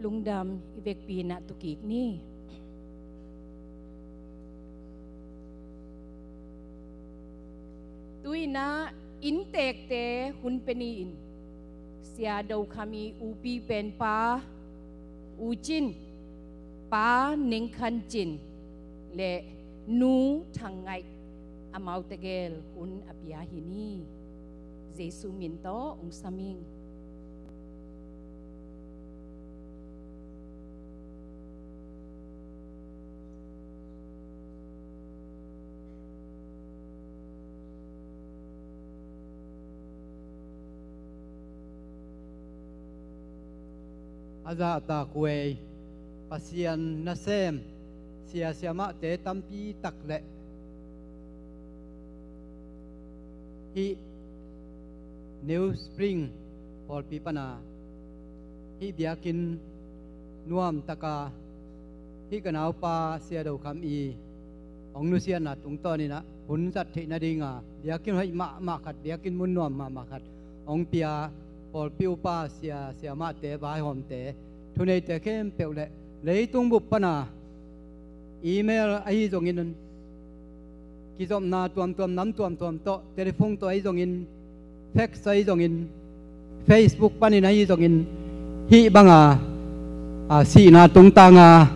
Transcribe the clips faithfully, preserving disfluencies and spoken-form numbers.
Lungdam, i vekpi in ah tu kik ni. Tu-in ah inntekte hun pia ni-in, Sia Do Kham i upi penpa U Cin, Pa Neng Khan Cin le Nu Thang Ngaih, amaute gel hun a pia hi ni. Jesu min tawh ong sam ing. A zahtakhuai Pasian nasem sia siamahte tampi tak le hih New Spring pawlpi pana hih biakinn nuamtaka hih ka naupa Sia Do Kham i hong nusiatna tungtawninah hun zat theih nadinga biakinn hoih mahmah khat, biakinn mun nuam mahmah khat hong pia pawlpi upa sia siamahte, vaihawmte, thuneite khempeuh le leitung bup pana email ahi zongin, kizopna tuamtuam nam tuamtuam tawh, telephone tawh ahi zongin, fax ahi zongin, Facebook panin ahi zongin, hih banga a sihna tungtanga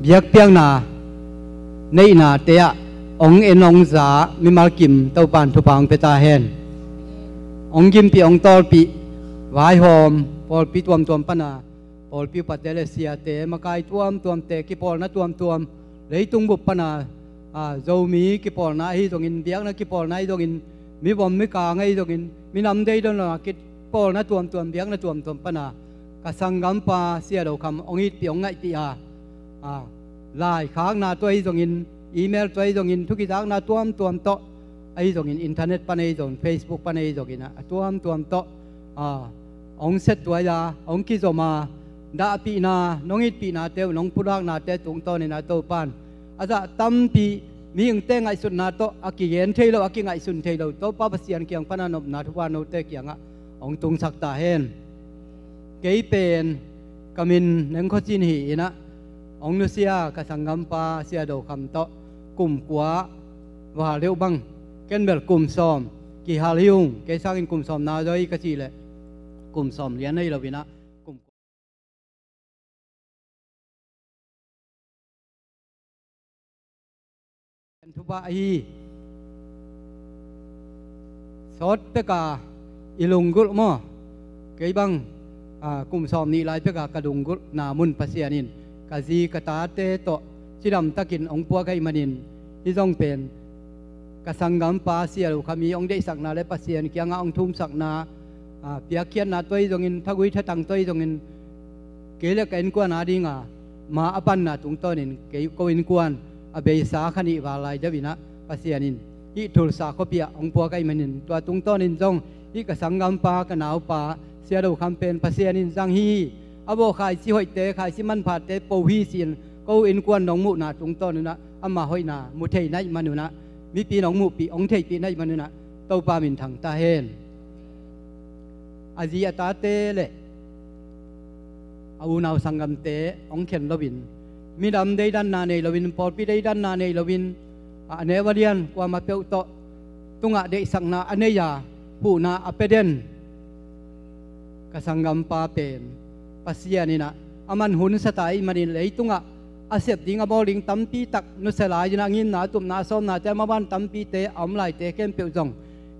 biakpiakna neihnate ah ong en ong za mimal kim Topan thupha ong pia ta hen. Ong gimpih ong tawlpih vaihawm pawlpi tuamtuam pana pawlpi upate le siate, makai tuamtuamte, kipawlna tuamtuam, leitung bup pana a Zomi kipawlna ahi zongin, biakna kipawlna ahi zongin, mivom mikang ahi zongin, minam deidonna kipawlna tuamtuam, biakna tuamtuam pana ka sanggampa Sia Do Kham ong itpih ong ngaihpih a, a laikhakna tawh ahi zongin, email tawh ahi zongin, thukizakna tuamtuam tawh ahi zongin, internet pan ahi zongin, Facebook pan ahi zongin, a tuamtuam tawh a ong settuai a, ong kizom a, dahpihna, nong itpihnate uh, nong pulaknate tungtawnin a Topan a zah tampi mihingte ngaihsutna tawh a kigen thei lo, a kingaihsun thei lo, Topa Pasian kiang pana nopna thupha note kiangah ong tungsak ta hen. Kei pen ka min Neng Khaw Cin hi inah, ong nusia ka sanggampa Sia Do Kham tawh kum kua val deuh bang, ken bel kum sawm kihal hi ung, kei sangin kum sawm na zaw hi ka cih leh kum sawm lian ahi lo inah, kum thupha ahi. Sawt peka i lunggulh maw? Kei bang a kum sawm nih lai peka ka lunggulhna mun Pasian in ka zi ka tate tawh cidamtakin ong puak ahih manin, hih zong pen ka sanggampa Sia Do Kham i ong deihsakna le Pasian kiangah ong thumsakna, a piakkhiatna tawh ahi zongin, thagui thatang tawh ahi zongin, kei le ka innkuan adinga ma a panna tungtawnin kei ko innkuan a beisa kha nih val lai deuh inah Pasian in hih Tulsa khuapi ah ong puak ahih manin, tua tungtawnin zong hih ka sanggampa, ka naupa Sia Do Kham pen Pasian in zang hi. A bawh khaici hoihte, khaici manphate po hi ci-in ko innkuan nong muhna tungtawn unah ama hoihna mu thei na hih man unah, mipi nong muhpih, ong theihpih na hih man unah Topa minthang ta hen. A zi a tate le a unau sanggamte ong khen loin, minam deidanna nei loin, pawlpi deidanna nei loin, a neu a lian kuamah peuh tawh tungah deihsakna a nei a, huhna a pia den ka sanggampa pen Pasian inah a man hun sa ta ahih manin, leitungah a sep ding, a bawl ding tampi tak nusia lai inah, a ngimna, a tupna, a sawmnate, a maban tampite a om laite khempeuh zong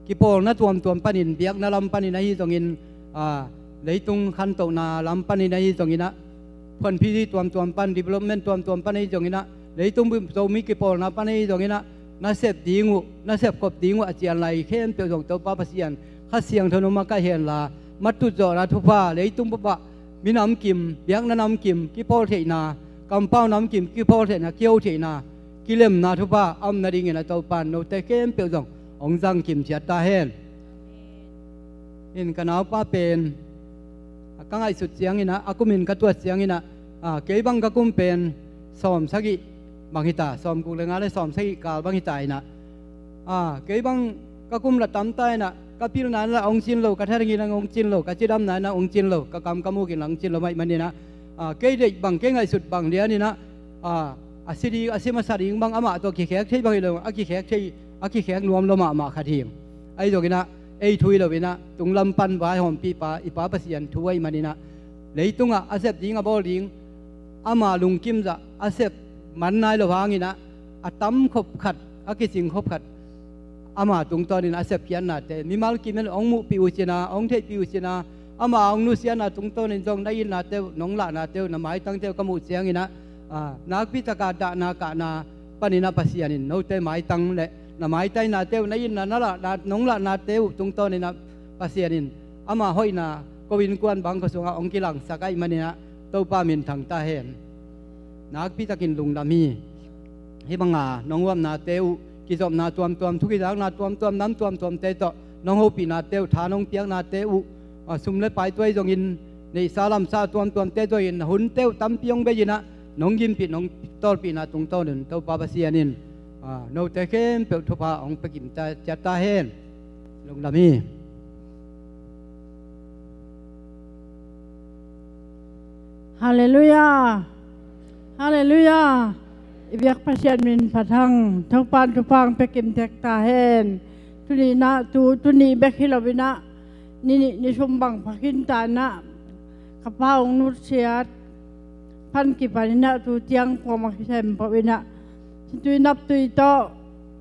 kipawlna tuamtuam panin, biakna lam panin ahi zongin, a leitung khantohna lam panin ahi zongin ah, phuanphi tuamtuam pan, development tuamtuam pan ahi zongin ah, leitung bup Zomi kipawlna pan ahi zongin ah, na sep ding uh, na sepkhop ding uh a cian lai khempeuh zong Topa Pasian Kha Siangtho nong makaih henla, matut zawhna thupha, leitung bupah minam kim, biakna nam kim kipawl theihna, kampau nam kim kipawl theihna, kiho theihna, kilemna thupha a om nadingin a Topan note khempeuh zong hong zang kim ciat ta hen. In ka naupa pen, a ka ngaihsut ciangin ah, a kumin ka tuat ciangin ah, a kei bang ka kum pen sawm sagih bang hita, sawm guk le nga le sawm sagih kal bang hita in ah, a kei bang ka kum la tam ta in ah, Ka pilna in la hong cin lo, ka thatang in la hong cin lo, ka cidamna in la hong cin lo, ka kam ka muk in la hong cin lo ahih manin ah, ah, kei deih bang, kei ngaihsut bang lian in ah, ah, a si ding, a si masa ding bang amah tawh kikhek thei bang hi lo, a kikhek thei, a kikhek nuam lua mahmah khat hi. Ahi zongin ah, ei thu hi lo in ah, tunglam pan vaihawmpihpa i Pa Pasian thu ahih manin ah, leitungah a sep ding, a bawl ding, ama lungkim zah a sep man nai lo hangin ah, a tam khop khat, a kicing khop khat, ama tungtawnin a sepkhiatnate mimal kim in hong muhpih uh cin a, hong theihpih uh cin a, ama hong nusiatna tungtawnin zong na itnate uh, nong lahnate uh, na maitangte uh ka muh ciangin ah, ah, nakpi taka dahna kahna panin ah Pasian in note maitang le na maitainate uh, na itna, na lahna, nong lahnate uh tungtawnin ah Pasian in ama hoihna ko innkuan bangkua sungah hong kilangsak ahih manin ah Topa minthang ta hen. Nakpi takin lungdam hi. Hih banga nong huapnate uh, kizopna tuamtuam, thu kizakna tuamtuam, nam tuamtuamte tawh nong hopihnate uh, tha nong piaknate uh, ah, sum le pai tuai zongin, neihsa lamsa tuamtuamte zongin, hunte uh tampi hong bei in ah, nong gimpih, nong tawlpihna tungtawnin Topa Pasian in, ah, note khempeuh thupha hong pia kim ta, ciat ta hen. Lungdam hi. Halleluiah. Halleluiah. I biak Pasian min phat hang, Topa in thupha hong pia kim tek ta hen. Tuni in ah, tu, tuni bek hi lo in ah, ni nih ni thum bang pha khin ta in ah, ka pa hong nusiat pan kipan in ah, tu ciang kuamah kisem peuh in ah, situi naptui tawh,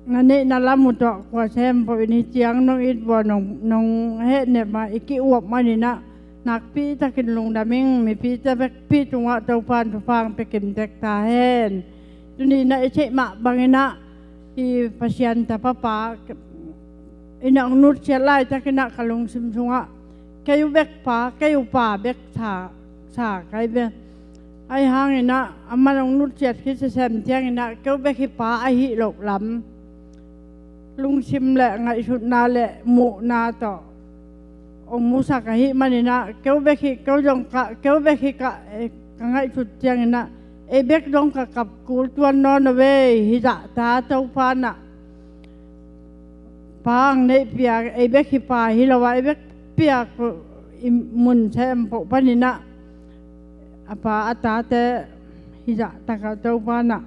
na neihna lam uh tawh, kua sem peuh in hih ciang nong it uh a, nong, nong hehnem a i ki-uap manin ah, nakpi takin lungdam ing. Mipite bekpi tungah Topa in thupha hong pia kim tek ta hen. Tuni in ah i theih mah bangin ah, i Pasian tapa pa in ah hong nusiat laitakin ah ka lungsim sungah, kei uh bek pa, kei uh pa bek sa, sa kai ve. Ahi hangin ah, aman hong nusiat khit sisem ciangin ah, kei uh bek hi pa ahih loh lam, lungsim le ngaihsutna le muhna tawh hong musak ahih manin ah, kei uh bek hi, kei uh zong ka, kei uh bek hi ka, eh, ka ngaihsut ciangin ah, ei bek zong ka kap kul tuan nawn lo ve. Hih zahta Topa in ah, pa hong neihpih a, ei bek hi pa hi lo a, ei bek piak i mun sem peuh panin ah, a pa a tate hih zahtakah Topa in ah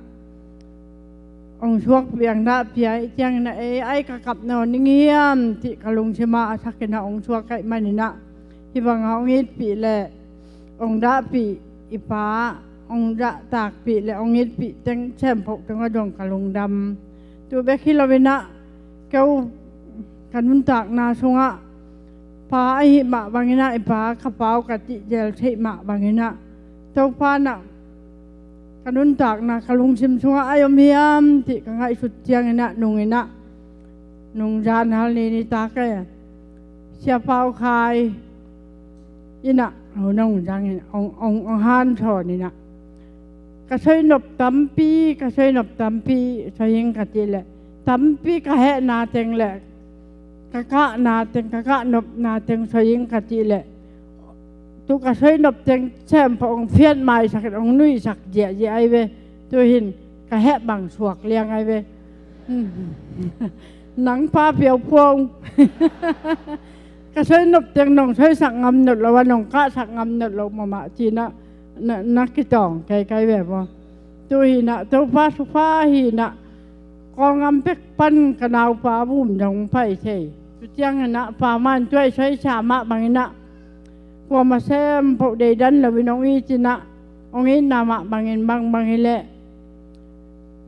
hong suakpih, hong dahpih a, hih ciangin ah ei ai ka kap nawn ding hiam cih ka lungsim ah a sakin ah hong suak ahih manin ah, hih bangah hong itpih le hong dahpih i pa, hong zahtakpih le hong itpih teng sem peuh tungah zong ka lungdam. Tu bek hi lo in ah, kei uh ka nuntakna sungah, pa ahih mah bangin ah, i pa ka pa uh ka cih zel theih mah bangin ah, Topa in ah ka nuntakna ka lungsim sungah ai om hiam cih ka ngaihsut ciangin ah, nung in ah, nungzan hal ni nitak e, Sia Pau Khai in ah, hong, nungzan in hong, hong, hong hanthawn in ah, ka soi nop tampi, ka soi nop tampi soi ing ka cih leh, tampi ka hehna teng le ka kahna teng, ka kahnopna teng soi ing ka cih leh, tu ka soi nop teng sem peuh hong phiat maisak in hong nuihsak ziahziah ai ve. Tu hin ka heh bang suak liang ai ve. Nang pa piau puau. Ka soi nop teng nong soisak ngam nawn lo a, nong kahsak ngam nawn lo mahmah ci-in ah, na, na kitawng kei kai ve maw. Tu hi-in ah, Topa thupha hi-in ah, Kawlgam pek pan ka naupa Vum zong pai thei. Tu ciangin ah, pa man tuai soisa mah bangin ah, kuama sem peuh deidan loin hong it in ah, hong itna mah bangin bangbang hi leh,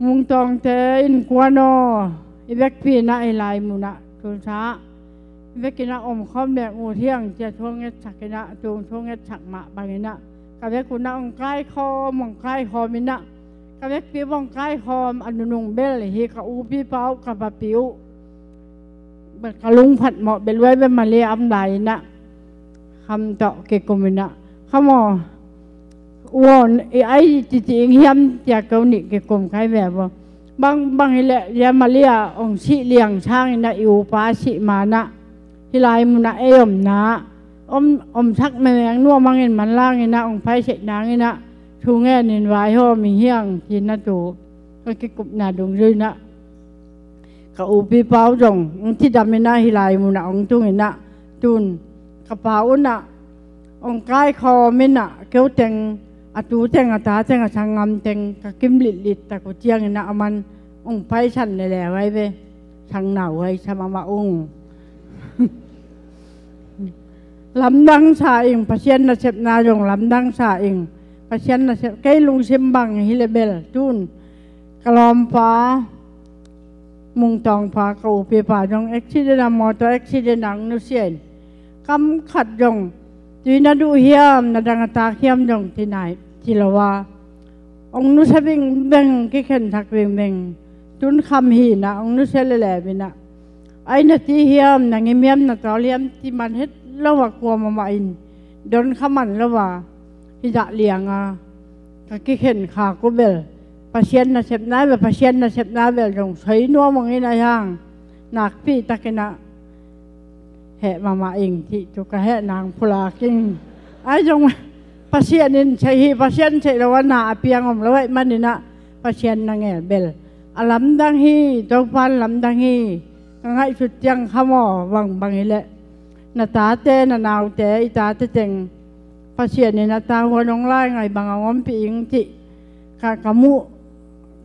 Mungtawngte innkuan aw, i vekpi in ah hih lai munah Tulsa ah i vekin ah omkhawm leng ut hiang ci-a thu hong ngetsak in ah, tung thu hong ngetsak mah bangin ah, ka vek un ah hong kaikhawm, hong kaikhawm in ah, ka vekpi bang hong kaikhawm a nunung bel hi, ka upipa uh, ka papi uh, ka lungphat mawh bel uh ai ve, Malaysia a om lai in ah, Kham tawh kikum in ah, Kham aw, u aw, i ai cicing hiam ci-a keu nih kikum kai ve aw. Bangbang hi leh, Malaysia ah hong sih liang sangin ah, i upa sih ma-in ah, hih lai munah ei omna ah om, omsak mengmeng nuam hangin manlang in ah, hong paisaih nangin ah, thu ngenin vaihawm hi hiang ci-in ah, tu ka kikupna dungzui in ah, Ka upipa uh zong hong cidam in ah, hih lai munah hong tung in ah, tun ka pa un ah hong kaikhawm in ah, keu teng, a tu teng, a ta teng, a sanggam teng ka kim litlit tak uh ciangin ah, aman hong paisan lele huai ve. Sang nau huai sam amah ung. Lamdang sa ing, Pasian nasepna zong lamdang sa ing. Pasian nasep, kei lungsim bang hi le bel, tun ka lawmpa Mung Tawng pa, ka upipa zong accident ah, motor accident ah hong nusia in, kam khat zong tui na duh hiam, na dang a tak hiam zong ci nai, ci lo a, hong nusia bingbeng, kikhensak bingbeng. Tun kham hi in ah hong nusia lele in ah, ai na ci hiam, na ngim hiam, na tawl hiam ci man het lo a, kuamah mah in don kha man lo a, hih zah liang a ka kikhen khak uh bel, Pasian nasepna bel, Pasian nasepna bel zong soi nuam hong in ah, hiang nakpi takin ah heh mahmah ing, cih tu ka heh nang pulak ing. Ai zong Pasian in sei hi, Pasian sei lo a na a piang om lo ahih manin ah, Pasian na ngel bel a lamdang hi, Topan lamdang hi. Ka ngaihsut ciang kham aw, bangbang hi leh na tate, na naute, i tate teng Pasian in a tavuan hong lai ngai bang a hong ompih ing cih ka, ka muh,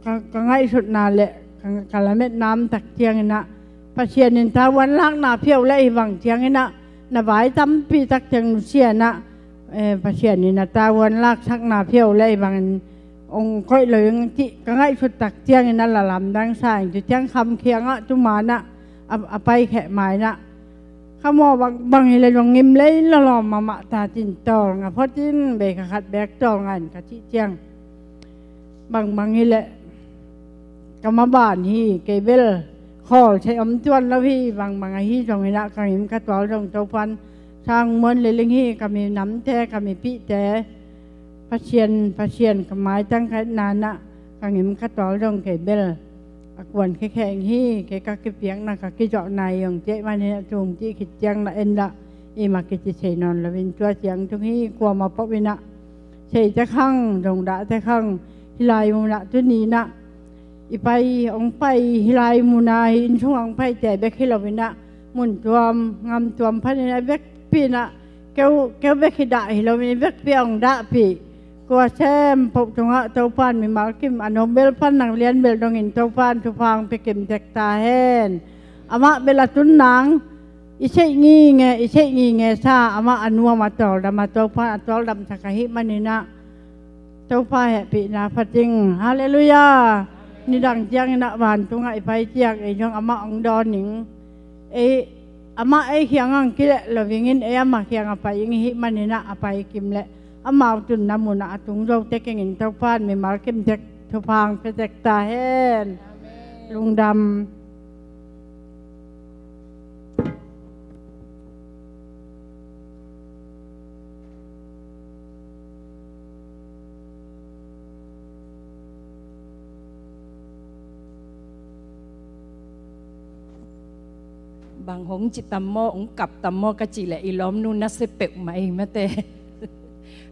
ka, ka ngaihsutna le ka, ka lametna om tak ciangin ah, Pasian in tavuan lakna phiau le hi bang ciangin ah, na vai tampi tak ciang nusia in ah, eh, Pasian in a tavuan laksakna phiau le hi bangin hong koih lo ing cih ka ngaihsut tak ciangin ah, la lamdang sa ing. Tu ciang kham khiang ah, tu man ah a, a paikheh ma in ah, kham aw, bangbang hi leh zong ngim lei lo, lawm mahmah ta cin, tawlnga phot in, bei kha khat beek tawlnga in ka cih ciang, bangbang hi leh ka maban hi, kei bel khawl thei om tuan lo hi. Bangbang ahi zongin ah, ka ngim ka tual zong Topan sang muan le ling hi. Ka minamte, ka mipihte, Pasian, Pasian ka maitang ka etna in ah, ka ngim ka tual zong kei bel a kuan khekhe ing hi. Kei ka kipiakna, ka kizawhna hi hong cih manin ah, tung cih khit ciang na en dah, i mah kici thei nawn lo in, tua ciang tung hi. Kuamah peuh in ah, seite khang, zong dahte khang, hih lai mun ah tuni in ah i pai, hong pai, hih lai mun ah, hih inn sung ah hong paite bek hi lo in ah, mun tuam, gam tuam panin ah, a vekpi in ah, keu, keu bek hi dah hi lo in, vekpi ah hong dahpih. Kua sem peuh tungah Topan mimal kim, a nuam bel pan, nang lian bel dongin Topan thupha hong pia kim tek ta hen. Amah bel a tun nang i seih nginge, i seih nginge sa, amah a nuam a tawldam a, Topan a tawldamsak ahih manin ah, Topa hehpihna phat ing. Halleluiah. Nidang ciangin ah vantungah i pai ciang, ei zong amah hong dawn ing. Ei, amah ei kiang ah kileh lo ing in, ei ama kiang ah pai ing i hih manin ah, a pai kim leh amau tunna mun ah a tung zo tek ing in, Topan mimal kim tek thupha hong pia tek ta hen. Amen. Lungdam. Bang hong ci tam maw, hong kap tam maw ka cih leh, i lawmnu nasia peuhmah ei mate.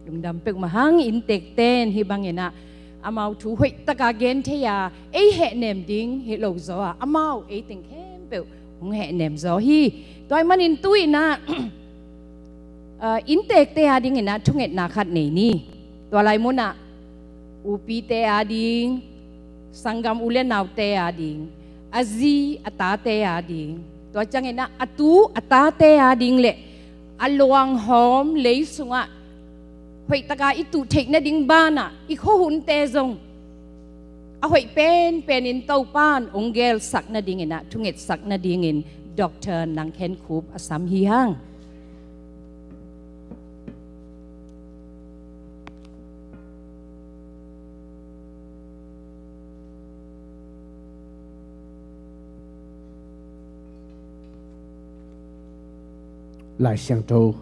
Lungdam peuhmah hang. Innteekte in hih bangin ah amau thu hoihtaka gen thei a, ei hehnem ding hi lo zaw a, amau ei teng khempeuh hong hehnem zaw hi. Tua ahih manin tu-in ah, ah, innteekte adingin ah thungetna khat nei ni. Tua lai munah upite ading, sanggam u le naute ading, a zi a tate ading, tua ciangin ah a tu a tate ading le a luanghawm lei sungah hoihtaka i tuh theih nading banah i khuahunte zong a hoih penpen in Topan hong gelsak nadingin ah, thungetsak nadingin Doctor Nang Khen Khup a sam hi hang. Lai Siangtho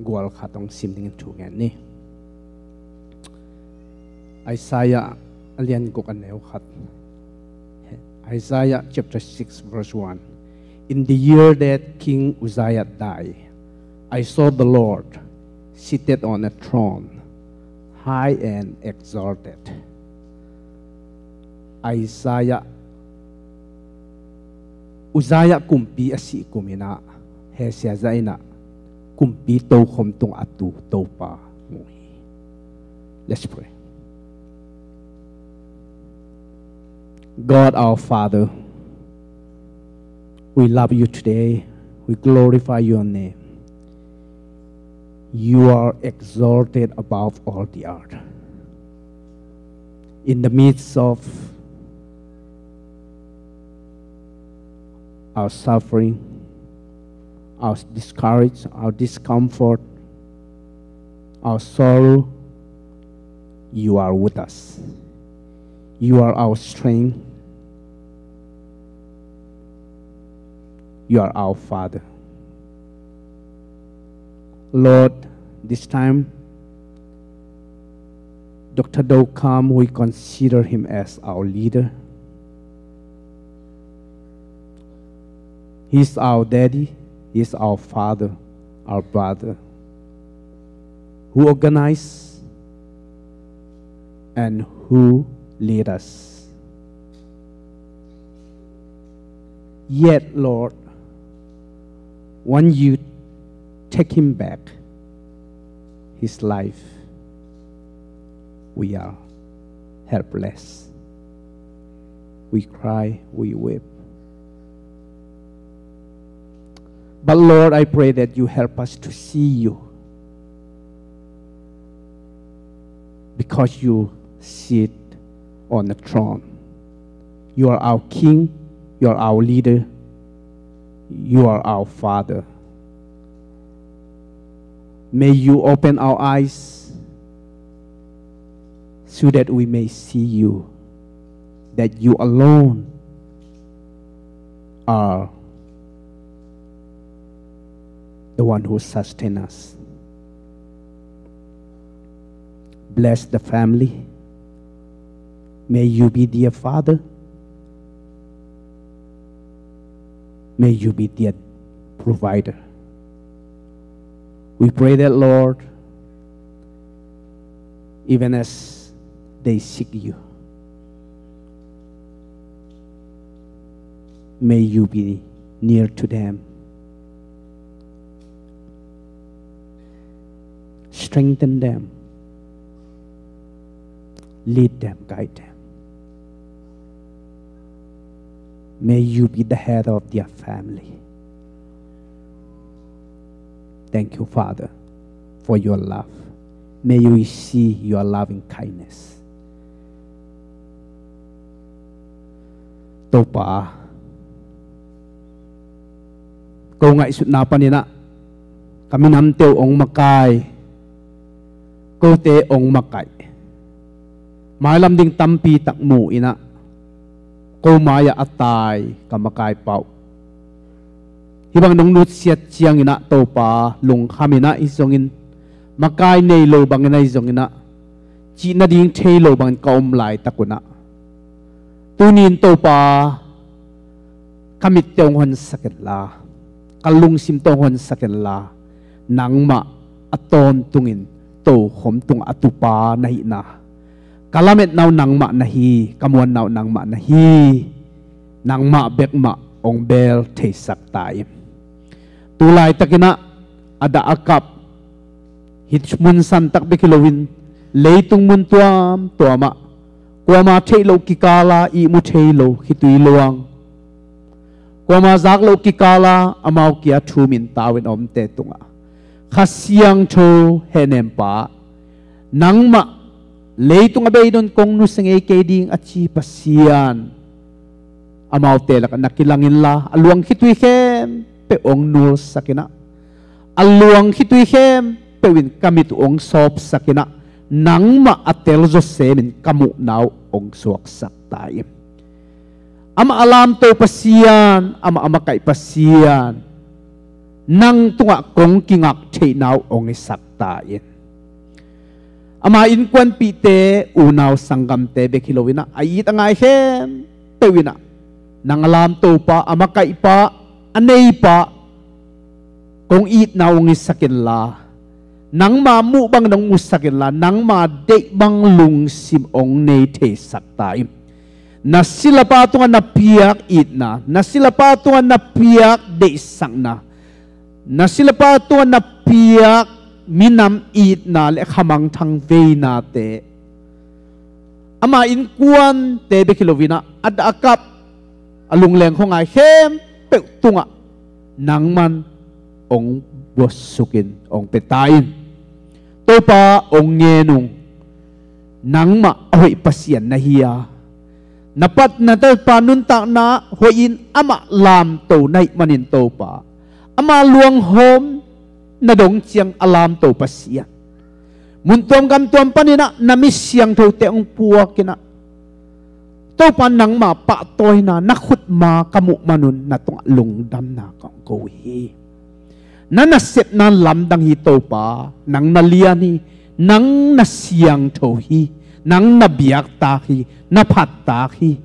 gual khat hong sim dingin thu ngen ni. Isaiah a lian guk a neu khat. Isaiah chapter six verse one. In the year that King Uzziah died, I saw the Lord seated on a throne, high and exalted. Isaiah Uzziah kumpi a sih kum in ah, Hezekiah in ah kumpi tokhom tungah a tu Topa mu hi. Let's pray. God our Father, we love you today. We glorify your name. You are exalted above all the earth. In the midst of our suffering, our discourage, our discomfort, our sorrow, you are with us. You are our strength. You are our Father. Lord, this time, Doctor Do Kam, we consider him as our leader. He's our daddy, he's our father, our brother, who organize and who lead us. Yet, Lord, when you take him back, his life, we are helpless. We cry, we weep. But Lord, I pray that you help us to see you, because you sit on the throne. You are our King, you are our leader, you are our Father. May you open our eyes so that we may see you, that you alone are the one who sustain us. Bless the family. May you be their father. May you be their provider. We pray that, Lord, even as they seek you, may you be near to them. Strengthen them. Lead them, guide them. May you be the head of their family. Thank you, Father, for your love. May we see your loving kindness. Topa, ko ngaihsutna panin ah ka minamte uh hong makai, kote hong makaih, mailam ding tampi tak mu in ah, ko mai-ah a tai ka makaipa uh, hih bang nong nutsiat ciangin ah Topa, lungkham in ah hi zongin, makai nei lo bangin ah hi zongin ah, cih nading thei lo bangin ka om laitak un ah, tuni-in Topa, ka mitte hong honsak inla, ka lungsimte hong honsak inla, nangmah a tawntungin tokhom tungah a tupa na hihna, ka lametna uh nangmah na hi, ka muanna uh nangmah na hi, nangmah bek mah hong bel theisak ta in. Tu laitakin ah a dah a kap, hih mun santak bek hi loin, leitung mun tuamtuam ah, kuama theih loh kikal a ihmu thei lo khitui luang, kuama zak loh kikal a amau kia thum in tau in a omte tungah, Kha Siangtho hehnempa, nangmah leitung a beidong kong nusia ngei kei ding a ci Pasian, amaute lakah na kilang inla, a luang khitui khempeuh hong nulsak in ah, a luang khitui khempeuh in ka mit uh hong sawpsak in ah, nangmah a telzaw semin ka muhna uh hong suaksak ta in. Amah a lamto Pasian, amah a makaih Pasian, nang tungah kong kingak theihna uh hong hisak ta in. Ama innkuanpihte, unau sanggamte bek hi loin ah, a it a ngai khempeuh in ah, nang a lamtopa, a makaihpa, a neipa, kong itna uh hong hisak inla, nangma muh bangin hong musak inla, nangma deih bang lungsim hong nei theisak ta in. Na silapa tungah na piak itna, na silapa tungah na piak deihsakna, na silapa tungah na piak minam itna le khamangthang veinate, ama innkuante bek hi loinah a dah a kap, a lungleng khuangai khempeuh tungah nangman hong buatsukin hong pia ta in. Topa, hong ngen ung. Nangmah a hoih Pasian na hi a, na pat na tapa nuntakna hoihin amah lamto na hih manin Topa, ama luanghawm na dong ciang a lamto Pasian, mun tuam gam tuam paninah na mi siangthote hong puakinah, Topa, nangma pahtawina na khutma ka muh manun na tungah lungdamna kong ko uh hi. Na nasepna lamdang hi Topa, nang na lian hi, nang na siangtho hi, nang na biaktak hi, na phattak hi.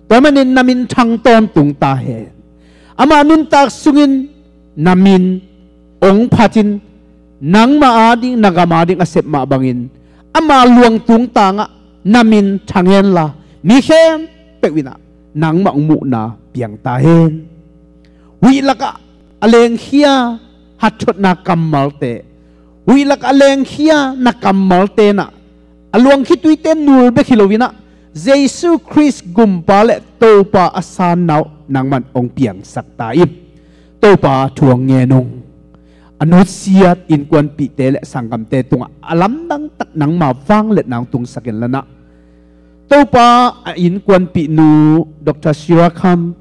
Tua manin na minthang tawntung ta hen. Ama nuntak sungin na min hong phatin, nangma ading, na gam ading a sep mah bangin ama luang tungtangah na min thang henla, mi khempeuh inah nangmah hong muhna piang ta hen. Huih lakah a lengkhia hatthotna kammalte, huih lakah a lengkhia na kammalte inah a luang khituite nul bek hi loinah Jesu Khrist Gumpa le Topa a sanna uh nangman hong piangsak ta in. Topa, thu hong ngen ung. A nutsiat innkuanpihte le sanggamte tungah a lamdang tak nangma vangliatna hong tungsak in la nah. Topa, a innkuanpihnu Doctor Shirakham,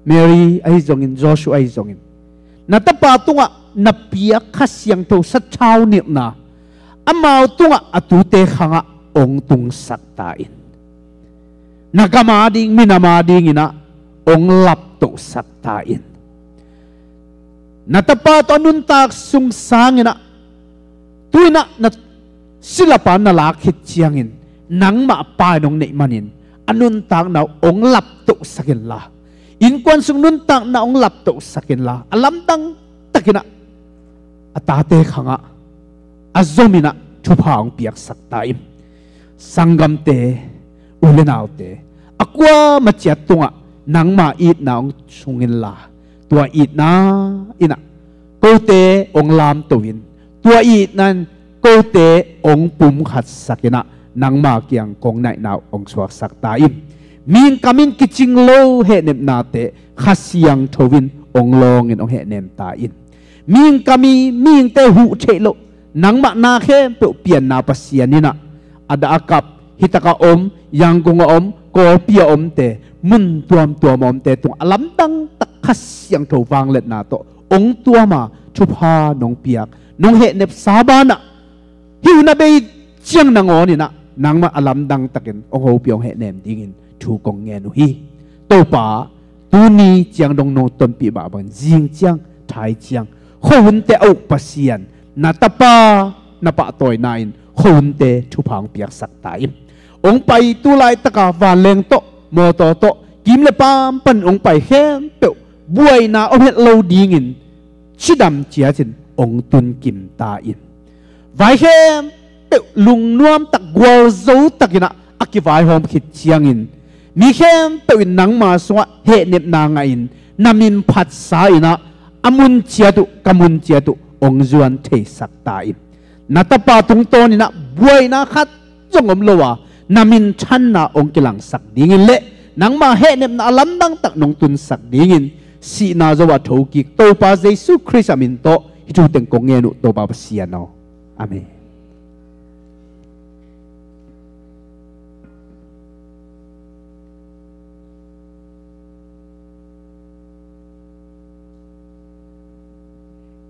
Mary ahi zongin, Joshua ahi zongin, na tapa tungah na piak Kha Siangtho sathau nilhna amau tungah a tute khangah hong tungsak ta in. Na gam ading, minam adinginah hong laptohsak ta in. Na tapa tawh a nuntak sung sanginah, tu-inah na silapa na lak khit ciangin nangmah a Pa in hong neih manin a nuntakna uh hong laptohsak inla, innkuan sung nuntakna hong laptohsak inla, a lamdang takinah a tate khangah a zominah thupha hong piaksak ta in. Sanggamte, u le naute, a kuamah ciat tungah nangma itna hong sung inla, tua itna inah kote hong lamto in, tua itna in kote hong pumkhatsak inah nangma kiang kong naihna uh hong suaksak ta in. Mihing kam in kicing lo hehnepnate Kha Siangtho in hong lawngin hong hehnem ta in. Mihing kam i mihingte huh theih loh, nangmah na khempeuh pianna Pasian inah a dah a kap, hitakah om, Yangon ah om, Kawlpi ah omte, mun tuamtuam ah omte tungah a lamdang tak Kha Siangtho vangliatna tawh hong tuama thupha nong piak, nong hehnepsa banah hih hun a bei ciang nangawninah nangmah a lamdang takin hong hopih hong hehnem dingin thu kong ngen uh hi. Topa, tuni ciang dong nong tonpih mah bangin zing ciang, thai ciang, khuahunte a uk Pasian, na tapa na pahtawina in khuahunte thupha hong piaksak ta in. Hong pai tu laitaka vanleng tawh, mawtaw tawh, kim le pam panin hong pai khempeuh buaina om het lo dingin cidam ciatin hong tunkim ta in. Vai khempeuh lungnuam tak, gualzo takinah a kivaihawm khit ciangin, mi khempeuh in nangma sungah hehnepna ngahin na min phatsa inah a mun ciat uh, ka mun ciat uh hong zuan theisak ta in. Na tapa tungtawninah buaina khat zong om lo a, na minthanna hong kilangsak dingin le nangma hehnepna a lamdang tak nong tunsak dingin sihna zo a thokik Topa Jesu Khrist a min tawh hih thu teng kong ngen uh, Topa Pasian aw. Amen.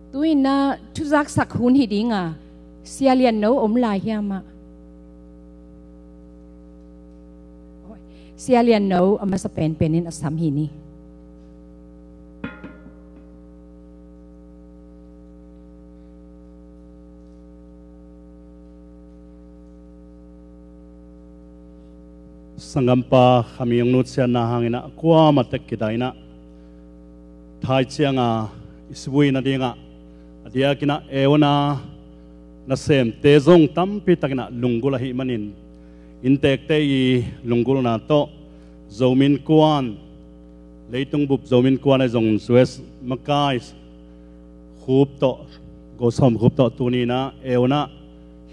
Tu-in ah thuzaksak hun hi ding a, Sia Lian No om lai hiam ah? Sia Lian No a masa penpen in a sam hi ni. Sanggampa Khami hong nutsiatna hangin ah kuamah tek kidai in ah, thai cianga i sibui nadingah a diakin ah eu-na nasemte zong tampi takin ah lunggulh ahih manin, inntekte i lunggulhna tawh Zomi Innkuan, leitung bup Zomi Innkuan ahi zongin Suez makai khup tawh, gosawm khup tawh tuni in ah, eu in ah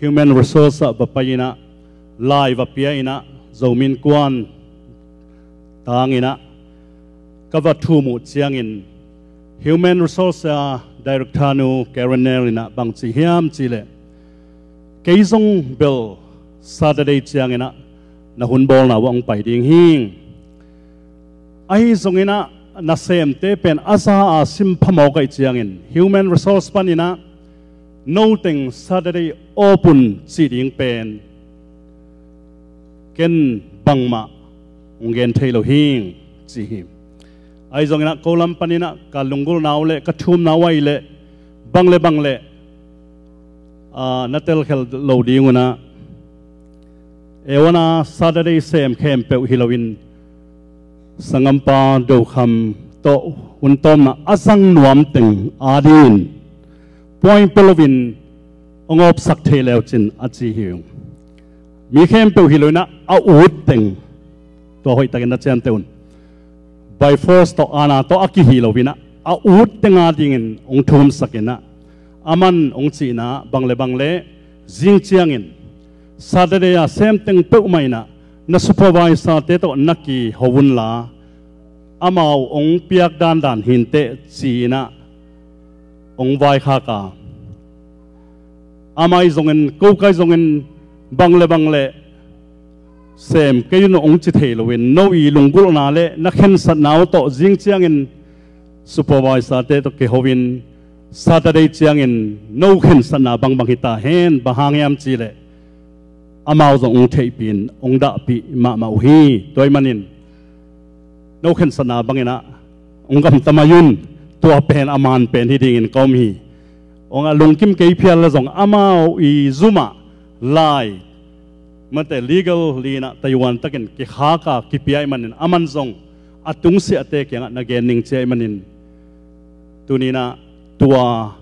human resource ah va pai in ah, lai va pia in ah, Zomi Innkuan tang in ah ka va thum uh ciangin, human resource a director nu Karen Nel in ah bang ci hiam cih leh, kei zong bel Saturday ciangin ah na hun bawlna uah hong pai ding hi. Ahi zongin ah nasemte pen a za a sim phamawh ahih ciangin, human resource panin ah no teng Saturday off un cih ding pen ken bangmah hong gen thei lo hi, ci hi. Ahi zongin ah ko lam panin ah ka lunggulhna uh leh ka thumna uh ahih leh, bang le bang leh, aa, na telkhia lo ding un ah, eu in ah Saturday sem khempeuh hi loin, sanggampa Do Kham tawh hun tawmna a zang nuam teng adingin puaing pia loin hong awpsak thei le uh cin, a ci hi. Mi khempeuh hi loin ah, a ut teng, tua hoihtakin na ciamteh un. By force tawh, aana tawh a kihih loin ah, a ut teng adingin hong thumsak in ah, aman hong cihna bang le bang leh, zing ciangin Saturday a sem teng peuhmah in ah na supervisor-te tawh na kiho unla, amau hong piak dandan hi inteh, ci in ah hong vaikhak a, amah ahi zongin, ko kai zongin, bang le bang leh sem kei un hong ci thei loin, no i lunggulhna leh na khensatna uh tawh zing ciangin supervisor-te tawh kiho in, Saturday ciangin no khensatna bangbang hi ta hen, bang hang hiam cih leh amau zong hong theihpih in hong dahpih mahmah uh hi. Tua ahih manin no khensatna bangin ah hong gamta mai un, tua pen a man pen hi dingin ka om hi. Hong a lungkim kei phial leh zong, amau i zum ah lai, mate, legally in ah taihuan takin kikhak a kipia ahih manin, aman zong a tungsiahte kiangah na gen ning ci ahih manin, tuni in ah tua,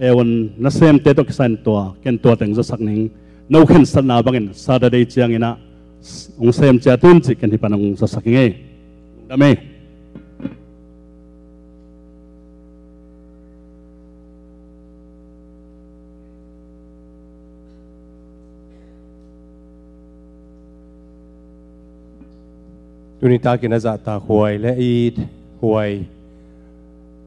eu in nasemte tawh kisai in tua, ken tua teng zasak ning. No khensatna bangin Saturday ciangin ah hong sem ciat un cih ken hih pan hong zasak ing ei. Lungdam ei. Tuni takin a zahtakhuai leh a ithuai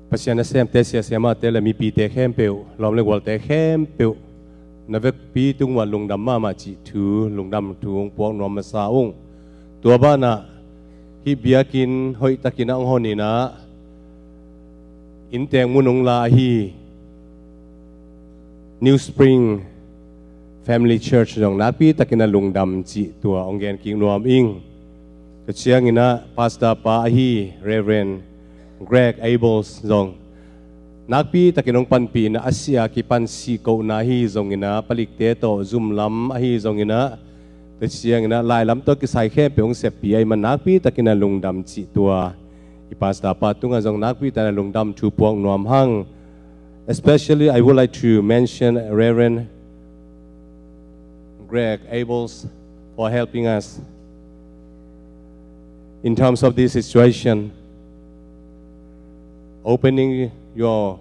Pasian nasemte, sia siamahte leh mipite khempeuh, lawm leh gualte khempeuh, na vekpi tung uah lungdam mahmah cih thu, lungdam thu hong puak nuam masa ung. Tua banah hih biakinn hoihtakin ah hong hon in ah, innteek mun hong la ahi New Spring Family Church zong nakpi takin ah lungdam cih tua hong gen kik nuam ing. Tua ciangin ah pastor pa ahi Reverend Greg Abels zong nakpi takin hong panpih in ah, a sia kipan sihkohna ahi zongin ah, palikte tawh zum lam ahi zongin ah, tua ciangin ah lai lam tawh kisai khempeuh hong seppih ahih man nakpi takin ah lungdam cih tua i pastor pa tungah zong nakpi takin ah lungdam thu puak nuam hang. Especially, I would like to mention Reverend Greg Abels for helping us in terms of this situation, opening your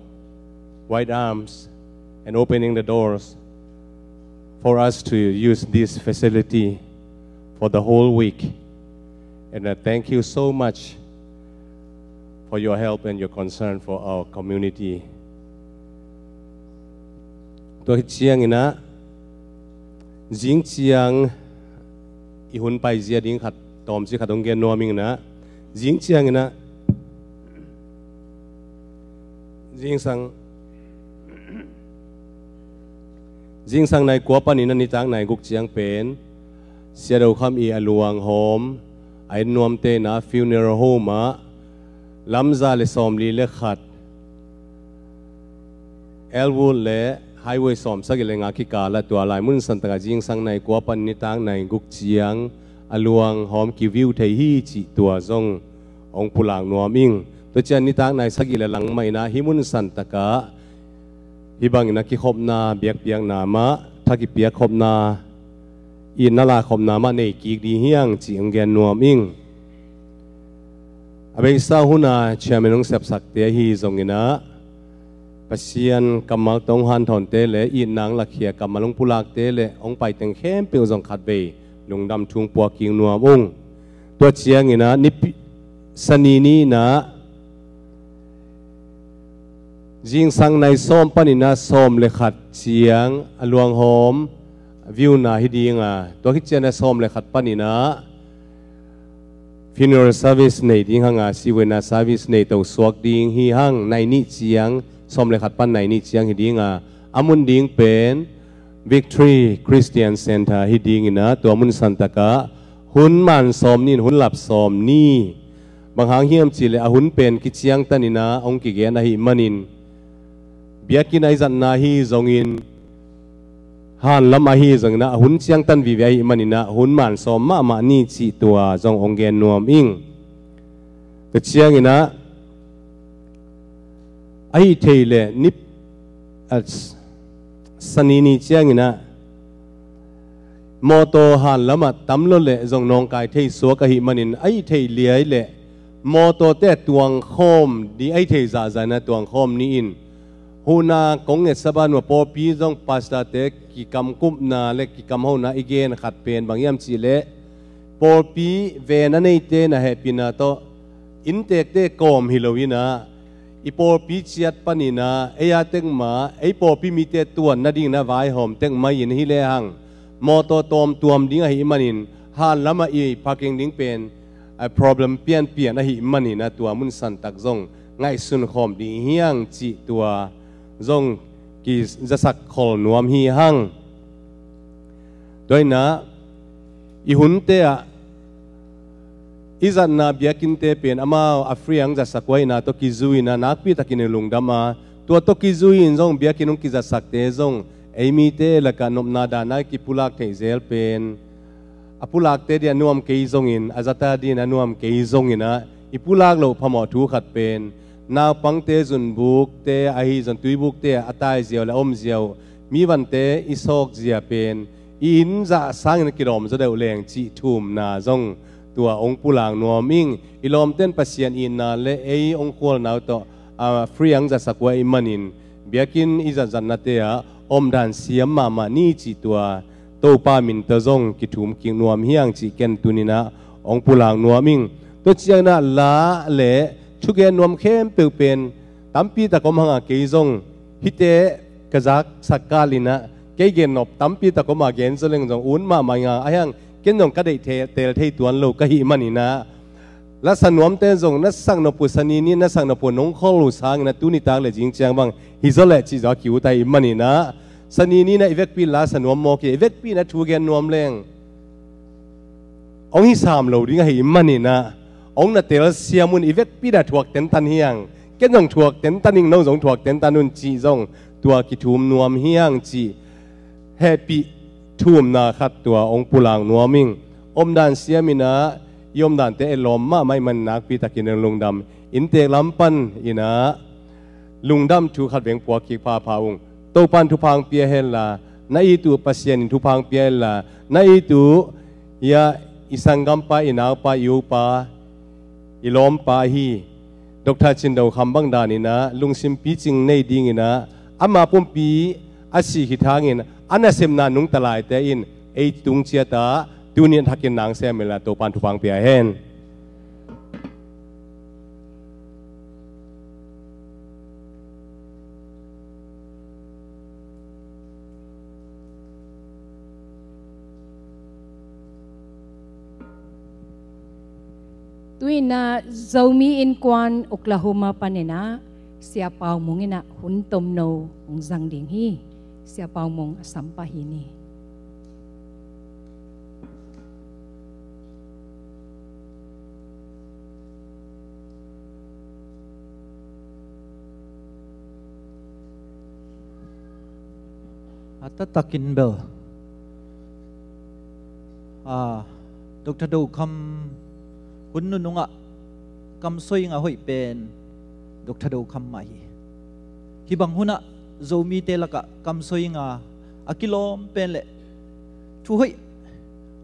wide arms and opening the doors for us to use this facility for the whole week. And I thank you so much for your help and your concern for our community. Tua hi ciangin ah, zing ciang i hun paizia ding khat, tawmcik khat hong gen nuam ing in ah, zing ciangin ah, zingsang, zingsang nai kua panin ah nitak nai guk ciang pen, Sia Do Kham i a luanghawm, a ennuamte in ah funeral home ah, lamza leh sawmli leh khat, Elwood leh Highway sawmsagih leh nga kikal ah, tua lai mun santak ah zingsang nai kua pan nitak nai guk ciang a luanghawm kiviu thei hi cih tua zong hong pulak nuam ing. Tua ciang nitak nai sagih leh lang mah in ah hih mun santak ah hih bangin ah kikhopna, biakpiakna mah, tha kipiakkhopna, itna lakhopna mah nei kik ding hi hang cih hong gen nuam ing. A beisa huna chairman hong sepsakte ahi zonginah Pasian kammal tawh hong hanthawnte le itna hong lakhia kammal hong pulakte le hong paiteng khempeuh zong khatvei lungdam thu hong puak kik nuam ung. Tua cianginah nipi, Sani ni inah zingsang nai sawm paninah sawm le khat ciang a luanghawm viuna hi dinga, tua khit cianah sawm le khat paninah funeral service nei ding hanga, sivuina service nei to suak ding hi hang. Nai nih ciang, sawm le khat pan nai nih ciang hi dinga, a mun ding pen Victory Christian Center hi dinginah tua mun santakah hun man sawm ni in hun lap sawm ni. Bang hang hiam cihleh a hun pen kiciangtaninah hong kigen ahih manin, biakinn a i zatna ahi zongin, hanlam ahi zonginah a hun ciangtan vive ahih maninah hun man sawm mahmah ni cih tua zong hong gen nuam ing. Tua cianginah ahi thei le nip, a, Sani ni cianginah mawtaw hanlamah tam lo le zong nawngkai thei suak ahih manin ahi thei liai le mawtawte tuangkhawm ding ahi thei zahzah inah tuangkhawm ni in, huhna kong ngetsa banua pawlpi zong pastorte kikamkupna le kikamhona i gen khat pen bang hiam cihleh pawlpi ven a neite na hehpihna tawh inntekte kawm hi lo inah i pawlpi ciat paninah ei a tekmah ei pawlpi mite tuan nadingin a vaihawm tekmah in hi lehang mawtaw tawmtuam ding ahih manin hanlamah i parking ding pen a problem pianpian ahih maninah tua mun santak zong ngaihsun khawm ding hiang cih tua zong kizasak khol nuam hi hang. Tua inah i hunte ah i zatna biakinnte pen amau a free ang zatsak uh ahihna tawh kizui inah nakpitakin i lungdam a, tua tawh kizui in zong biakinn hong kizatsakte zong ei mite lakah nopna dana i kipulak theih zel pen a pulakte ding a nuam kei zongin, a zata ding a nuam kei zonginah i pulak loh phamawh thu khat pen naupangte zunbukte ahi zong tuibukte a taiziau le a omziau mi vante i sawkzia pen i inn zah sangin a kilawm zaw deuh leng cih thumna zong tua hong pulak nuam ing. I lawmten Pasian itna le ei hong khualna uh tawh a free ang zatsak uh ahih manin biakinn i zatzatnate ah omdan siam mahmah ni cih tua Topa min tawh zong kithum kik nuam hiang cih ken tuninah hong pulak nuam ing. Tua cianginah la le thugen nuam khempeuh pen tampi tak om hanga kei zong hihte ka zaksak kalinah kei gennop tampi tak om a gen zaw leng zong ut mahmah inga ahiang ken zong ka deih tel thei tuan lo ka hih maninah lasa nuamte zong na saknop uh Sani ni na saknop uh nong khol uh sangin a tuni tak le zing ciang bang hi zaw leh cih zaw a ki-ut ahih maninah Sani ni na i vekpi lasa nuam mawk hi. I vekpi na thu gen nuam leng hong hi sam lo ding ahih maninah hong na telsiam un. I vekpi na thuak tentan hiang, ken zong thuak tentan ing, no zong thuak tentan un cih zong tua kithum nuam hiang cih hehpih thumna khat tua hong pulak nuam ing. Omdan siaminah i omdante etlawm mahmah ih man nakpitakin hong lungdam. Inntek lam paninah lungdam thu khat veng puak kik phapha ung. Topan thupha hong pia henla, na it uh Pasian in thupha hong pia henla, na it uh ia i sanggampa, i naupa, i upa, i lawmpa ahi Doctor Cin Do Kham bang daninah lungsim picing nei dinginah ama pumpi a sih khit hangin a nasepna nungta laite in ei tung ciatah tuni a thakin nang sem inla Topan thupha hong pia hen. Tuinah Zomi Innkuan Oklahoma paninah Sia Pau Mung inah hun tomno hong zang ding hi. Sia Pau Mung a sampah hi ni. A taktakin bel a, Doctor Do Kham hun nunungah kamsoi nga hoih pen Doctor Do Kham mah hi. Hih bang hunah Zomite lakah kamsoi nga a kilawm pen le thu hoih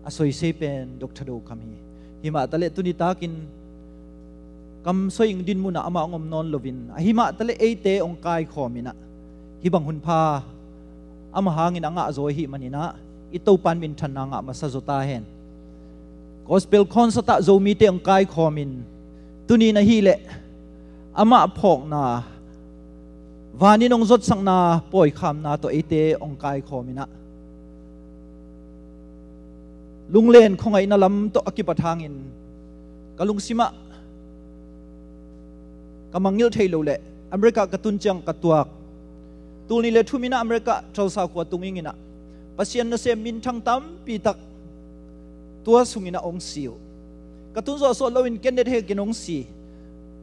a soisei pen Doctor Do Kham hi. Himah taleh tuni takin Kam soi-ing dinmun ah amah hong om nawn loin, ahi mah taleh eite hong kaikhawm in ah, hih bang hun pha amah hangin a ngah zaw ahih manin ah, i Topa'n minthanna ngah masa zaw ta hen. Gospel concert ah Zomite hong kaikhawm in, tuni in ahih leh amah phawkna, vanin hong zotsakna, pawikhamna tawh eite hong kaikhawm in ah, lunglen khuangaihna lam tawh a kipat hangin ka lungsim ah ka mangngilh thei lo leh America ka tun ciang ka tuak. Tul nih le thum in ah America Tulsa khua tung ing in ah, Pasian nasem minthang tampi tak tua sung in ah hong si uh. Ka tun zawh a sawt loin Kenneth Hagin hong si.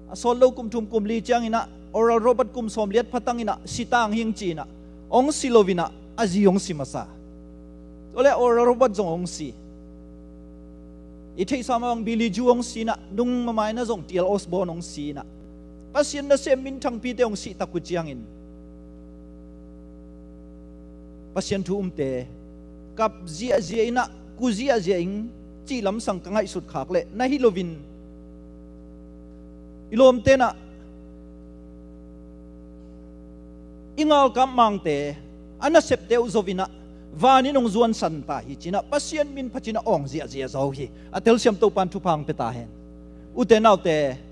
A sawt lo kum thum kum li ciang in ah Oral Roberts kum sawmliat pha tang in ah si ta ing ci in ah, hong si lo in ah a zi hong si masa. Tua leh Oral Roberts zong hong si. I theihsa mah bang Billy Joe hong si in ah, nung mamaina zong T L Osborn hong si in ah, Pasian nasem minthangpite hong sih tak uh ciangin, Pasian thu umte kap ziahziah in ah, ku ziahziah ing cih lamsang ka ngaihsut khak leh na hi loin, i lawmte in ah i galkap mangte, a nasepte uh zo in ah, vanin hong zuansan ta hi ci in ah, Pasian min phat in ah awng ziahziah zaw hi. A telsiam Topa'n thupha hong pia ta hen. Ute naute,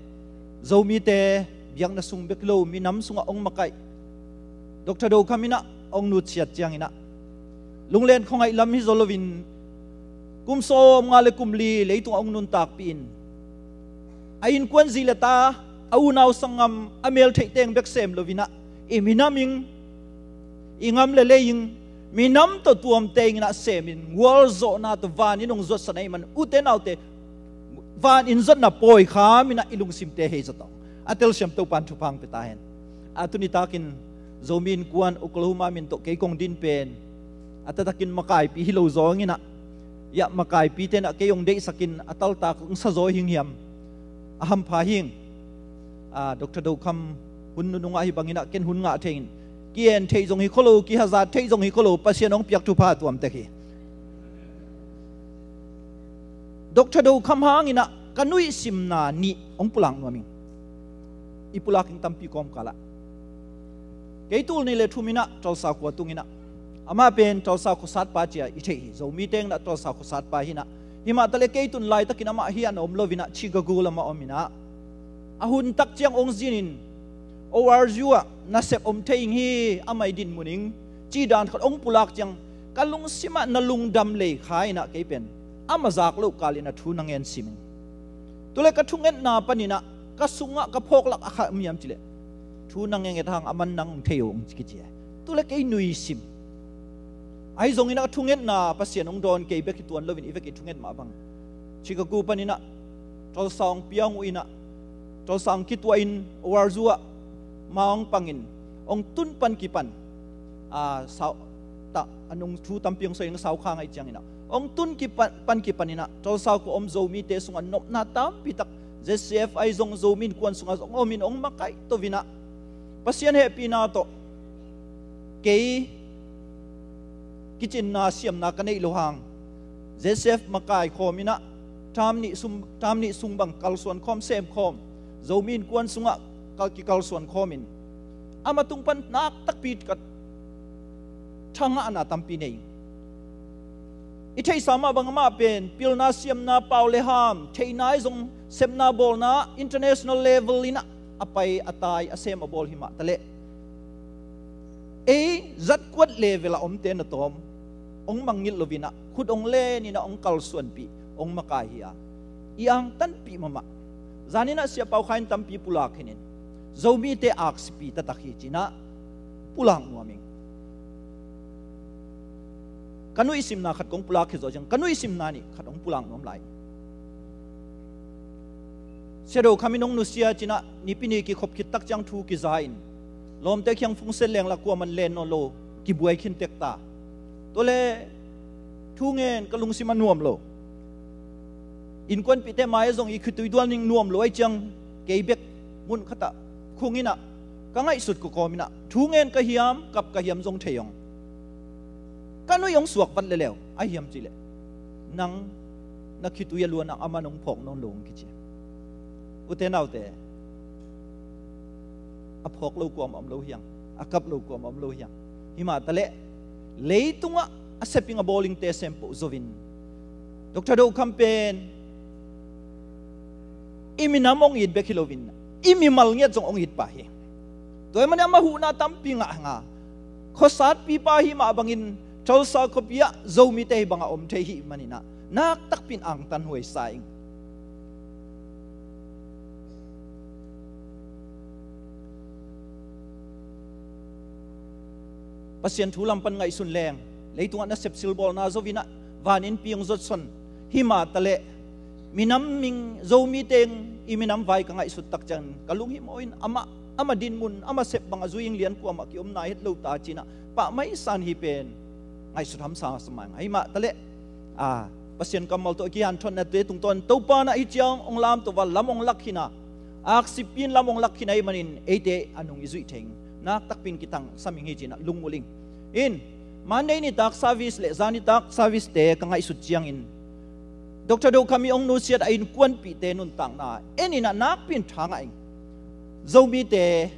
Zomite biakna sung bek lo, minam sungah hong makaih Doctor Do Kham in ah hong nutsiat ciang in ah, lunglen khuangaih lam hi zaw loin, kum sawmnga le kum li leitungah hong nuntakpih in, a innkuan zi le ta, a unau sanggam, a mel theih teng bek sem lo in ah, i minam ing, i gam le lei ing, minam tawh tuamte ing in ah sem in, gualzawhna tawh vanin hong zuatsan ahih man, ute naute, vanin zuatna pawi kham in ah i lungsimte hei zaw tawh. A telsiam Topa'n thupha hong pia ta hen. A tuni takin Zomi Innkuan Oklahoma min tawh kei kong din pen a taktakin makaipih hi lo zawng in ah, ya, makaipite in ah kei hong deihsak in a taltak hong sa zaw hing hiam? A hampha hing. A, Doctor Do Kham hun nunung ah hih bang in ah ken hun ngah thei ing. Ki-en theih zong hi kho lo, kihazat theih zong hi kho lo, Pasian hong piak thupha tuam tek hi. Doctor Do Kham hang in ah ka nuihsimna nih hong pulak nuam ing. I pulak ing tampi kawmkal ah. Kei tul nih le thum in ah Tulsa khua tung in ah, amah pen Tulsa khuasatpa ci a i theih hi. Zomite in ah Tulsa khuasatpa hi in ah, himah taleh kei tun laitakin amah hih ah om lo in ah, Chicago lamah om in ah, a hun tak ciang hong zin in, O R U ah nasep om thei ing hi, a mai dinmun ing, cih dan khat hong pulak ciang, ka lungsim ah na lungdam lei kha in ah kei pen amah zak loh kal in ah thu na ngen sim ing. Tua leh ka thungetna panin ah ka sungah ka phawklak a khat om hiam cih leh, thu na ngen hang aman nang hong thei uh hong kici hi. Tua leh kei nuisim. Ahi zongin ah ka thungetna Pasian hong dawn, kei bek hi tuan loin i vek i thunget mah bang, Chicago panin ah Tulsa hong piang uh in ah, Tulsa hong kituah in, O R U ah ma hong pang in, hong tun pan kipan, a, sau, ta, a nung thu tampi hong soi ing, sau kha ngaih ciang in ah, hong tun kipan, pan kipan in ah, Tulsa khua om Zomite sungah nopna tampi tak, Z C F ahi zong Zomi Innkuan sungah zong om in hong makaih to in ah, Pasian hehpihna tawh kei kicinna siamna ka neih loh hang, Z C F makai khawm in ah, term nih sung, term nih sung bang kalsuan khawm, sem khawm, Zomi Innkuan sungah kal, kikalsuan khawm in, amah tung pan nak takpi ka thangahna tampi nei ing. I theihsa mah bang amah pen pilna, siamna, pau le ham, theihna ahi zong sepna bawlna, international level in ah a pai, a tai, a sem, a bawl himah taleh, ei zatkuat level ah omte na tawm hong mangngilh lo in ah, khut hong len in ah hong kalsuanpih, hong makai hi a, i angtanpih mahmah. Zan in ah Sia Pau Kha in tampi pulak khin in, Zomite aksipi taktak hi ci in ah pulak nuam ing. Ka nuihsimna khat kong pulak khit zawh ciang, ka nuihsimna nih khat hong pulak nuam lai. Sia Do Kham in hong nusia ci in ah, Nipi ni kikhop khit tak ciang thu kiza in, lawmte kiang fungsen leng lah kuaman len nawn lo, kibuai khin tek ta. Tua leh thu ngen ka lungsim ah nuam lo. Innkuanpihte mai ah zong i khitui dual ning nuam lo ahih ciang, kei bek mun khat ah khung in ah, ka ngaihsut kawkawm in ah, thu ngen ka hiam, kap ka hiam zong thei hong. Ka nuih hong suak vat leuleu, ahi hiam cih leh, nang na khitui a luan ah aman hong phawk nawn lo hong kici. Ute naute, a phawk lo kuamah om lo hiang, a kap lo kuamah om lo hiang. Himah taleh leitungah a seping a bawlingte sempoh zovin, Dr. Do Kham pen i minam hong it bek hi loin i mimal ngiat zong hong it pah hi. Tua ahih manin amah huhna tampi ngah hanga, khuasatpipa himah bangin Tulsa khuapi ah Zomite hih bangah om thei hih maninah naktakpin angtan huaisa ing. Pasian thu lam pan ngaihsun leng, leitungah nasep silbawlna zovinah vanin piang zotson. Himah taleh minam ming Zomite i minam vai ka ngaihsut tak ciangin ka lunghimawh in amah, amah dinmun, amah sep bang a zui ing lian kuamah kiomna het lo ta cinah pahmai san hi pen ngaihsut hamsa sa mai ngai. Himah taleh a Pasian kammal tawh kihanthawnna te tungtawn Topa na hi ciang hong lamto va lam hong lakhina, aksipin lam hong lakhina ahih manin eite a nung i zuih thei ing. Naktakpin kitang saming hi cinah lungmul ing. In Monday nitak service le zan nitak service te ka ngaihsut ciangin Dr. Do Kham i hong nusiat a innkuanpihte nuntakna en inah nakpin tha ngah ing. Zomite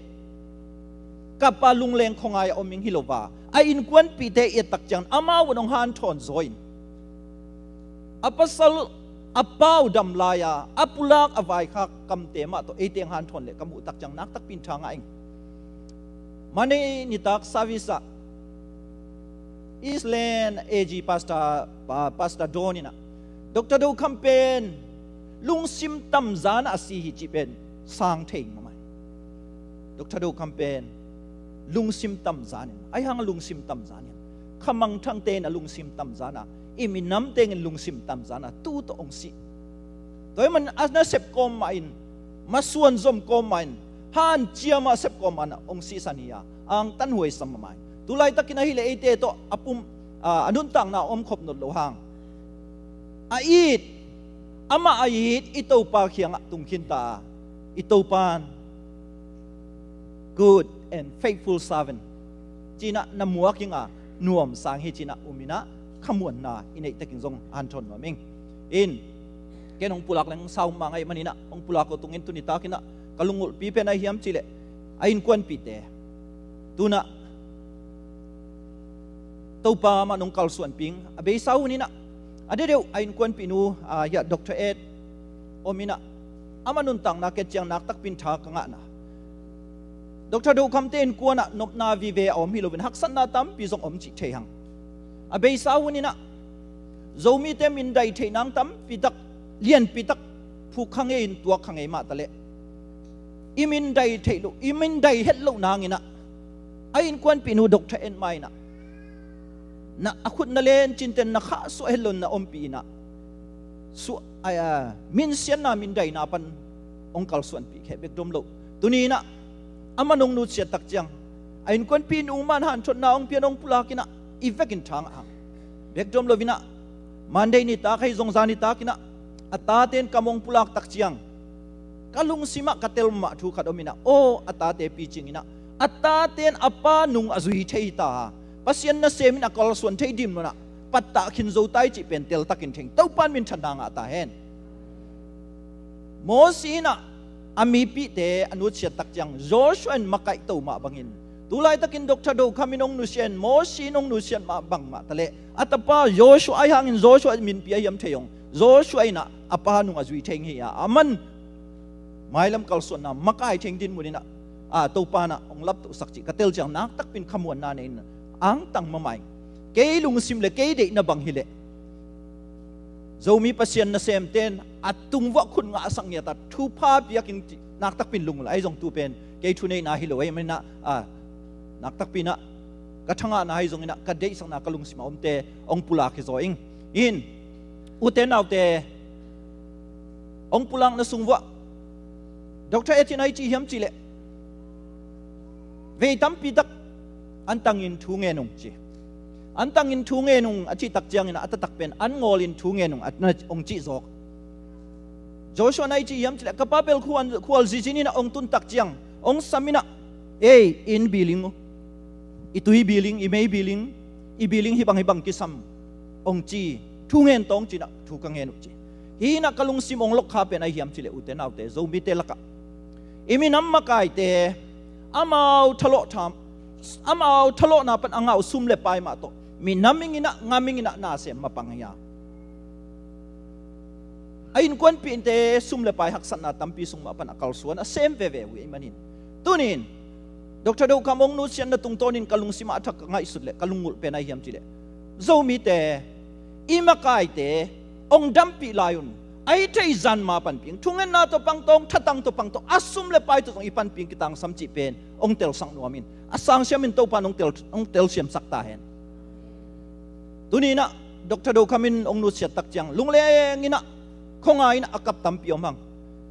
kapa lungleng khuangai a om ing hi lo va, a innkuanpihte i et tak ciangin amau un hong hanthawn zaw in a pasal a pau dam lai-a a pulak a vaikhak kamte mah tawh eite hong hanthawn le ka muh tak ciang naktakpin tha ngah ing. Monday nitak service ah Eastland A G Pastor, pa, Pastor Don inah Dr. Do Kham pen lungsim tamzanah a si hi cih pen sang thei ing mahmah. Dr. Do Kham pen lungsim tamzan in, ahi hang a lungsim tamzan in, khamangthangte in a lungsim tamzanah, i minam tengin lungsim tamzanah tu tawh hong si. Tua ahih manin a nasep kawm mahin, masuan zom kawm mahin, hanciam a sep kawm mahin hong sisan hi a, angtan huaisa mahmah. Tulaitakin ahileh eite tawh a pum, a, a nuntakna a omkhop nawn lo hang, a it, amah a it i Topa kiangah tung khinta a, i Topa in good and faithful servant cinah na muak ing a, nuamsa ing hi cinah um inah khamuanna i neih takin zong hanthawn nuam ing. In ken hong pulak leng sau mah ngaih maninah hong pulak uh tungin tuni takinah ka lungulhpi pen ahi hiam cihleh a innkuanpihte tunah Topa mah nong kalsuanpi ing. A beisa hun inah a deuhdeuh a innkuanpihnu, a, hiah Dr. Ed om inah amah nuntakna ken ciang naktakpin tha ka ngahna, Dr. Do Kham te innkuanah nopna vive a om hi loin haksatna tampi zong om cih thei hang. A beisa hun inah Zomite mindai theih nang tampi tak, lianpi tak phuk kha ngei in tuak kha ngei mah taleh i mindai theih loh, i mindai het loh nanginah a innkuanpihnu Dr. Ed mah inah na a khut na len cinten na khah suah het loin na ompih inah suah, a, a, minsiatna mindaina pan hong kalsuanpih kheh bek dom loh. Tuni inah amah nong nusiat tak ciang a innkuanpihnu mah in hanthawnna hong pian hong pulak inah i vekin tha ngah hang. Bek dom lo inah Monday nitak ahi zong zan nitak inah a taten kam hong pulak tak ciang ka lungsimah ka tel mahmah thu khat om inah, aw, a tate picing inah a taten a pa nung a zui thei ta a, Pasian nasem in a kalsuan thei dinmunah pattah khin zo ta hi cih pen teltakin theng, Topa in minthanna ngah ta hen. Mosi inah a mipihte a nusiat tak ciang Joshua in makaihto mah bangin, tulaitakin Dr. Do Kham in hong nusiat in Mosi in hong nusiat mah bangmah taleh a tapa Joshua ahi hangin Joshua minpi a hiam thei hong, Joshua inah a pa nung a zui thei hi a, aman mailam kalsuanna makai theng dinmun inah, a, Topa inah hong laptohsak cih ka tel ciang naktakpin khamuanna nei in angtang mahmah ing. Kei lungsim le kei deihna bang hileh Zomi Pasian nasemte in a tungvuah khut ngahsak ngiat a thupha piak ing cih naktakpin lungul ahi zong tu pen kei thuneihna hi lo ahi maninah, a, naktakpinah ka thangahna ahi zonginah ka deihsakna ka lungsimah omte hong pulak hi zaw ing. In ute naute, hong pulakna sungvuah Dr. Ed in a i cih hiam cihleh vei tampi tak an tangin thu ngen ung ci. An tangin thu ngen ung a cih tak ciangin a taktak pen an ngawlin thu ngen ung a hong cih zawk. Joshua in a i cih hiam cihleh ka pa bel khual, khual zizin inah hong tun tak ciang hong sam inah, ei, inn biling uh, i tui biling, i mei biling, i biling hibang hibang kisam hong ci, thu ngen tawng cinah thu ka ngen uh ci. Hih in ah ka lungsim hong lokkha pen ahi hiam cih leh, ute naute, Zomite lakah i minam makaite, amau thalawh tham, amau thalawhna pan a ngah uh sum le pai mah tawh minam ing in ah, ngam ing in ah, na sem mapang hi a, a innkuanpihte sum le pai haksatna tampi sung mah pan a kalsuan a sem veve uh ahih manin, tuni-in Doctor Do Kham hong nutsiatna tungtawnin ka lungsim ah a thak ka ngaihsut leh ka lunggulh pen ahi hiam cih leh, Zomite, i makaite hong dampih lai un, a hih theih zan ma panpih in, thungetna tawh pang tawh, thatang tawh pang tawh, a sum le pai tawh zong i panpih in kitangsam cih pen hong telsak nuam in, a sangsiamin Topa'n hong tel, hong telsiamsak ta hen. Tuni in ah Doctor Do Kham in hong nutsiat tak ciang, lungleng in ah, khuangai in ah a kap tampi om hang.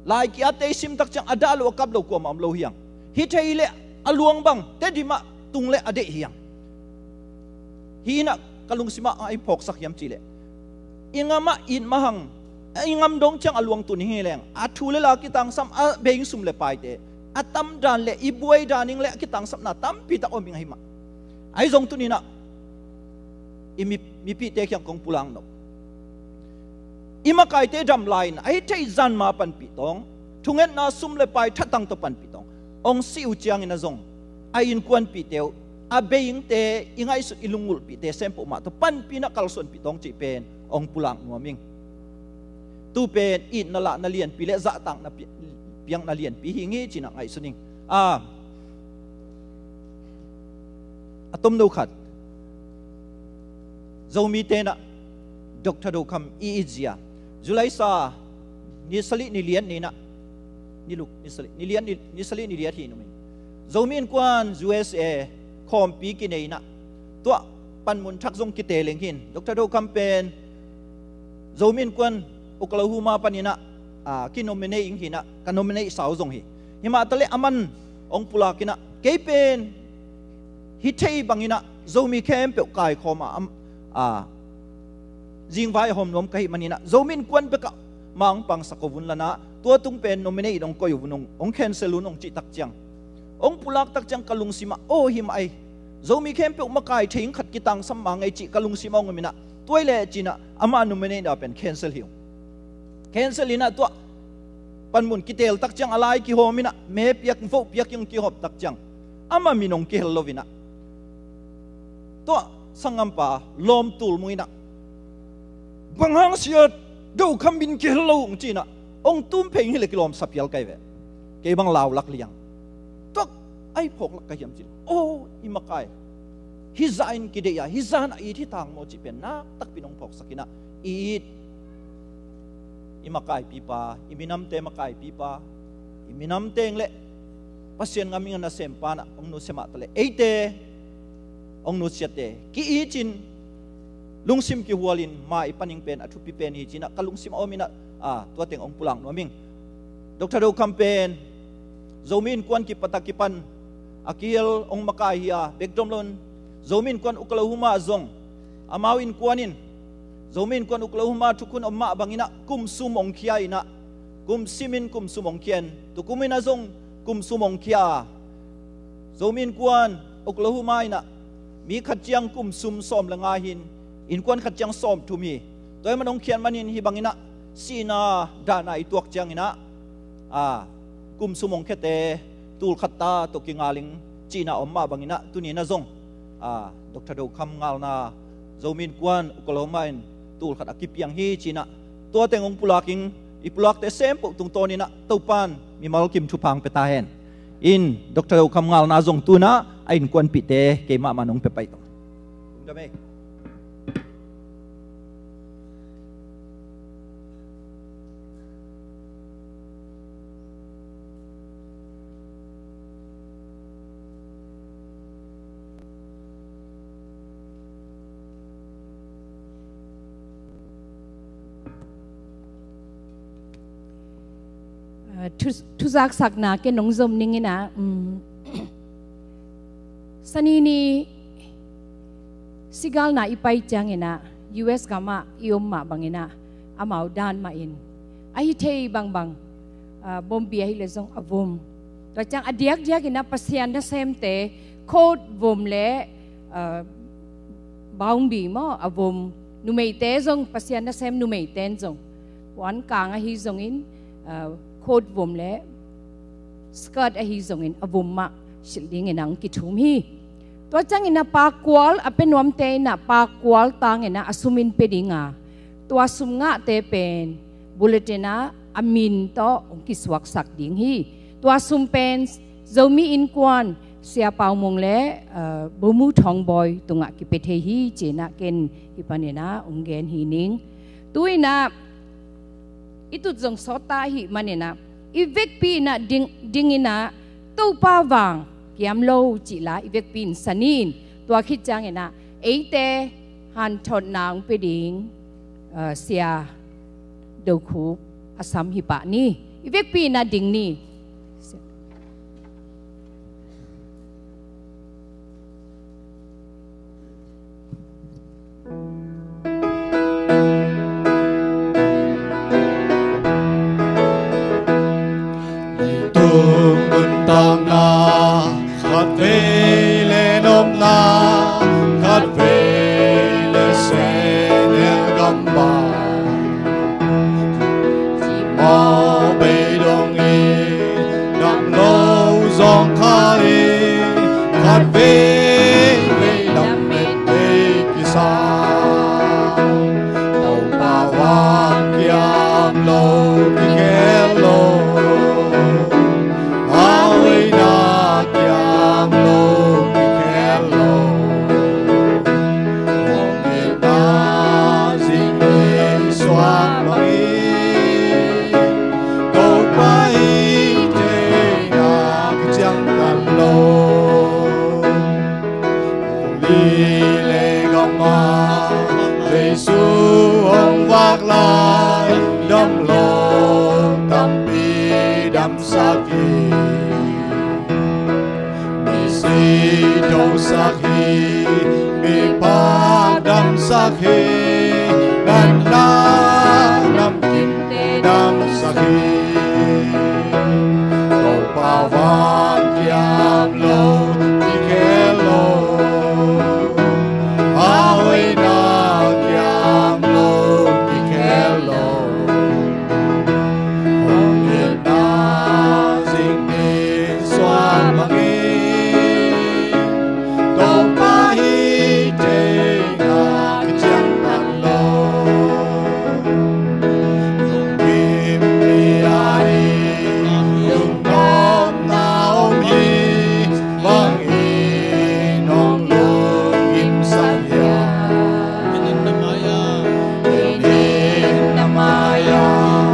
Lai ki-ate i sim tak ciang a dah lo, a kap lo kuamah om lo hi hang. Hih thei leh a luang bang, Tedim ah tung leh a deih hi hang. Hih in ah ka lungsim ah a i phawksak hiam cih leh, i ngam ah it mah hang, i ngam dong ciang a luang tun hi leng, a thu le la kitangsam, a bei ing sum le paite, a tam dan le i buai dan ing le a kitangsapna tampi tak om ing ahi mah. Ahi zong tuni in ah i mi, mipihte kiang kong pulak nop. I makaite dam lai-in a hih theih zan ma panpih tawh, thungetna, sum le pai, thatang tawh panpih tawh hong si uh ciangin ah zong, a innkuanpihte uh, a bei ingte, i ngaihsut i lunggulhpihte sem peuhmah tawh panpih in ah kalsuanpih tawh cih pen hong pulak nuam ing. Tu pen itna lahna lianpi le zahtakna pi-, piakna lianpi hi ing hi ci-in ah ngaihsun ing. A, a tomno khat, Zomite in ah Doctor Do Kham i it zia, July sa ni sali ni liat ni in ah, ni luk ni sali ni liat, ni, ni sali ni liat hi nuam ing. Zomi Innkuan U S A khawmpi kinei in ah, tuah panmun thak zong kite leng hi in, Doctor Do Kham pen Zomi Innkuan Oklahoma panin ah, a, kinominate ing hi in ah, ka nominate sau zong hi. Hi mah ta leh aman hong pulak in ah, kei pen hih thei bangin ah Zomi khempeuh kaikhawm a, am, a, zingvai a hawm nuam ka hih manin ah, Zomi Innkuan bekah mah hong pangsak uh un la in ah, tua tung pen nominate hong koih uh un, hong, hong cancel un hong cih tak ciang, hong pulak tak ciang ka lungsim ah, aw, hi mah ei, Zomi khempeuh makai thei ing khat kitangsam mah ing ei cih ka lungsim ah hong om in ah, tua hi leh ci-in ah amah nominate na pen cancel hi ung. Cancel in ah tuah panmun kitel tak ciang a lai kihawm in ah, me piak, vote piak in kihawm tak ciang, amah min hong kihel lo in ah, tuah sanggampa lawm tul mu in ah, bang hang sia Do Kham min kihel lo ung ci-in ah, hong tum phei ing hi leh kilawm sa phial kai ve. Kei bang lau lak liang. Tuak a i phawk lak ka hiam cih leh, aw, i makai, hih zah in kideih a, hih zah in a it hi ta ing maw cih pen nak takpi in hong phawksak in ah, i it, i makaipipa, i minamte makaipipa, i minamte ing le Pasian ngam ing a nasempa in ah hong nusia mah ta leh, eite hong nusiate ki-it in, lungsim kihual in mai pan ing pen a thupi pen hi ci-in ah ka lungsim ah om in ah, a, tua teng hong pulak nuam ing. Doctor Do Kham pen Zomi Innkuan kipat a kipan a kihel hong makai hi a, bek dom lo-in Zomi Innkuan Oklahoma ah zong, amau innkuan in Zomi Innkuan Oklahoma thukhun om mah bangin ah kum sum hong khia in ah, kum sim in kum sum hong khia in, tukum in ah zong kum sum hong khia a, Zomi Innkuan Oklahoma in ah mi khat ciang kum sum sawm le nga hi in, innkuan khat ciang sawm thum hi. Tua ahih man hong khiat manin hih bangin ah sihna dan a i tuak ciangin ah, a, kum sum hong khiate tul khat ta tawh kingal ing cihna om mah bangin ah, tuni in ah zong, a, Doctor Do Kham ngalna Zomi Innkuan Oklahoma in tul khat a kipiang hi ci-in ah, tua teng hong pulak ing. I pulakte sem peuh tungtawnin ah Topa'n mimal kim thupha hong pia ta hen. In Doctor Do Kham ngalna zong tu-in ah a innkuanpihte keimah mah in hong pia pai tawh. Lungdam ei. Ah, thu, thuzaksakna ken nong zom ning in ah, um, Sani ni sigalna i pai ciangin ah, U S gam ah i om mah bangin ah, amau dan mah in, a hi thei bangbang, ah, bombi ahih leh zong a vom. Tua ciang a diakdiakin ah Pasian nasemte, coat vom le, ah, bombi maw, a vom. Numeite zong, Pasian nasem numeite in zong Puan kang ahi zongin, uh, coat vum le skirt ahi zongin a vum mah silh dingin ah hong kithum hi. Tua ciangin ah pakual a pia nuamte in ah pakual tangin ah a sum in pia ding a, tua sum ngahte pen bulletin ah a min tawh hong kisuaksak ding hi. Tua sum pen Zomi Innkuan Sia Pau Mung le, uh, Bomu Thawng Bawi tungah kipia thei hi ci-in ah ken hih panin ah hong gen hi ning. Tu-in ah i tut zong sawt ta ahih manin ah i vekpi in ah ding, dingin ah Topa vang kiam lo cih la i vekpi in sa ni in, tua khit ciangin ah eite hanthotna hong pia ding, uh, Sia Do Khup a sam hi pah ni. I vekpi in ah ding ni. Leitung nuntakna khatvei le nopna khatvei le sehnel gambai, cimawh bei dongin dam lo zawngkhal in khatvei vei lamet bei kisa. Topa vang kiam lo kikhel lo, a hoihna kiam lo kikhel lo. Hong itna zing ni suak bangin Topa hih teng ah ka ciangtan lo. Li le gam ah Jesu hong vak lai, dam lo tampi damsak hi. Misi thosak hi, mipa damsak hi, natna namkimte damsak hi. Topa vang kiam lo kikhel lo, a hoihna kiam lo kikhel lo. Hong itna zing ni suak bangin Topa hih teng ah ka ciangtan lo. Lungkim mi a ding lungnuamna om hi bangin hong lungkimsak hiam? Tuni in na mai-ah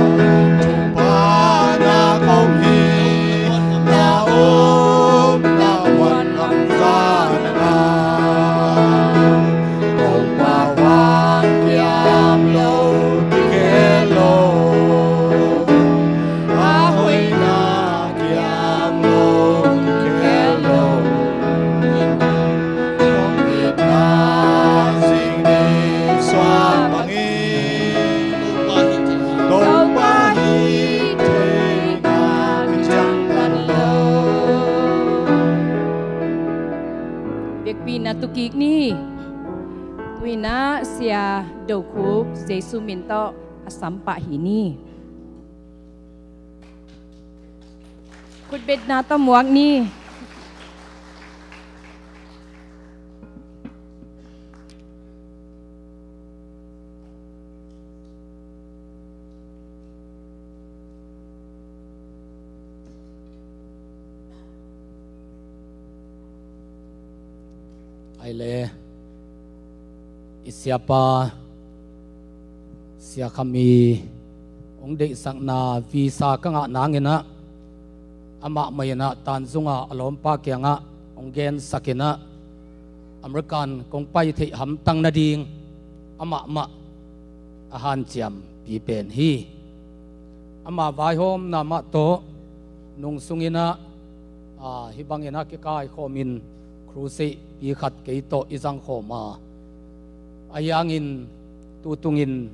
thupha na ko hi, na upna huan lam za na ngah. Topa vang kiam lo kikhel lo, a hoihna kiam lo kikhel lo. Hong itna zing ni suak bangin Topa hih teng ah ka ciangtan lo. Vekpi in ah tu kik ni. Tu-in ah Sia Do Khup Jesu min tawh a sam pah hi ni. Khutbetna tawh muak ni. Ai le, i siapa Sia Kham i hong deihsakna visa ka ngah nangin ah, amah mah in ah Tanzung a a lawmpa kiangah hong gensak in ah, American kong pai theih hamtang nading amah mah a hanciampi pen hi. Ama vaihawmna mah tawh nung sungin ah, aa, hih bangin ah kikaikhawmin crusade pi khat kei tawh i zangkhawm a, ahi hangin tutungin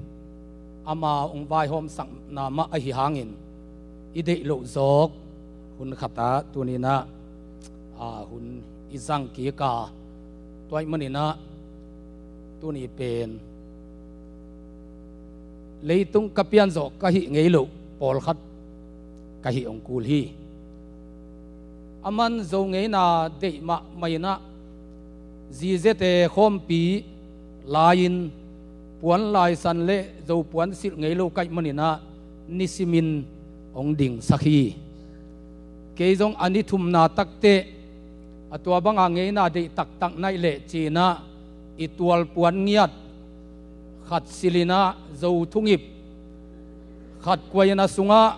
ama hong vaihawmsakna mah ahi hangin i deih loh zawk hun khatah tuni-in ah, aa, hun i zang kik a, tua ahih manin ah tuni pen Leitung ka pianzawh ka hih ngei loh pawlkhat ka hih hong kul hi. Aman Zo ngeina deih mahmah inah zizete khawmpi lai-in puan laisan le Zo puan silh ngei lo ka hih maninah nisimin hong dingsak hi. Kei zong a ni thumna takteh a tua banga ngeina deih taktak naih leh cinah i tual puan ngiat khat silinah Zo thungip khat kuaina sungah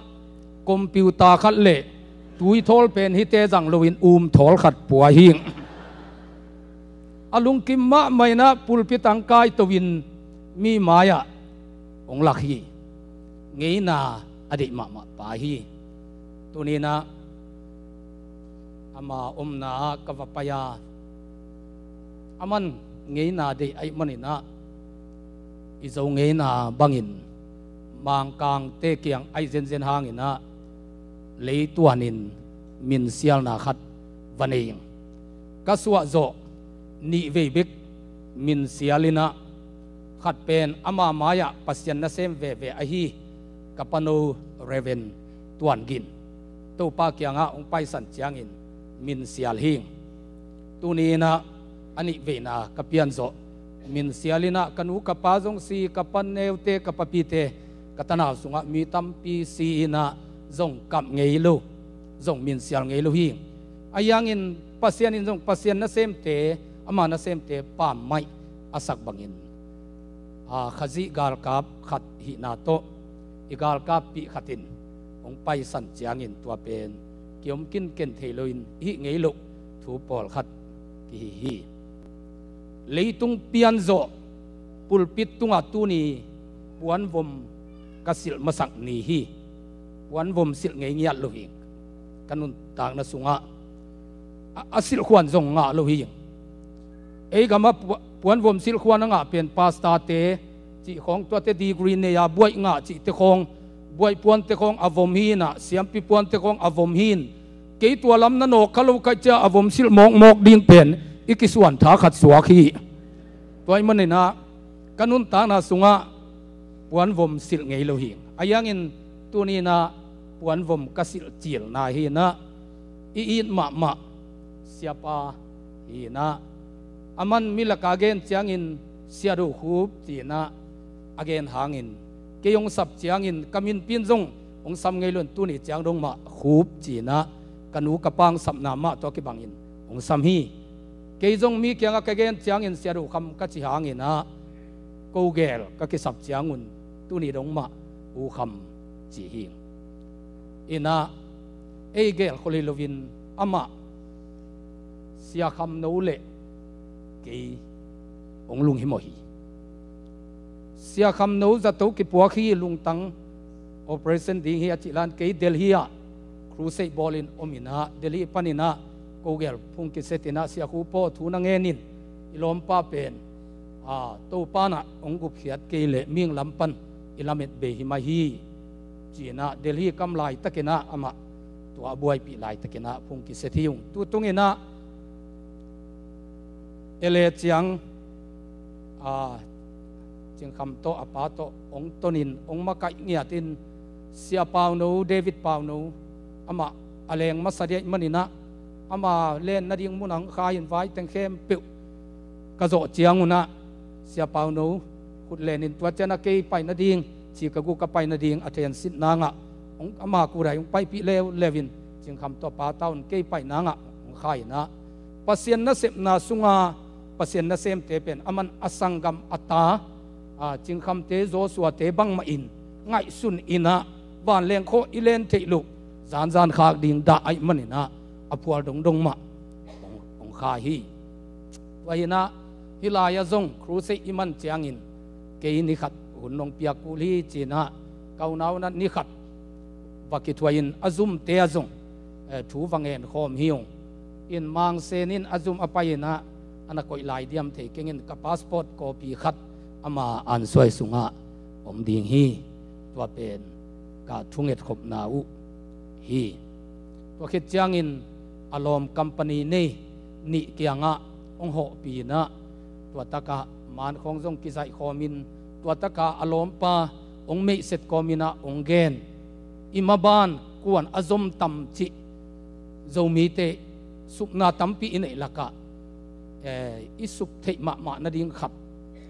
computer khat le tuithawl pen hite zang loin umthawl khat pua hi. A lungkim mahmah inah pulpit ang kaito-in mi mai-ah hong lak hi. Ngeina a deih mahmah pa hi. Tuninah ama omna-ah ka va pai a, aman ngeina deih ahih maninah i Zo ngeina bangin Mangkangte kiang ahi zenzen hanginah leituanin minsialna khat va nei ing. Ka suahzawh nih vei bek minsial inah khat pen ama mai-ah Pasian nasem veve ahi ka pano Reverend Tuan Gin Topa kiangah hong paisan ciangin minsial hi. Tuni inah a nih veina ka pianzawh minsial inah ka nu ka pa zong si, ka pa neute ka papite ka tanau sungah mi tampi si inah zong kap ngei lo, zong minsial ngei lo hi. Ahi hangin Pasian in zong Pasian nasemte, ama nasemte pammaih a sak bangin a Khazih galkap khat hihna tawh i galkappih khat in hong paisan ciangin tua pen kiom kinken thei loin i hih ngei loh thu pawlkhat kihi hi. Leitung pianzawh pulpit tungah tuni puanvom ka silh masak ni hi. Puanvom silh ngei ngiat lo hi. Ka nuntakna sungah a, a silhkhuan zong ngah lo hi. Ei gamah pu-, puanvom silhkhuan a ngah pen pastorte cih khawng, tuate degree nei-a buaih ngah cihte khawng, buaih puante khawng a vom hi inah, siampi puante khawng a vom hi in, kei tua lam na nawk kha lo ka hih ciang a vom silh mawkmawk ding pen i kisuantha khat suak hi. Tua ahih maninah ka nuntakna sungah puanvom silh ngei lo hi. Ahi hangin tuni inah puanvom ka silh cilna hi inah i it mahmah siapa hi inah aman mi lakah a gen ciangin Sia Do Khup ci inah a gen hangin kei hong sap ciangin ka minpi in zong hong sam ngei lo in tuni ciang dong mah Khup ci inah ka nu ka pa hong sapna mah tawh kibangin hong sam hi. Kei zong mi kiangah ka gen ciangin Sia Do Kham ka ci hanginah ko gel ka kisap ciangun tuni dong mah U Kham ci hi. Inah ei gel khol hi loin amah Sia Kham No le kei hong lunghimawh hi. Sia Kham No zato kipuak hi, lungtang operation ding hi a cih lan kei Delhi ah crusade bawlin om inah Delhi paninah ko gel phung kiset inah Sia Khup aw, thu na ngenin i lawmpa pen a, Topa nah hong gupkhiat kei leh mihing lam pan i lamet bei hi mai hi. Ci inah Delhi kam laitakinah amah tua a buaipih laitakinah phung kiset hi ung. Tutunginah ele ciang a, Cing Kham tawh a pa tawh hong tonin hong makaih ngiatin Sia Pau No, David Pau No amah a leng masa ding ahih maninah ama len nading munah hong khai in vai teng khempeuh ka zawh ciangunah Sia Pau No khut lenin tua cianah kei pai nading, ci ka guk a pai nading a thensit nangah hong, ama kudai hong paipih leuleu in Cing Kham tawh a pa taun kei pai nangah hong khai inah Pasian nasepna sunga Pasian nasemte pen aman a sanggam a ta, a, Cing Khamte, Joshuate bangmah in ngaihsun inah vanleng khawh i len theih loh zanzan khak ding dah ahih maninah a phual dongdong mah hong, hong khai hi. Tua hinah hih lai-ah zong crusade i man ciangin kei ni khat hun nong piak kul hi cinah ka unau inah ni khat va kithuahin a zumte ah zong, eh, thu va ngen khawm hi ung. In Mang Sen in a zum a pai inah a na koih lai diam thei keng in ka passport copy khat ama ansuai sungah om ding hi. Tua pen ka thunget khopna uh hi. Tua khit ciangin a lawm company nei nih kiangah hong hawhpih inah tua takah man khawng zong kizaih khawmin tua takah a lawmpa hong meihset kawm in ah hong gen. I maban kuan a zom tam cih Zomite supna tampi i neih lakah, eh, i sup theih mahmah nading khat,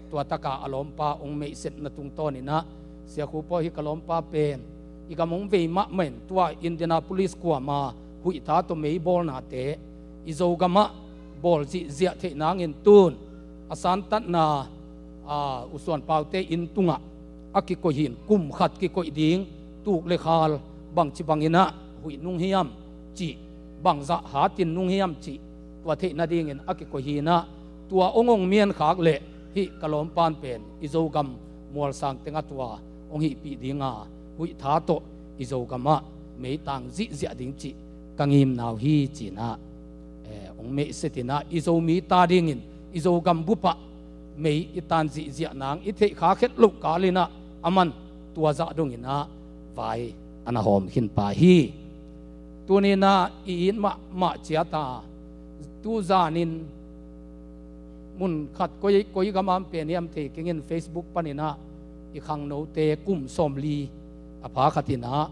tua taka a lawmpa hong meihsetna tungtawn in ah, Sia Khup aw, hih ka lawmpa pen i gam hong vei mahmah in, tua Indianapolis kuama huih tha tawh meibawlnate i Zogam ah bawl zihziah theih nangin tun a santatna, a, U Suan Paute inn tungah a kikoih hi in, kum khat kikoih ding, tuk le khal bangci bangin ah huih nung hiam cih, bangzah hatin nung hiam cih, tua theih nadingin a kikoih hi in ah, tua hong hong miankhak leh hih ka lawmpan pen i Zogam mualsang tengah tua hong hihpih dinga, huih tha tawh i Zogam ah meitang zihziah ding cih ka ngimna uh hi, ci in ah, eh, hong meihset in ah, i Zomi ta dingin i Zogam bup ah mei i tan zihziah nang i theih khak het loh kal in ah, aman tua zah dongin ah vai a na hawm khin pa hi. Tuni in ah i it mahmah ciat a, tu zanin mun khat, koi, koi gam ah om pen hiam thei keng in, Facebook panin ah i khangnote kum sawmli a pha khat in ah,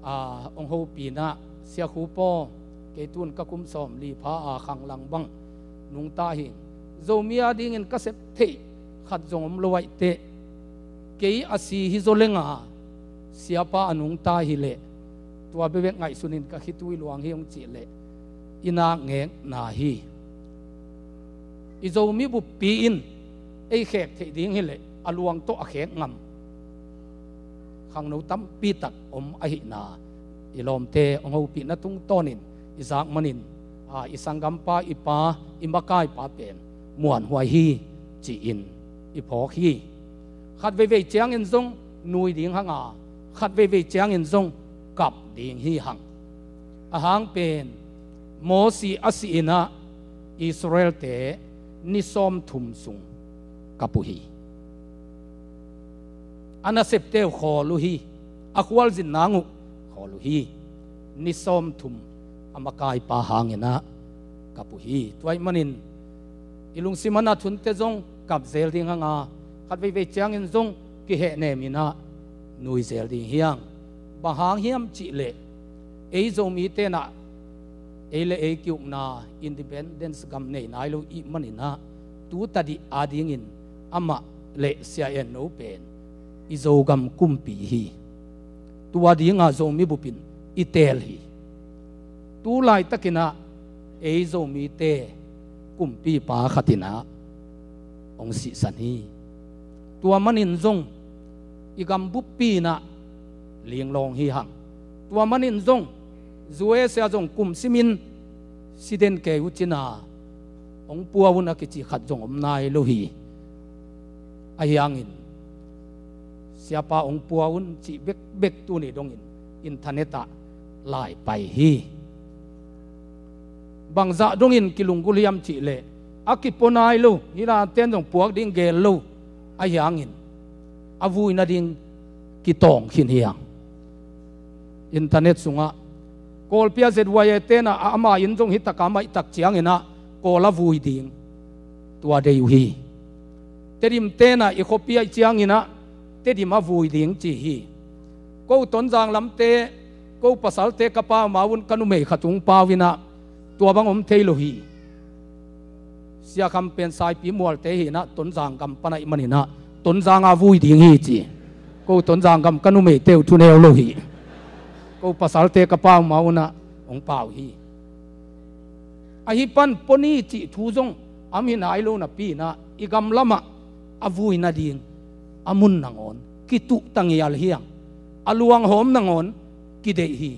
a, hong hopih in ah, Sia Khup aw, kei tun ka kum sawmli pha a, khang lang bang nungta hi ing. Zomi a dingin ka sep theih khat zong om lo ahih teh, kei a si hi zaw leng a, siapa a nungta hi leh, tua bekbek ngaihsun in ka khitui luang hi, hong cih leh i nak ngekna hi. I Zomi buppi in ei khek theih ding hi leh a luang tawh a khek ngam khangno tampi tak om ahihna i lawmte hong hopihna tungtawnin i zak manin, a, i sanggampa, i pa, i makaipa pen muanhuai hi, ci-in i phawk hi. Khat veivei ciangin zong nui ding hang a, khat veivei ciangin zong kap ding hi hang. A hang pen Mosi a sih in ah Israelte ni sawmthum sung kap uh hi. A nasepte uh khawl uh hi. A khualzin nang uh khawl uh hi. Ni sawmthum a makaipa hangin ah kap uh hi. Tua ahih manin i lungsim a na thunte zong kap zel ding hang a, khat veivei ciangin zong kihehnem in ah nui zel ding hi hang. Bang hang hiam cih leh, ei Zomite in ah ei le ei ki-ukna independence gam nei nai lo i hih manin ah, tu tadih a dingin amah le Sia En No pen i Zogam kumpi hi. Tua dinga Zomi bupin i teel hi. Tu laitakin ah ei Zomite kumpipa khat in ah hong sihsan hi. Tua manin zong i gam buppi in ah linglawng hi hang. Tua manin zong U S A zong kum simin si den kei uh cin a, hong pua un a kici khat zong om nai lo hi. Ahi hangin siapa hong pua un cih bekbek tuni dongin internet ah lai pai hi. Bangzah dongin kilunggulh hiam cih leh, a kipua nai lo, hih dan ten zong puak ding gel lo ahi hangin a vui nading kitawng khin hi hang. Internet sungah Kawlpi a Z Y A te in ah, ama inn zong hi tak a, a maih tak ciangin ah Kawl a vui ding, tua deih uh hi. Tedim te in ah i khuapi ahih ciangin ah Tedim a vui ding ci hi. Ko Tonzang lamte, ko pasalte ka pau ma un, ka numei khat hong pau in ah tua bang om thei lo hi. Sia Kham pen Saipi mualte hi in ah, Tonzang gam pan ahih manin ah Tonzang a vui ding hi ci. Ko Tonzang gam ka numeite uh thuneu lo hi. Ko pasalte ka pau ma un ah hong pau hi. Ahi pan pua ni cih thu zong om hi nai lo napi in ah, i gam lamah a vui nading a mun nangawn kituh ta ngial hi hang. A luanghawm nangawn kideih hi.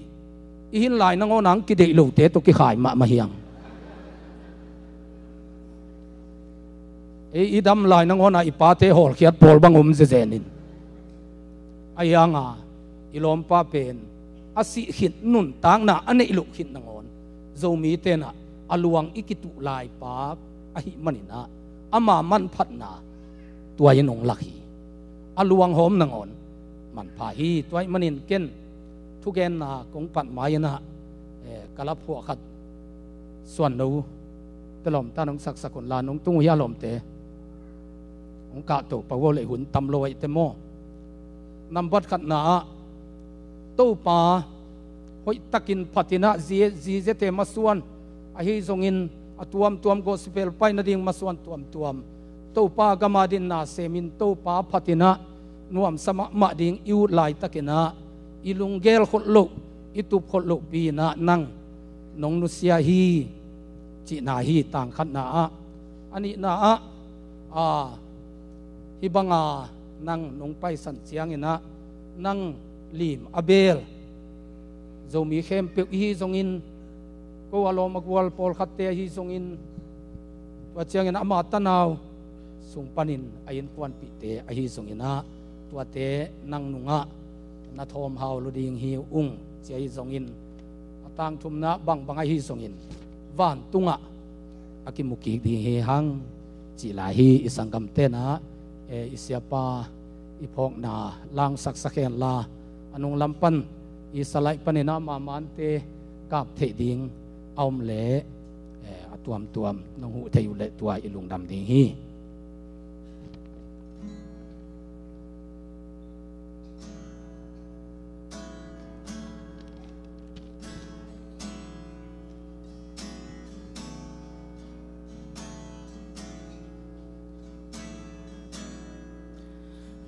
I hin lai nangawn a hong kideih lote tawh kikhai mahmah hi hang. Ei i dam lai nangawn a i pate hawlkhiat pawl bang om zezen in. Ahi hang a, i lawmpa pen a sih khit, nuntakna a neih loh khit nangawn Zomite in ah a luang i kituh lai pa ahih manin ah, ama manphatna tua in hong lak hi. A luanghawm nangawn manpha hi. Tua ahih manin ken thugenna kong pat mai in ah, eh, ka laphuah khat suan no te lawmta nong saksak un la, nong tung uh hia lawmte? Hong kahto pah uh leh hun tam lo ahih teh maw. Nambat khatna ah Topa hoihtakin phatin ah zi, ziziate masuan, ahi zongin a tuamtuam gospel pai nading masuan tuamtuam, Topa gam adingin na semin Topa phatin ah nuamsa mahmah ding i ut laitakin ah i lunggel kholh loh, i tup kholh lohpi-in ah nang nong nusia hi cihna hi, tang khatna ah. A nihna ah, a, hih banga nang nong paisan ciangin ah nang lim a beel Zomi khempeuh i hi zongin, ko a lawm a gual pawlkhatte ahi zongin, tua ciangin ama tanau sung panin a innkuanpihte ahi zongin ah, tuate nang nungah na thawm hau lo ding hi ung, ci ahi zongin, a tangthumna bangbang ahi zongin vantungah a kimu kik ding hi hang, cih lai hi. I sanggamte na, eh, i siapa i phawkna langsaksak hen la, a nunglam pan i salaih panin ah mamante kap theih ding a om leh, eh, a tuamtuam nong huh theih uh leh tua i lungdam ding hi.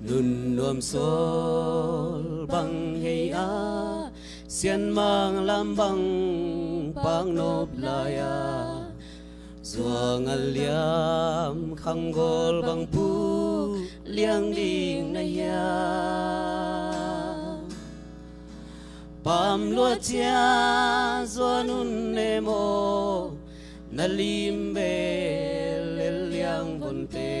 Nunnuam sawl bang hei a, sianmang lam bang pak nop lai a, zuang a liam khanggawl bang pu liang ding na hiam? Pam lua cia zuan un ne maw, na lim beel lel liang vonte,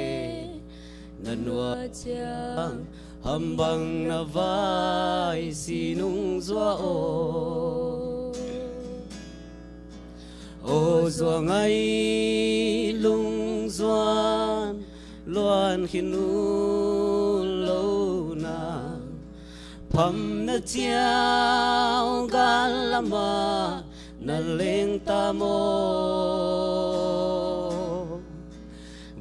na nua ciang ham bang na vai si nung zua aw. Aw zuang ai lungzuan luan khin un lo na, pham na ciau gal lamah na leng ta maw?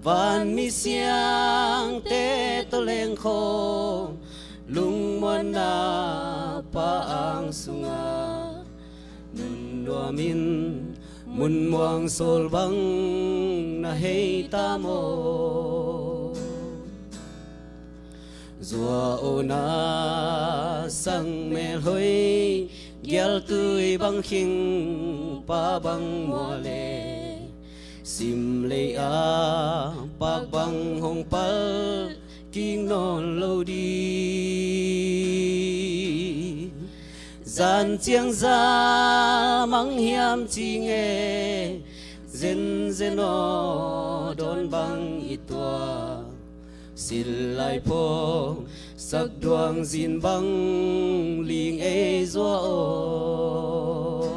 Van mi siangte tawh leng khawng, lungmuanna pa ang sungah nunnuamin munmuang sawl bang na hei ta maw? Zua aw na sang melhoi, gialtui bang khing pa bang mua le, sim lei a pak bang hong pal kik nawn lo di. Zan ciang za mang hiam ci nge, zenzen aw dawn bang i tuak, sil lai phawng sak duang zin bang ling ei zua aw.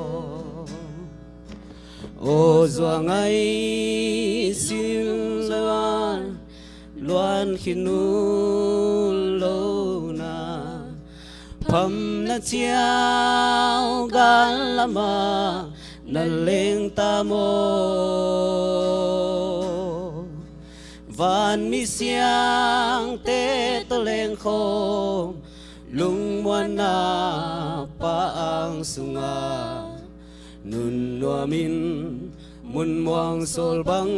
Aw zuang ai sil luan luan khin un lo na, pham na ciau gal lamah na leng ta maw? Van mi siangte tawh leng khawng, lungmuanna pa ang sungah nunnuamin munmuang sawl bang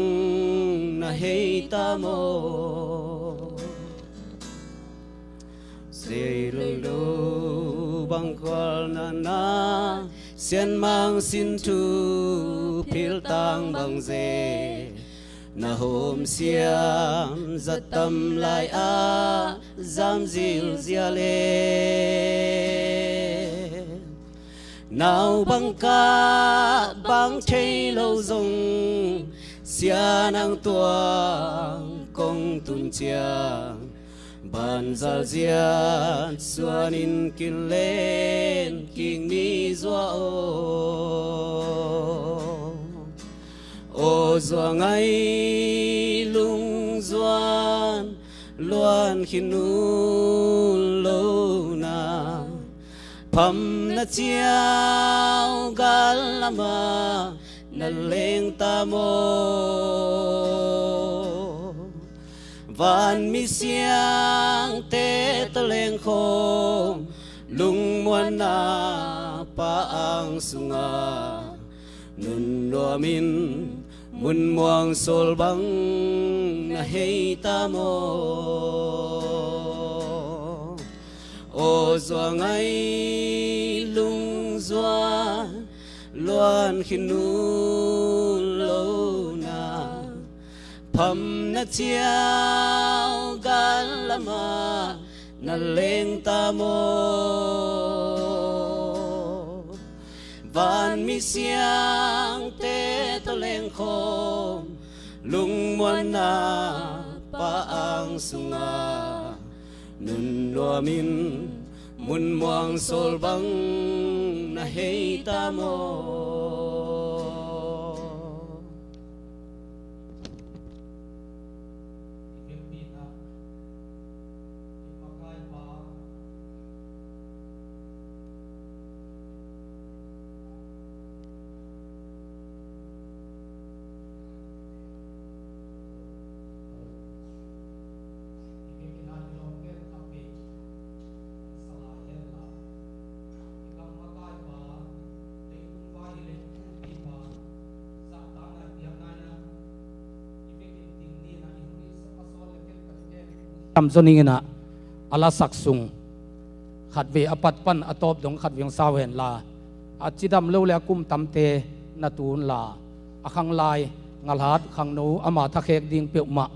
na hei ta maw? Zei lolo bang khual na na, sianmang sin thu philtang bang ze, na hawm siam zat tam lai a zam zilzial e. Nau bang kah bang thei lo zong, sia nang tuang kong tun ciang, banzal ziat suanin kinlen kik ni zua aw. Aw zuang ai lungzuan luan khin un lo na, pham na ciau gal lamah na leng ta maw? Vanmi siangte tawh lengkhawm, lungmuanna Pa ang sungah nunnuamin, munmuang sawl bang na hei ta maw? Aw zuangai lungzuan, luan khin nunlona, phamna ciau gan lamah na leng ta maw? Vanmi siangte tawh lengkhawm, lungmuanna Pa ang sungah nunnuamin, munmuang sawl bang na hei ta maw? Tam zaw ning in ah, a lasak sung khatvei a pat pan a tawp dong khatvei hong sau hen la, a cidam lo le a kum tamte na tun la, a khanglai, ngalhat, khangno, ama thakhek ding peuhmah,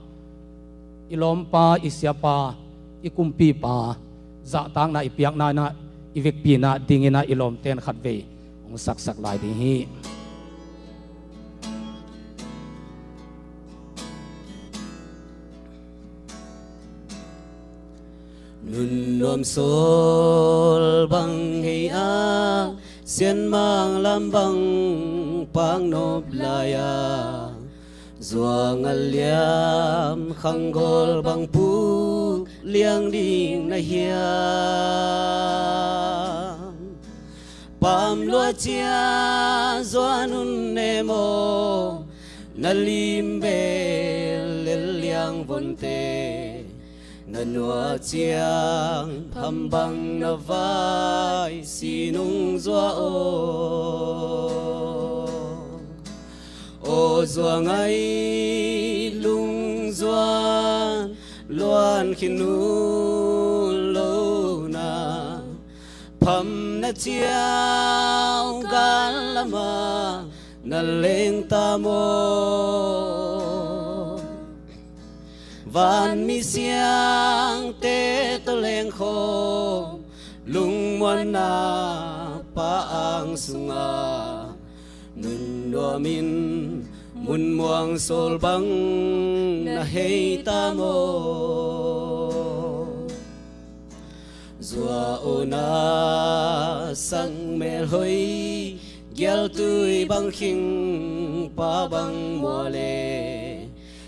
i lawmpa, i siapa, i kumpipa zahtakna i piakna in ah, i vekpi in ah ding in ah, i lawmten khatvei hong saksak lai ding hi. Nunnuam sawl bang hei a, sianmang lam bang pak nop lai a, zuangal liam khanggawl bang puk liang ding na hiam? Pam lua cia zuan un ne maw, na lim bel lel liang vonte, na nuah ciang pham bang na vai si nung zua aw. Aw zuangai lungzuan, luan khin nunlona, phamna ciau gan lamah na leng ta maw? Vanmi siangte tawh lengkhawm, lungmuanna Pa ang sungah nunnuamin, munmuang sawl bang na hei ta maw? Zuah awna sang melhoi, gialtui bang khing, pa bang mua le,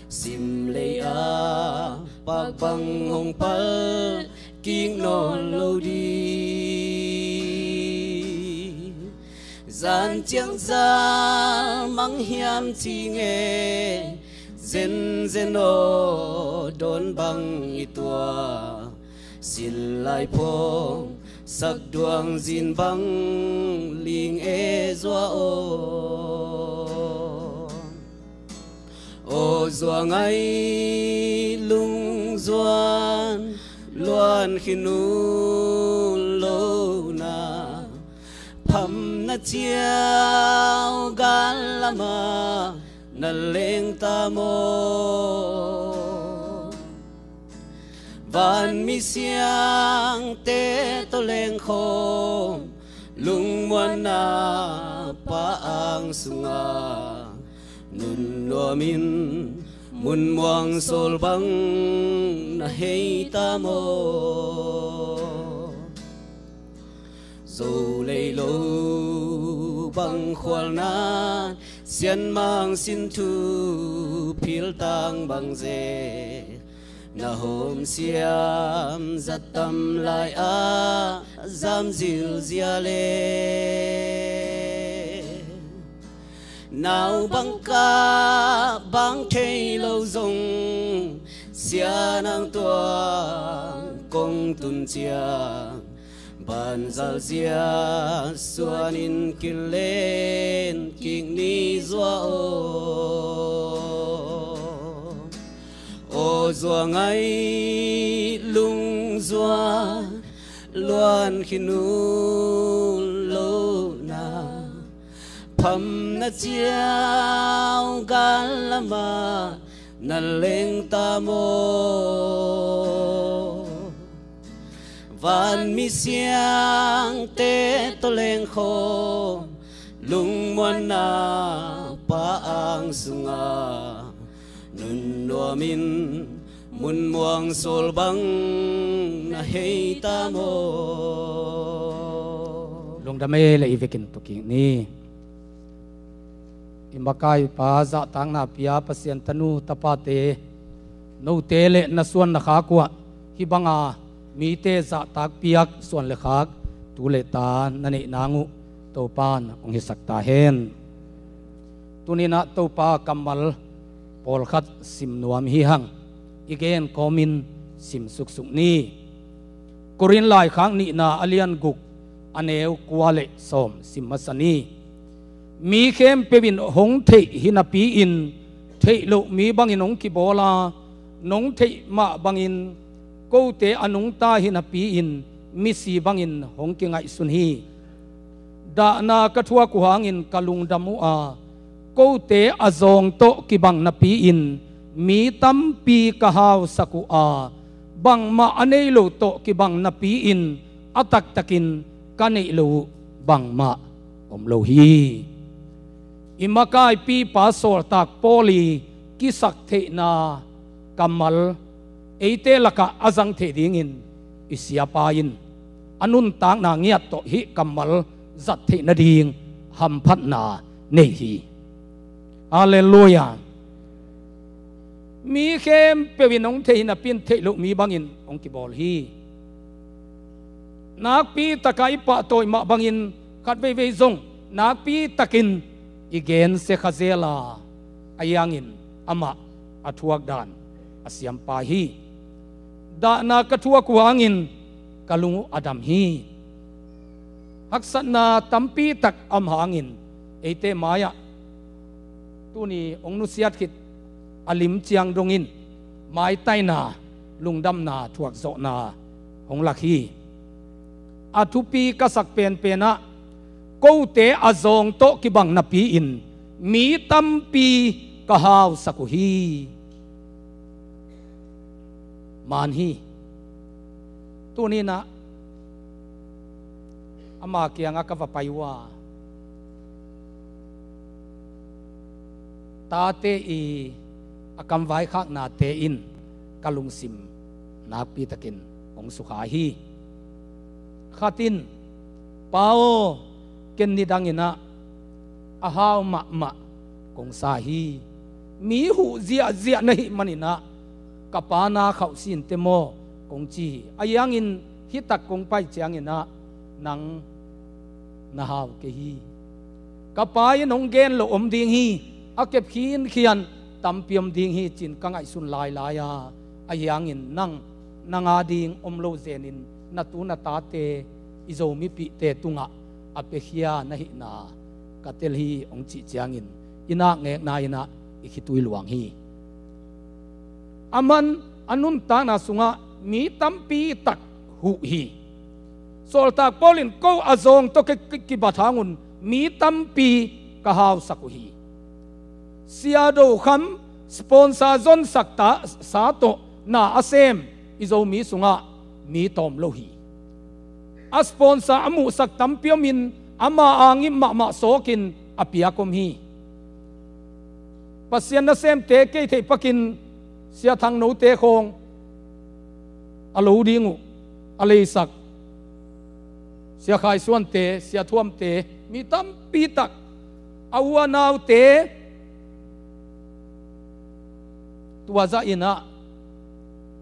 simlei ah pak bang hong pal kik nawn lo ding. Zan ciang zal mang hiam ci nge, zenzen aw dawn bang i tuah, sin lai phawng sak duang zin bang ling e zua aw. Aw zuangai lungzuan, luan khin nunlona, phamna ciau gan lamah na leng ta maw? Vanmi siangte tawh lengkhawm, lungmuanna Pa ang sungah nunnuamin, munmuang sawl bang na hei ta maw? Zo lei lo bang khualna, sianmang sin thu philtang bang ze, na hawm siam zat tam lai-ah zam zilzia le, nau bang kah bang thei lo zong, Sia nang tuang kong tun ciang, banzal zia suanin kinlen kik ni zua aw. Aw zua ngai lung zua luan khin uh lo na, phamna ciau gal lamah na leng ta maw? Van mi siangte tawh lengkhawm lungmuanna pa ang sungah, nun nuamin mun muang sawl bang na hei ta maw? Lungdam ei le i vekin tukik ni. I makaipa zahtakna pia Pasian tanu tapate, note le na suan na khak uh ah hih banga mite zahtak piak suan le khak tu le ta na neih nang uh Topan hong hisak ta hen. Tuninah Topa kammal pawlkhat sim nuam hi hang, i gen kawmin sim suksuk ni. Korin laikhak nihna a lian guk a neu kua le sawm sim masa ni. Mi khempeuh in hong theih hi napi-in theih loh mi bangin hong kibawl a, nong theih mah bangin kote a nungta hi napi-in misi bangin hong kingaihsun hi. Dahna ka thuak uh hangin ka lungdam uh a, kote a zawng tawh kibang napi-in mi tampi ka hausak uh a, bangmah a nei lo tawh kibang napi-in a taktakin ka neih lo uh bangmah om lo hi. I makaipipa sawltak Paul i kisaktheihna kammal eite lakah a zang theih dingin i siapa in a nuntakna ngiat tawh hih kammal zat theih nading hamphatna nei hi. Halleluiah. Mi khempeuh in hong thei hi napi-in theih loh mi bangin hong kibawl hi. Nakpi taka i pahtawi mah bangin khat veivei zong nakpi takin i gensia kha zel a, ahi hangin amah a thuak dan a siampa hi. Dahna ka thuak uh hangin ka lung uh a dam hi. Haksatna tampi tak a om hangin eite mai-ah tuni hong nusiat khit a lim ciang dongin maitaina, lungdamna, thuakzawhna hong lak hi. A thupi ka sak penpen ah kote a zawng tawh kibang napi-in mi tampi ka hausak uh hi. Maan hi. Tuninah ama kiangah ka va pai uh a, tate i a kamvaikhaknate in ka lungsim nakpi takin hong sukha hi. Khat in, "Pa aw, ken nidangin ah a hau mahmah kong sa hi. Mi huh ziahziah na hih manin ah ka pa na khauh sinte maw," kong ci hi. Ahi hangin hih tak kong pai ciangin ah nang na hau kei hi. Ka pa in hong gen loh om ding hi, a kep khinkhian tampi om ding hi ci-in ka ngaihsun lailai a, ahi hangin nang, nang a ding om lo zenin na tu na tate i Zomipihte tungah a piakhia na hihna ka tel hi hong cih ciangin i nakngekna in ah i khitui luang hi. Aman a nuntakna sungah mi tampi tak huh hi. Sawltak Paul in, "Ko a zawng tawh ki, ki, kibat hangun mi tampi ka hausak uh hi." Sia Do Kham sponsor zonsak ta, sa tawh na a sem i Zomi sungah mi tawm lo hi. A sponsor a muhsak tampi omin ama a ngim mahmah sawkin a piak om hi. Pasian nasemte kei theih pakin Sia Thang Note khawng a lo ding uh a leisak, Sia Khai Suante, Sia Thuamte, mi tampi tak, a u a naute, tua zah in ah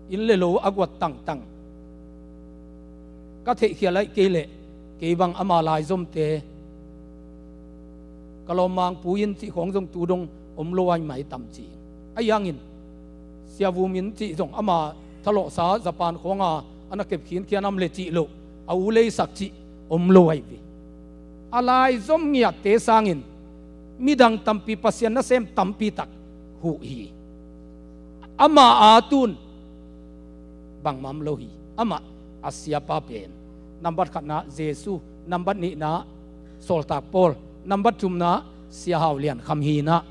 inn le lo a guat tangtang. Ka theihkhial aih kei leh kei bang ama laizomte, ka lawmmang pu in cih khawng zong tu dong om lo aih mai tam ci. Ahi hangin Sia Vum in cih zong ama thalawhsa Japan khawnga a na kep khinkhian am le cih loh, a u leisak cih om lo ahi ve. A lai zom ngiatte sangin midang tampi, Pasian nasem tampi tak huh hi. Ama a tun bangmah om lo hi. Amah a siapa pen, nambat khatna Jesu, nambat nihna Sawltak Paul, nambat thumna Sia Hau Lian Kham hi inah,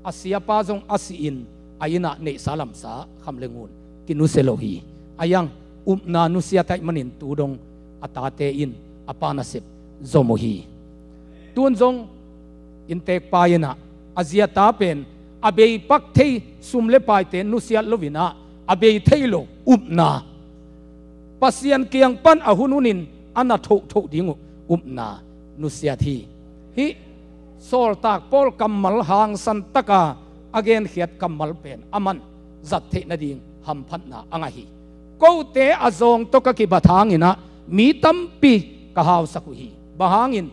a siapa zong a si-in a innah neihsa lamsa kham le ngun kinusia lo hi. A iang upna nusia ahih manin tu dong a tate in a pa nasep zom uh hi. Tun zong inntekpa inah a ziata pen a beipak thei sum le paite nusiat lo inah, a bei thei lo upna, Pasian kiang pan a hun hunin a na thotho ding uh upna nusiat hi. Hih Sawltak Paul kammal hangsan taka a genkhiat kammal pen aman zat theih nading hamphatna a ngah hi. Kote a zawng tawh ka kibat hanginah mi tampi ka hausak uh hi. Bang hangin,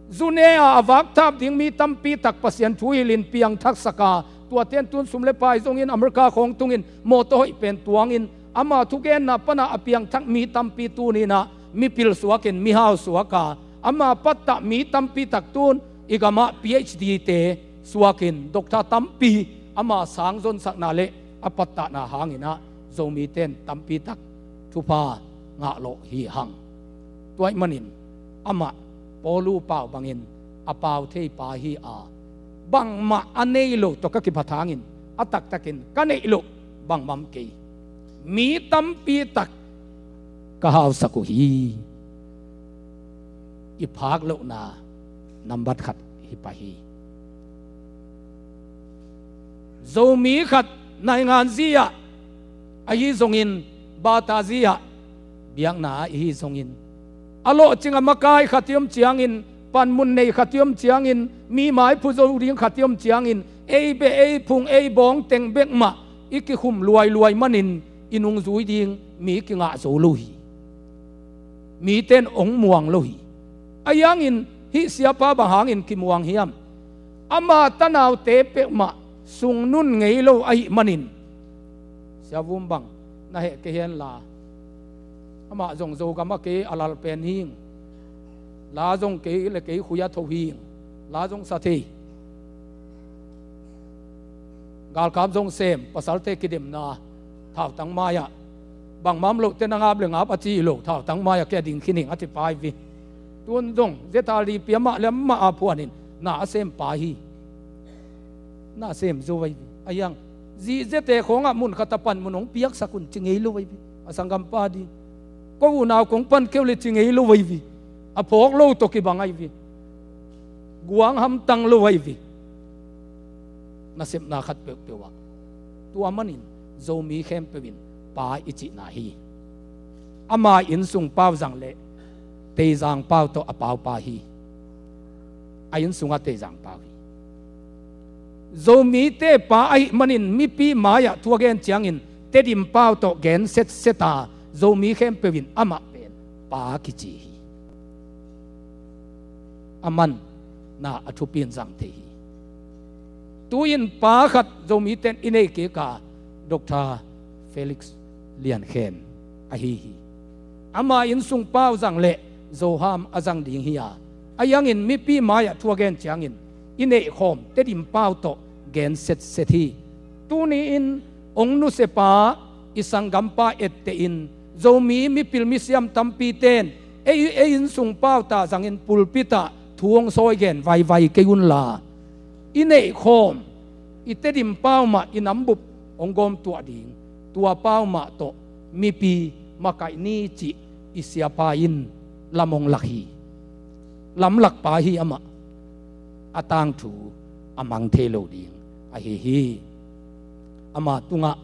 zu ne-a a vakthap ding mi tampi tak Pasian thu hilhin piangthaksak a, tuate in tun sum le pai zongin America khawng tungin mawtaw hoih pen tuangin, ama thugenna pana a piangthak mi tampi tuninah mipil suakin mihau suak a, ama pattah mi tampi tak tun i gamah P H D te suakin doctor tampi ama sang zonsakna le a pattahna hanginah Zomite in tampi tak thupha ngahlawh hi hang. Tua ahih manin amah Paulu pau bangin a pau thei pa hi a, bangmah a nei lo tawh ka kibat hangin a taktakin ka neih loh bangmah om kei, mi tampi tak ka hausak uh hi. I phak lohna nambat khat hi pah hi. Zomi khat naingan zi-ah ahi zongin, bata zi-ah biakna ah ihi zongin, a lawhcing a makai khat i om ciangin, panmun nei khat i om ciangin, mi maiphu zo ding khat i om ciangin, ei beh ei phung ei bawng teng bek mah i kikhum luailuai manin i nungzui ding mi kingah zo lo hi. Mite in hong muang lo hi. A iangin hih siapa bang hangin kimuang hiam? Ama tanaute peuhmah sungnun ngei lo ahih manin, Sia Vum bang na heh kei henla, amah zong Zogam ah kei a lal pen hing, la zong kei le kei khui a tho hing, la zong sa thei. Galkap zong sem, pasalte kidemna thautang mai-ah, bangmah om loh teh na ngap le ngap a ci lo, thautang mai-ah kei a ding khin hing a ci pa hi ve. Tun zong zeta li pia mah le mah a phuanin na a sem pa hi. Na sem zo ahi ve. A iang zi zete khawngah mun khat a panmun hong piaksak un ci ngei lo ahi ve. A sanggampa ding, ko unau kong pan keu le ci ngei lo ahi ve. A phawk lo tawh kibang ahi ve. Guang hamtang lo ahi ve. Nasepna khat peuhpeuh ah, tua manin Zomi khempeuh in pa i cihna hi. Ama innsung pau zang le Teizang pau tawh a pau pa hi. A innsung ah Teizang pau hi. Zomite pa ahih manin mipi mai-ah thu a gen ciangin Tedim pau tawh gen setset a, Zomi khempeuh in amah pen pa kici hi. Aman na a thupi in zang thei hi. Tu-in pa khat Zomite in i nei kik a, Doctor Felix Lian Khen ahi hi. Ama innsung pau zang le Zoham a zang ding hi a, a iangin mipi mai-ah thu a gen ciangin i neihkhawm Tedim pau tawh gen setset hi. Tuni-in hong nusia pa, i sanggampa etteh in, Zomi mipil misiam tampite in ei, ei innsung pau tah zangin pulpit ah thu hong sawi gen vaivai kei unla, i neihkhawm i Tedim pau mah i nambup hong gawmtuah ding, tua pau mah tawh mipi makaih ni cih i siapa in lam hong lak hi. Lamlak pa hi amah. A tangthu a mang thei lo ding ahi hi. Ama tungah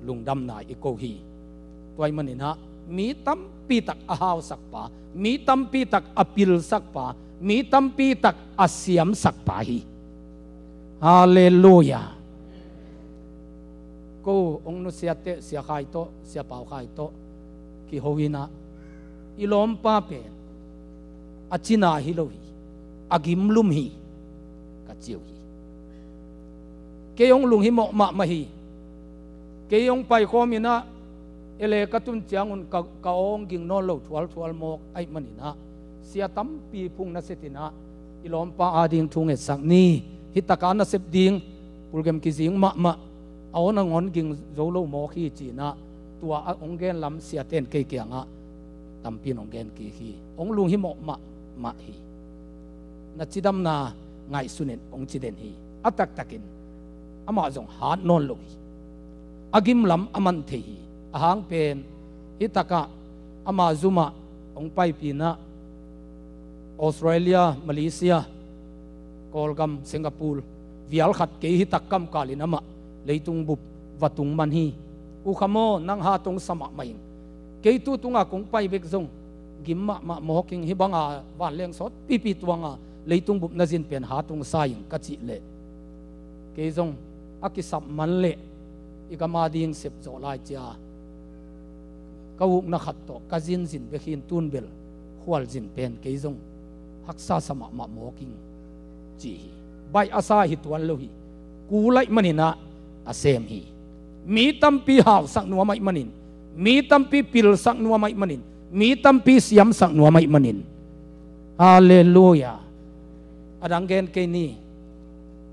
lungdamna i ko hi. Tua ahih maninah mi tampi tak a hausak pa, mi tampi tak a pilsak pa, mi tampi tak a siamsak pa hi. Halleluiah. Ko hong nusiatte Sia Khai tawh, Sia Pau Khai tawh kiho inah, i lawmpa pen a cina hi lo hi, a gimlum hi, ka ci uh hi. Kei hong lunghimawh mahmah hi. Kei hong paikhawm inah, ele ka tun ciangun ka, ka aw hong ging nawn lo thualthual mawk ahih maninah, sia tampi phung nasetinah i lawmpa ading thu ngetsak ni. Hitakah nasep ding pulgem kizing mahmah, a aw nangawn ging zo lo mawk hi cinah, tua a hong gen lam siaten kei kiangah tampi in hong gen kik hi. Hong lunghimawh mahmah hi. Na cidamna ngaihsunin hong ciden hi. A taktakin amah zong hat nawn lo hi. A gimlam a man thei hi. Ahang pen hitakah ama zumah hong paipinah Australia, Malaysia, Kawlgam, Singapore, vial khat kei hitak kamkalin amah leitung bup va tung man hi. U Kham aw, nang hat hong sa mahmah ing. Kei tu tunga kong pai bek zong gim mahmah mawk ing, hih banga vanleng sawt pipi tuanga leitung bup na zin pen hat hong sa ing ka cih leh, kei zong a kisap man leh i gam ading sep zawh lai cia ka ukna khat tawh ka zinzin bek hi in, tun bel khualzin pen kei zong haksa sa mahmah mawk ing ci hi. Baih a sa hi tuan lo hi. Kul ahih maninah a sem hi. Mi tampi hausak nuam ahih manin, mi tampi pilsak nuam ahih manin, mi tampi siamsak nuam ahih manin. Halleluia. A dang gen kei ni.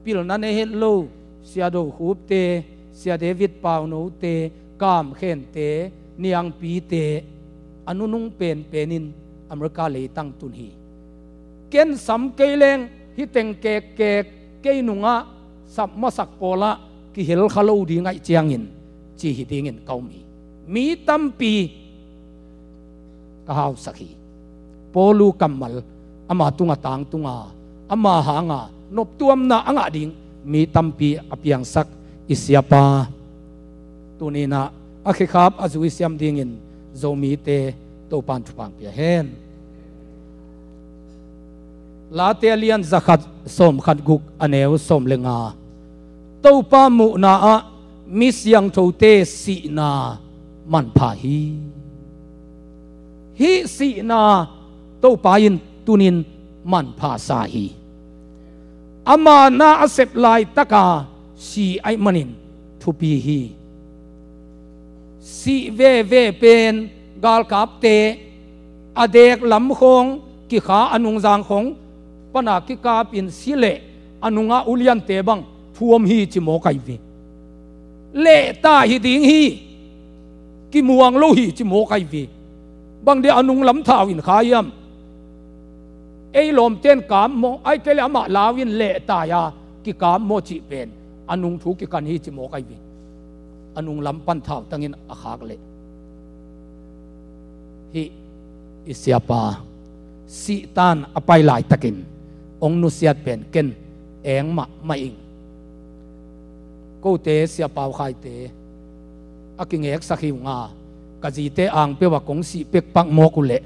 Pilna nei het lo Sia Do Khupte, Sia David Paunote, Kam Khente, Niangpite, a nunung penpenin America leitang tun hi. Ken sam kei leng hih teng kekkek kei nungah sap masak pawlah kihel kha lo ding ahih ciangin ci hi dingin ka um hi. Mi tampi ka hausak hi. Paulu kammal ama tunga tangtunga, ama hanga noptuamna a ngah ding mi tampi a piangsak i siapa, tuninah a khekhap a zui siam dingin Zomite Topan thupha pia hen. Late a lian zakhat sawmkhat guk a neu sawm le nga. Topa muhna ah mi siangthote sihna manpha hi. Hih sihna Topa in tunin manpha sa hi. Ama na a sep laitaka si ahih manin thupi hi. Sih veve pen galkapte a dek lam khawng kikha, a nungzang khawng pana kikapin si leh a nunga uliante bang thuam hi ci mawk ahi ve. Lehta hi ding hi. Kimuang lo hi ci mawk ahi ve. Bang dia a nunglam thau in kha hiam? Ei lawmten kap maw, ahih kei leh amah lau in lehta a kikap maw cih pen a nung thu kikan hi ci mawk ahi ve. A nunglam pan thautangin a khak leh. Hih i siapa sihtan a pai laitakin hong nusiat pen ken eng mahmah ing. Kote siapa uh khaite a kingeksak hi unga, ka zite ang peuh a kong sih pekpak mawk uh leh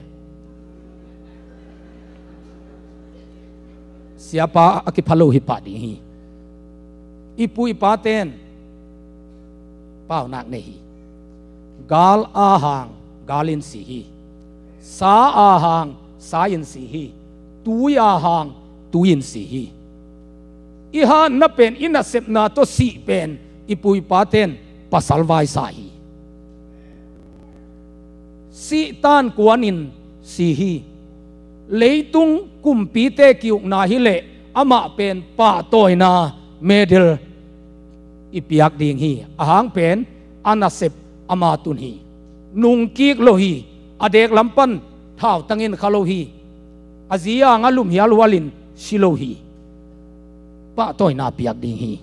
siapa a kipha lo hi pah ding hi. I pu i paten paunak nei hi. Gal a hang gal in si hi. Sa a hang sa in si hi. Tui a hang tui in si hi. I hanna pen, i nasepna tawh sih pen i pu i paten pasal vaisa hi. Sihtan kuanin si hi. Leitung kumpite ki-ukna hileh amah pen pahtawina medal i piak ding hi. Ahang pen a nasep ama tun hi. Nungkik lo hi. A dek lam pan thautangin kha lo hi. A zi ang a lum hialhualin si lo hi. Pahtawina piak ding hi.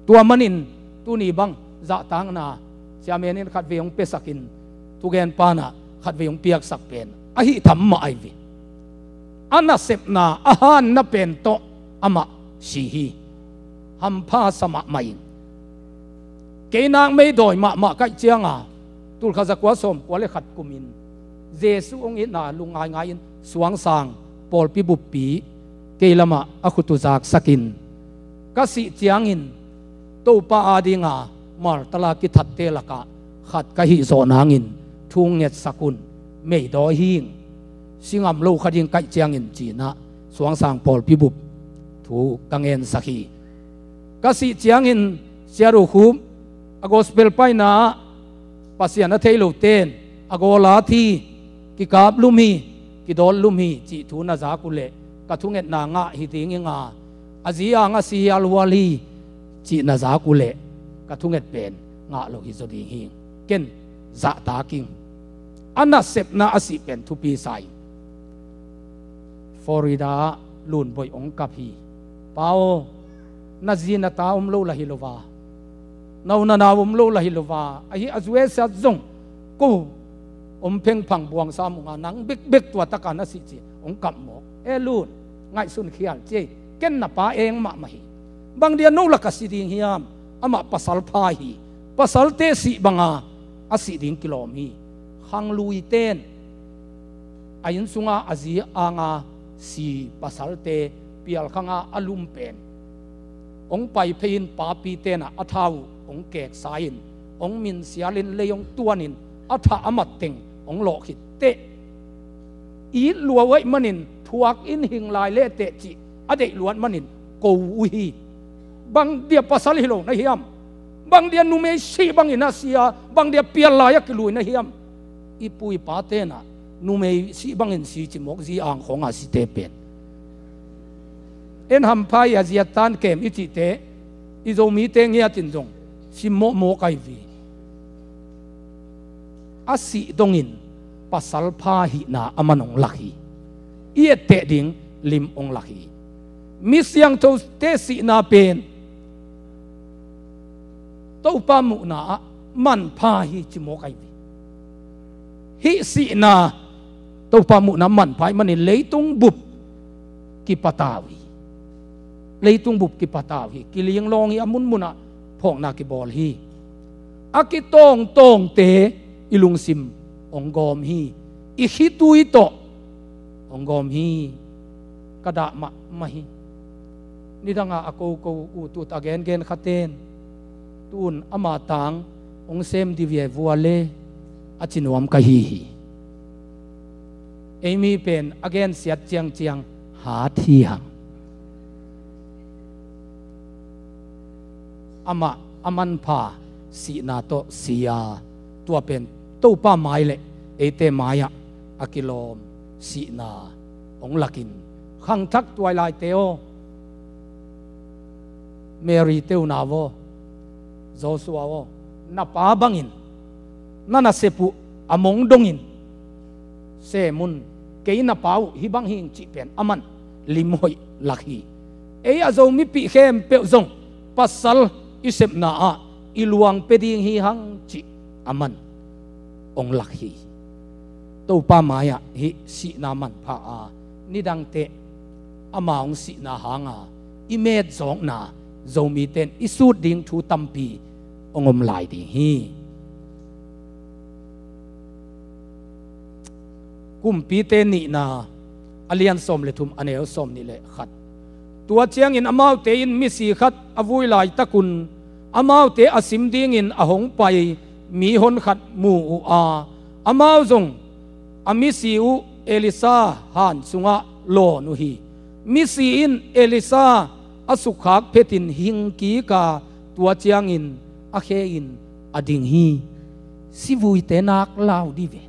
Tua manin tuni bang zahtakna siamen in khatvei hong piasakin, thugen panah khatvei hong piaksak pen ahi tham mah ahi ve. A nasepna a hanna pen tawh amah si hi. Hampha sa mahmah ing. Kei nak meidawi mahmah kaih cianga tulkhat zakua sawmkua le khat kumin Jesuh hong itna lungngaingai in suangsang pawlpi buppi kei lamah a khut uh zaksakin, ka sih ciangin Topa adinga martala kithatte lakah khat ka hih zawh nangin thu ngetsak un, meidawi hing, si ngam lo kha ding kaih ciangin cinah suangsang pawlpi bup thu ka ngensak hi. Ka sih ciangin Sia Do Khup A gospel paina ah Pasian a thei lote in a gawlat hi, kikaplum hi, kidawtlum hi cih thu na zak uh leh ka thungetna ngah hi ding ing a, a zi ang a si hialhual hi cih na zak uh leh ka thunget pen ngah lo hi zaw ding hi. Ken zahtak ing. A nasepna a sih pen thupi sa ing. Florida ah Lunboih hong kap hi. Pa aw, na zi na ta om lo lah hi lo va, na u na nau om lo lah hi lo va, ahi a zuesat zong ko om phengphang buangsa mung a, nang bekbek tua taka na sih ci hong kap mawk. E Lun, ngaihsun khial ci ei, ken na pa eng mahmah hi. Bang dia no lah ka si ding hiam? Amah pasal pha hi. Pasalte sih banga a sih ding kilawm hi. Khangluite in a inn sunga a zi anga si pasalte pialkhanga a lum pen hong pai phei in, papite in a tha uh hong keksa in, hong minsial in, lei hong tuan in, a thah a mat teng hong lawh khit teh, it lua uh ahih manin thuak in hing lai leteh cih a deih luat manin ko uh hi. Bang dia pasal hi lo na hiam? Bang dia numei sih bangin a si a, bang dia pial lai a kilui na hiam? I pu i pate in a numei sih bangin si ci mawk, zi ang khawng a site pen. En hampha i a ziat tan kem i cihte, i Zomite ngiatin zong si mawkmawk ahi vi. A sih dongin pasal pha hihna a man hong lak hi. I etteh ding lim hong lak hi. Mi siangthote sihna pen Topa muhna ah manpha hi ci mawk ahi ve. Hih sihna Topa muhna manpha ahih manin leitung bup kipatau hi. Leitung bup kipatau hi. Kilinglawng hi, a munmunah phawkna kibawl hi. A kitawngtawngte i lungsim hong gawm hi. I khitui tawh hong gawm hi. Ka dah mahmah hi. Nidanga a koko ut ut a gengen khaten, tun ama tang hong sem di ve vua le, a ci nuam ka hi hi. Ei mi pen a gensiat ciangciang hat hi hang. Amah a manpha sihna tawh si a, tua pen Topa mai le eite mai-ah a kilawm sihna hong lakin, khangthak tuailaite aw, Mary te unau aw, Joshua aw, na pa bangin na nasep uh a mong dongin sem un, kei na pa uh hih bang hi ing cih pen aman lim hoih lak hi. Ei a Zomipih khempeuh zong pasal i sepna ah i luang pia ding hi hang cih aman hong lak hi. Topa mai-ah hih sihna manpha a, nidangte ama hong sihna hanga i metzawkna Zomite in i sut ding thu tampi hong om lai ding hi. Kumpite nihna, a lian sawm le thum, a neu sawm nih le khat. Tua ciangin amaute in misi khat a vui laitakun amaute a sim dingin a hong pai mihon khat mu uh a, amau zong a misi uh Elisha han sungah lawn uh hi. Misi in Elisha a sukkhak phetin hing kik a, tua ciangin a khe in a ding hi. Sivuite nak lau di ve.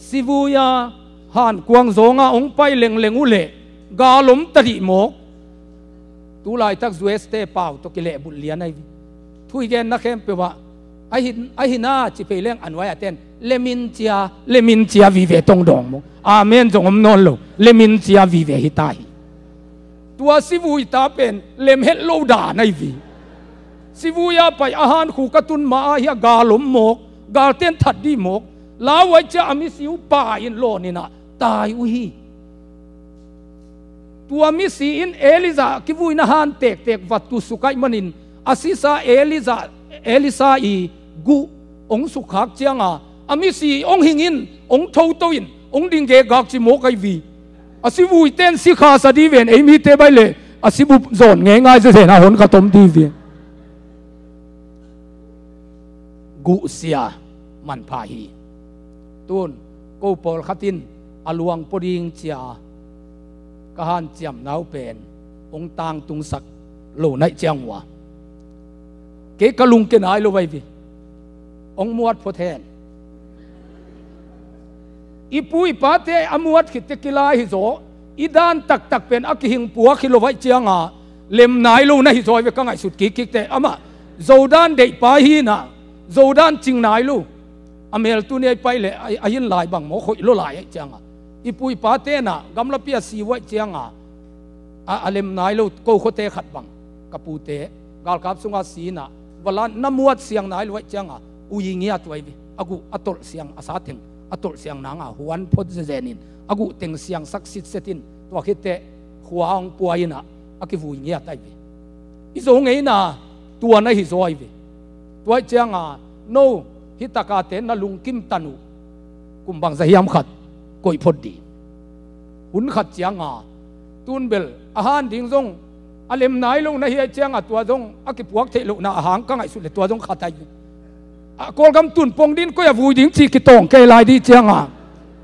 Sivui-a hankuang zawnga hong pai lengleng uhleh gal om ta dih mawk. Tu laitak U S te pau tawh kilehbulh lian ahi ve. Thu i genna khempeuh ah a hi, a hi na ci phei leng a nuai-a ten lemin cia, lemin cia vive tong dawng mawk. Amen zong om nawn lo. Lemin cia vive hi ta hi. Tua sivui ta pen lem het lo dan ahi ve. Sivui-a pai a hankhuk a tun ma-a hi a gal om mawk, galten that dih mawk. Lau ai cia a misi uh pa in lawn in a tai uh hi. Tua misi in Elijah kivuina han tektek va tusuk ahih manin a sisa Elijah, Elisha i guh hong sukkhak cianga a misi hong hing in, hong thoto in, hong ding gegak ci mawk ahi ve. A sivuite in si kha sa di ven, ei mite baih leh a sibup zawn ngeingai zezen a hon kha tom di ve. Guhsia manpha hi. Tun ko pawlkhat in a luang pua ding cia ka hanciamna uh pen hong tangtungsak lo naih ciang uh a, Kei ka lungke nai lo vai ve. Hong muat phot hen. I pu i pate a muat khit teh kilai hi zaw. I dan taktak pen a kihing puak hi lo vai cianga lem nai lo na hi zaw ve ka ngaihsut kikkik teh. Amah Zo dan deih pa hi na, Zo dan cing nai lo. A mel tuni a i pai leh a, a hin lai bang maw, khoih lo lai aih cianga i pu i pate na gamlapi a si uh aih cianga a, a lem nai lo. Ko khuate khat bang, ka pute galkap sunga si na, valan na muat siang nai lo aih cianga ui ngiat uh ai ve. A guh a tolh siang, a sa teng a tolh siang nanga huan phot zezenin a guh teng siangsak sitsetin, tua khit teh khua hong pua in a, a kivui ngiat ai ve. I Zo ngeina tua na hi zaw ai ve. Tua aih cianga no hih takate na lungkim tan uh. Kum bangza hiam khat koih phot ding. Hun khat cianga tun bel a han ding zong a lem nai lo na hi aih cianga tua zong a kipuak theih lohna a hang ka ngaihsut leh tua zong khat ai ve. A Kawlgam tun pong din koi a vui ding ci kitawng kei lai ding cianga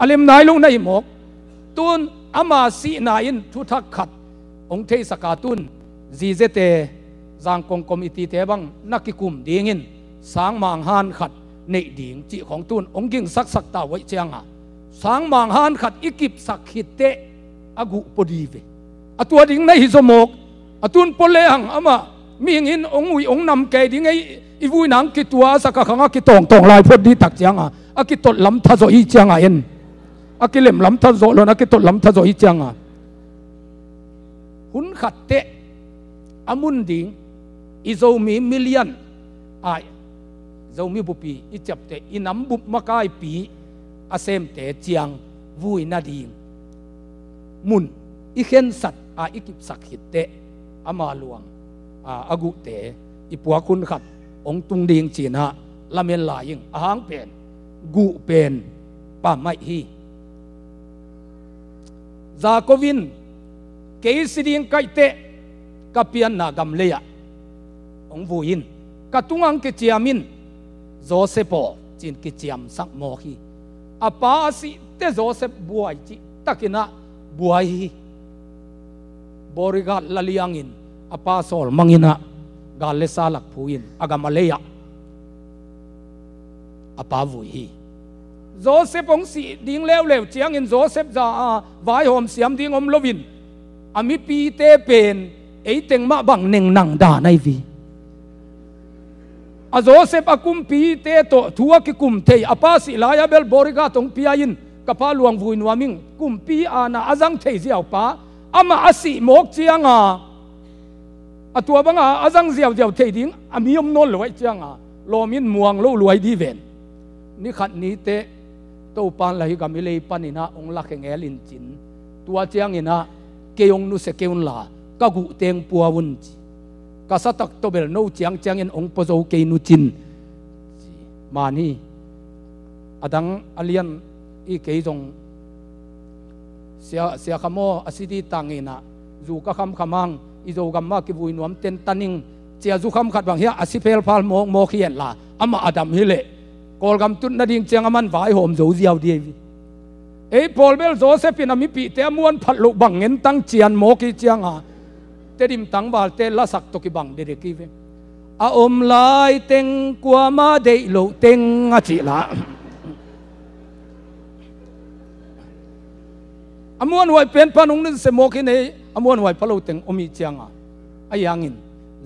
a lem nai lo na hi mawk. Tun ama sihna in thuthak khat hong theisaka tun zizete, Zangkong committee-te bang na kikum dingin sangmang han khat neih ding cih khawng tun hong gingsaksak ta uh aih cianga sangmang han khat i kipsak khit teh a guh pua ding ve. A tua ding na hi zaw mawk. A tun pua lehang amah mihing in hong ui hong nam kei ding ei, i vui nang kitua a sak a khang a kitawngtawng lai phot ding tak cianga a kitolh lam tha zaw hi cianga en. A kilem lam tha zaw lo in a kitolh lam tha zaw hi cianga hun khat teh a mun ding i Zomi million ai, Zomi bupi i ciapteh i nam bup makaipi a semte ciang vui nading mun i khensat a i kipsak khit teh ama luang a, a guhte i puak hun khat hong tung ding ci-in a lamen lai ing. A hang pen guh pen pammaih hi. Jakob in kei si ding kaih teh ka pianna gam lei-ah hong vui in, ka tungah hong kiciam in, Joseph aw ci-in kiciamsak mawk hi. A pa a sih teh Joseph buai cih takin a buai hi. Bodyguard la liangin a pa sawl mang in a gal le sa lak phu in a gam a lei-ah a pa vui hi. Joseph hong sih ding leuleu ciangin Joseph za a vaihawm siam ding om loin a mipite pen ei teng mah bang neng nang dan ai ve. A Joseph a kumpite tawh thu a kikum thei, a pa sih lai-a bel bodyguard hong pia in, ka pa luang vui nuam ing, kumpi aana a zang thei ziau pa, amah a sih mawk cianga a tua banga a zang ziauziau thei ding a mi om nawn lo aih cianga lawm in muang lo luai ding ven. Ni khat ni teh Topa'n la hih gam i lei panin a hong lakhia ngel in cin, tua ciangin a kei hong nusia kei un la ka guh teng pua un ci. Ka satak tawh bel no ciangciangin hong pua zo kei nu cin ci. Man hi. A dang a lian i kei zong Sia, Sia Kham aw, a si ding tangin a, zu ka khamkham hang, i Zogam mah kivui nuam tentan ing, cia zu kham khat bang hiah a si phelphal mawkmawk hi en la, amah a dam hi leh Kawlgam tut nading ciang a man vaihawm zo ziau ding hi. Ei pawl bel Joseph in a mipihte a muan phat loh bang ngen tang cian mawk hi cianga Tedim tangvalte lasak tawh kibang dedek hi ve. A om lai teng kuamah deih loh teng a cih la. A muanhuai pen pan hong nusia mawk hi nei, a muanhuai pha lo teng om hi cianga. Ahi hangin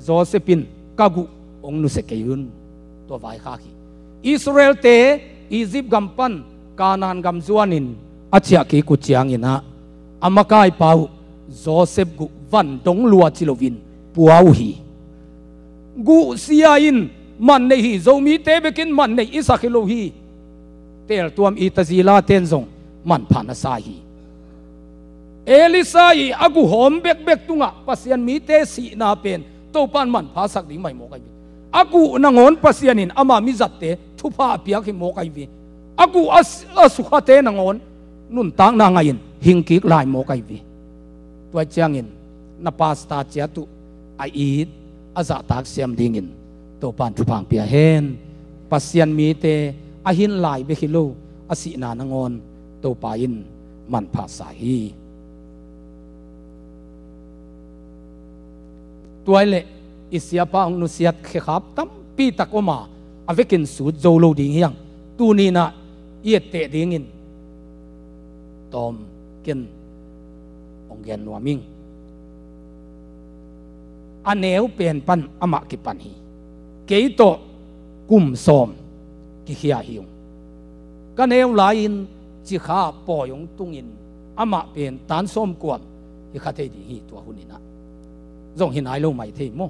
Joseph in ka guh hong nusia kei un, tua vaikhak hi. Israelte Egypt gam pan Kanaan gam zuanin a ciah kik uh ciangin a, a makaipa uh Joseph guh van dong lua ci loin pua uh hi. Guh sia in man neih hi, Zomite bekin man neih i sak hi lo hi. Teeltuam i tazila ten zong manpha na sa hi. Elisha i a guh hawm bekbek tungah Pasian mite sihna pen Topa'n manpha sak ding mai mawk ahi ve. A guh nangawn Pasian in ama mizatte thupha a piak hi mawk ahi ve. A guh a, a sukhate nangawn nuntakna ngah in hingkik lai mawk ahi ve. Tua ciangin na pasta ciat uh a it a zahtak siam dingin Topa'n thupha hong pia hen. Pasian mite a hin lai bek hi lo, a sihna nangawn Topa in manpha sa hi. Tua hi leh I siapa hong nusiat khekhap tampi tak om a, a vekin sut zo lo ding hi hang. Tuni-in ah i etteh dingin tawm ken hong gen nuam ing. A neu pen pan amah kipan hi. Kei tawh kum sawm kikhia hi ung. Ka neu lai-in cikha pawi hong tungin amah pen tan sawmkua hi kha thei ding hi tua hun in ah. Zong hi nai lo mai thei maw?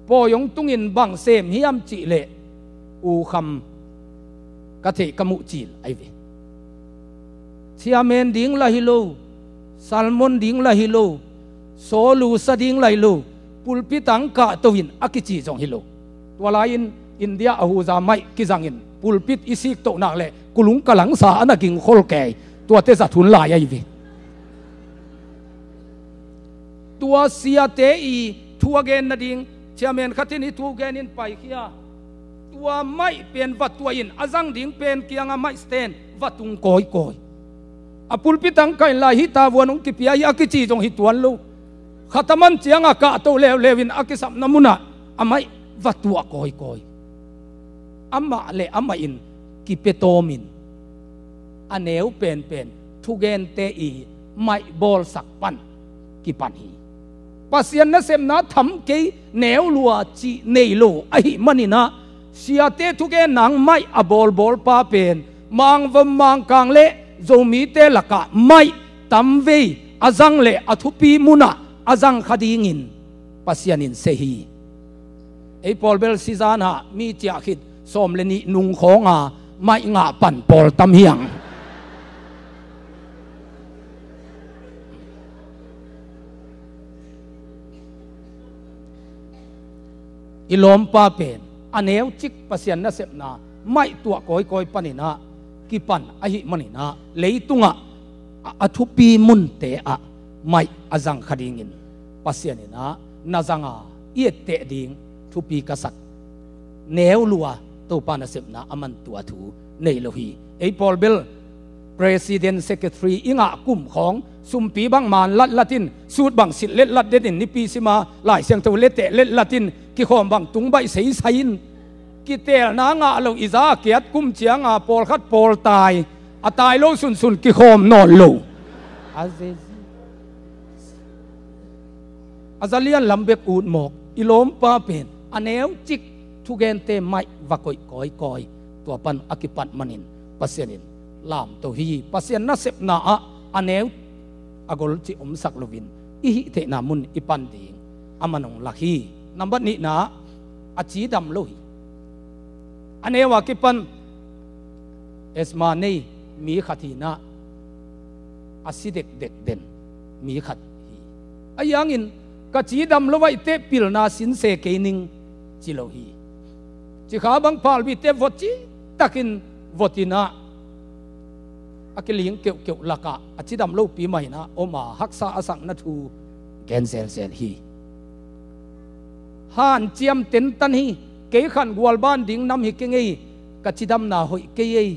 Pawi hong tungin bang sem hiam cih leh U Kham ka theih ka muh cil ahi ve. Chairman ding lah hi lo, sermon ding lah hi lo, sawlu sa ding lah hi lo, pulpit ah hong kahto in a kici zong hi lo. Tua lai-in India Ahuza maih kizangin pulpit i siktoh nak leh kulung kalangsa a na gingkhol kei, tuate zat hun lai ahi ve. Tua siate i thu a gen nading chairman khat in i thu genin paikhia. Tua maih pen va tuah in, a zang ding pen kiangah maih stand va tung kawikawi. A pulpit ah hong kah in lai, hih tavuan hong kipia hi a kici zong hi tuan lo. Khat a man ciangah kahto leuleu in a kisapna munah a maih va tuah kawikawi. Amah le amah in kipia tawmin a neu penpen thugente i maih bawlsak pan kipan hi. Pasian nasepna tham kei, neu lua cih nei lo ahih manin ah, siate thugen nang maih a bawlbawlpa pen Mangvom, Mangkang le Zomite lakah maih tamvei a zang le a thupi munah a zang kha dingin Pasian in se hi. Ei pawl bel sizan ah mi ciah khit sawm le nih nung khawng a maih ngah pan pawl tam hi hang. I lawmpa pen a neu cik Pasian nasepna maih tuah kawikawi panin ah kipan ahih manin ah, leitungah a, a thupi munte ah maih a zang kha dingin Pasian in ah na zang a, i etteh ding thupi ka sak neu lua Topa nasepna a man tua thu nei lo hi. Ei pawl bel president, secretary i ngah kum khawng sumpi bang man latlat in, suit bang silh letlat den in, nipi sima Lai Siangtho leteh letlat in, kikhawm bang tung baih seisai in, kiteelna ngah lo i za a kiat kum ciang a pawlkhat pawl tai, a tai lo sunsun kikhawm nawn lo. A zezi a za lian lam bek ut mawk, i lawmpa pen a neu cik thugente maih va koih kawikawi, tua pan a kipat manin Pasian in lamto hi. Pasian nasepna ah a neu a gol cih omsak loin i hih theihna mun i pan ding a man hong lak hi. Nambat nihna ah a cidam lo hi. A neu a kipan asthma nei mi khat hi in ah, a si dekdek den mi khat hi. Ahi hangin ka cidam lo ahih teh pilna sin se kei ning ci lo hi. Cikha bang phalbite vot citakin vot in ah, a kiling keuhkeuh lakah a cidam lopi mah in ah om a, haksa a sakna thu gen zelzel hi. Hanciam tentan hi. Kei khan gualban ding nam hi keng ei, ka cidamna hoih kei ei,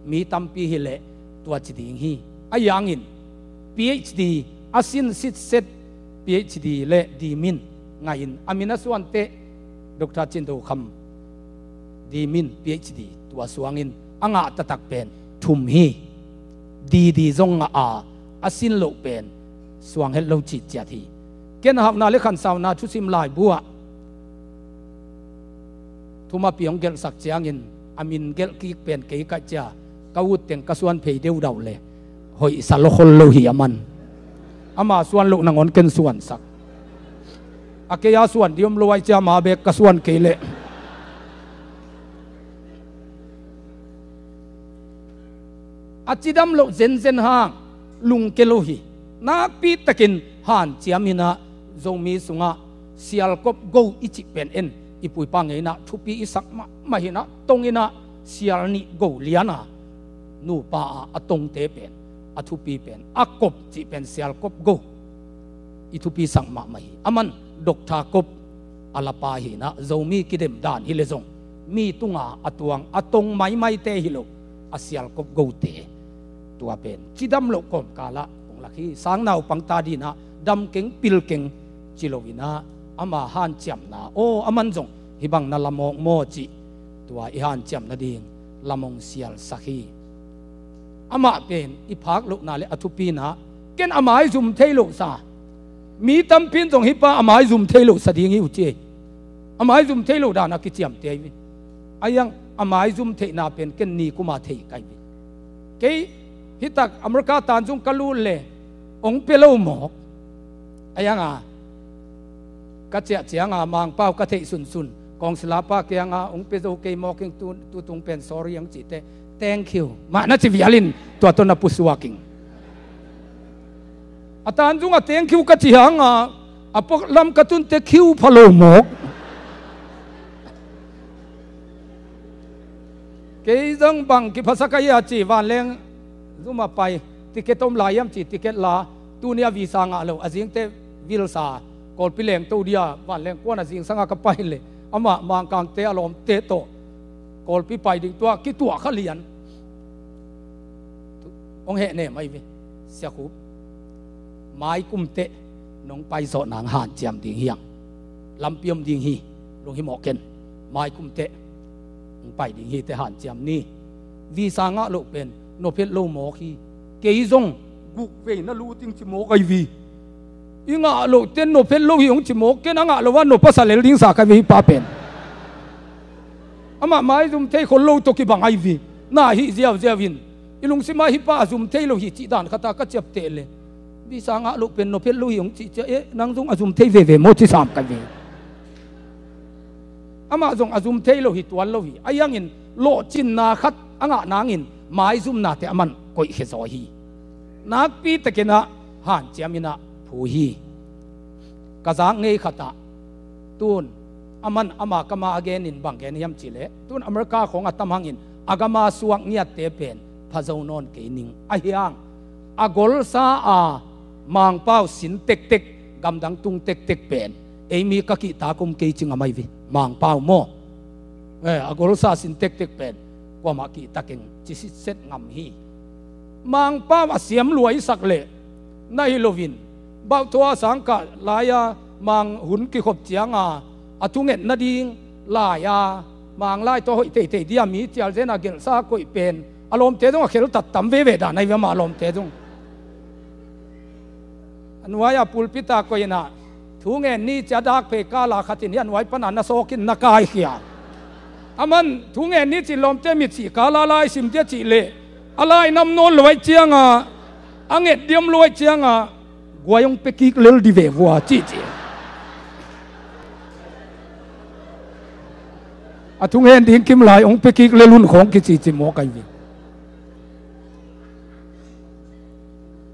mi tampi hi leh tua ci ding hi. Ahi hangin PhD a sin sitset, PhD le dimin ngah in, a min a suanteh Doctor Cin Do Kham, dimin PhD tua suangin a ngah taktak pen thum hi. Didi zong ngah a, a sin loh pen suang het lo citciat hi. Ken a hauhna le khansauna thusim laibu ah thumapi hong gelhsak ciangin a min gelh kik pen kei kaih cia ka ut teng ka suan phei deudau le hoih sa lo khol lo hi a man. Ama suan loh nangawn ken suansak. A kei a suan di om lo ahih cia ama bek ka suan kei leh. A cidam loh zenzen hang lungke lo hi. Nakpi takin hanciam hi in ah, Zomi sungah sialkop go i cih pen en, i pu i pa ngeina thupi i sak mahmah hi in ah, tong in ah sial nih go lian a, nupa a, a tongte pen, a thupi pen a kop cih pen sialkop go i thupi sak mahmah hi. A man Doctor Kop a lapa hi in ah, Zomi kidem dan hi leh zong mi tunga a tuang a tong maimaite hi lo, a sialkop gote. Tua pen cidam loh kawmkal ah hong lak hi. Sang naupang ta ding in ah dam keng pil keng ci lo in ah, ama hanciamna, aw, aman zong hih bang na lamawk maw cih, tua i hanciam nading lamong sialsak hi. Amah pen i phak lohna le a thupina, ken a maizum thei lohsa. Mi tampi in zong hih pa a maizum thei lohsa ding hi uh ci. A maizum thei loh dan a kiciamteh hi. A iang a maizum theihna pen ken ni kuma thei kai hi. Kei hitak America tan zong ka lut le ong pia lo mawk. A iang a ka ciah ciang a Mangpau ka theih sunsun, kawngsila pa kiang a ong pia zo kei mawk ing, tu, tutung pen sorry ang cih teh, thank you mah na ci vial in tua tawh na pusuak ing. A tan zong a thank you ka ci hang a, a pok lam ka tun teh kiu pha lo mawk. Kei zong bang kiphasak a hia ci, vanleng zum a pai, ticket om lai hiam ci, ticket la, tuni a visa ngah lo, a zing teh vilsa, Kawlpi leng to dia, vanleng kuan a zingsang a ka pai le, amah Mangkangte a lawmte tawh Kawlpi pai ding tua kituah kha lian. Hong hehnem ahi ve, Sia Khup. Mai kum teh nong pai zawh nang hanciam ding hi hang. Lampi om ding hi, lunghimawh ken. Mai kum teh nong pai ding hi teh hanciam ni. Visa ngah loh pen nop het lo mawk hi. Kei zong guk vei na lut ing ci mawk ahi ve. I ngah loh teh nop het lo hi hong ci mawk, ken a ngah lo a nop a sa lel ding sa ka ve hih pa pen. Amah maizum thei khol lo tawh kibang ahi ve. Na hih ziauziau in i lungsim ah hih pa a zum thei lo hi cih dan khat a ka ciapteh le, visa ngah loh pen nop het lo hi hong cih ciang, eh, nang zong a zum thei veve maw ci sam ka ve. Amah zong a zum thei lo hi tuan lo hi. A iang in lawhcinna khat a ngah nang in maizumnate aman koihkhia zaw hi. Nakpi takin ah hanciam in ah phu hi. Ka zak ngei khat ah, tun aman ama kam a a gen in bang gen hiam cih leh, tun America khawng a tam hang in a gam a suak ngiatte pen pha zo nawn kei ning. A hiang a golsa a Mangpau sin tektek, gamdang tung tektek pen ei mi ka kihtak om kei ci ngam ahi ve. Mangpau maw? Eh, a golsa sin tektek pen kuamah kihtak ing ci sitset ngam hi. Mangpau a siam luaisak leh na hi loin, bauthua sangkah lai-a mang hun kikhop ciang a, a thunget nading lai-a, Manglai tawh hoih theithei dia mi cialzen a gelhsa koih pen a lawmte zong a kheltat tam veve dan ahi ve, amah lawmte zong. A nuai a pulpit a koih in ah, thu ngen ni ci a dak phei kal a khat in hih a nuai pan a na sawk in na kaikhia. Aman thu ngen ni ci lawmte mit sih kal a lai sim dia cih leh, a lai nam nawn lo ahih ciang a, a nget diam lo ahih ciang a, guai hong pia kik lel di ve vua cih ci. A thu ngen ding kim lai hong pia kik lel un khawng kici ci mawk ahi ve.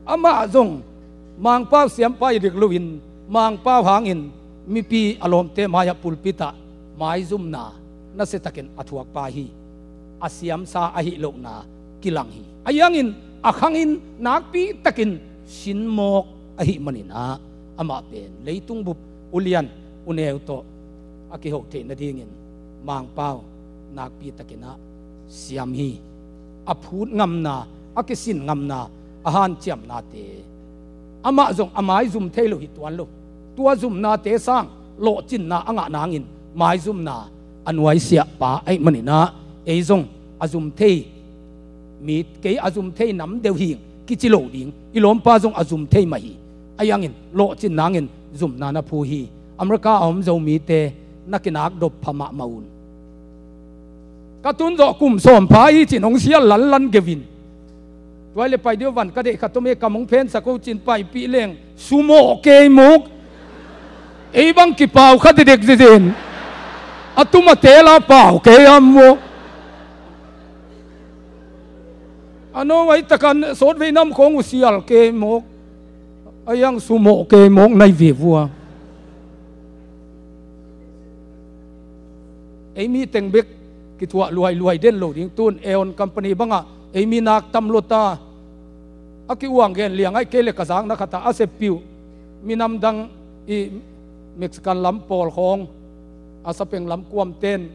Amah zong Mangpau siampa hi dik loin, Mangpau hangin mipi a lawmte mai-ah pulpit ah maizumna nasiatakin a thuakpa hi. A siamsa ahi lohna kilang hi. A hiangin a khangin nakpi takin sin mawk ahih manin ah, amah pen leitung bup ulian uneu tawh a kiho theih nadingin Mangpau nakpi takin ah siam hi. A phut ngamna, a kisin ngamna, a hanciamnate, amah zong a maizum thei lo hi tuan lo. Tua zumnate sang lawhcinna a ngah nangin maizumna a nuaisiahpa ahih manin ah, ei zong a zum thei mi, kei a zum thei nam deuh hing kici lo ding. I lawmpa zong a zum thei mah hi. A hiangin lawhcin nangin zumna na phu hi. America a om Zomite na kinak dop pha mahmah un. Ka tun zawh kum sawm pha hi cin hong sial lanlan gevin. Tuai le pai deuh van ka deih khat om e, kam hong phensak o cin paipih leng sumawh kei mawk. Ei bang kipau kha dedek zezen. A tum a tel a pau kei a mawk. A no ai takan sawtvei nam khawng uh sial kei mawk. A hiang sumawh kei mawk nai ve vua. Ei mi teng bek kithuah luailuai den lo ding. Tun Aeon company bangah ei mi nak tam lua ta. A ki-uang gen liang ai kei le ka zakna khatah a seppih uh minam dang i Mexican lam pawl khawng, a sapeng lam kuamten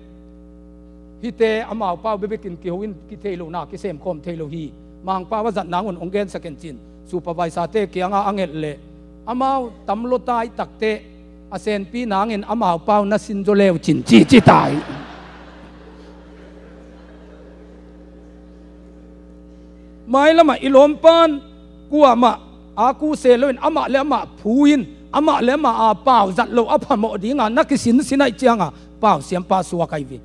hihte amau pau bebekin kiho in kithei lohna kisem khawm thei lo hi. Mangpau a zat nangun hong gensak en cin supervisor-te kiangah a ngelh leh amau tam lua ta i takteh A senpi nangin amau pau na sin zaw leu cin ci ci tai. Mailamah i lawmpa'n kuamah a kuse loin amah le amah phu in amah le amah a pau zat lo a phamawh dinga na kisinsin aih cianga pau siampa suak ahi ve.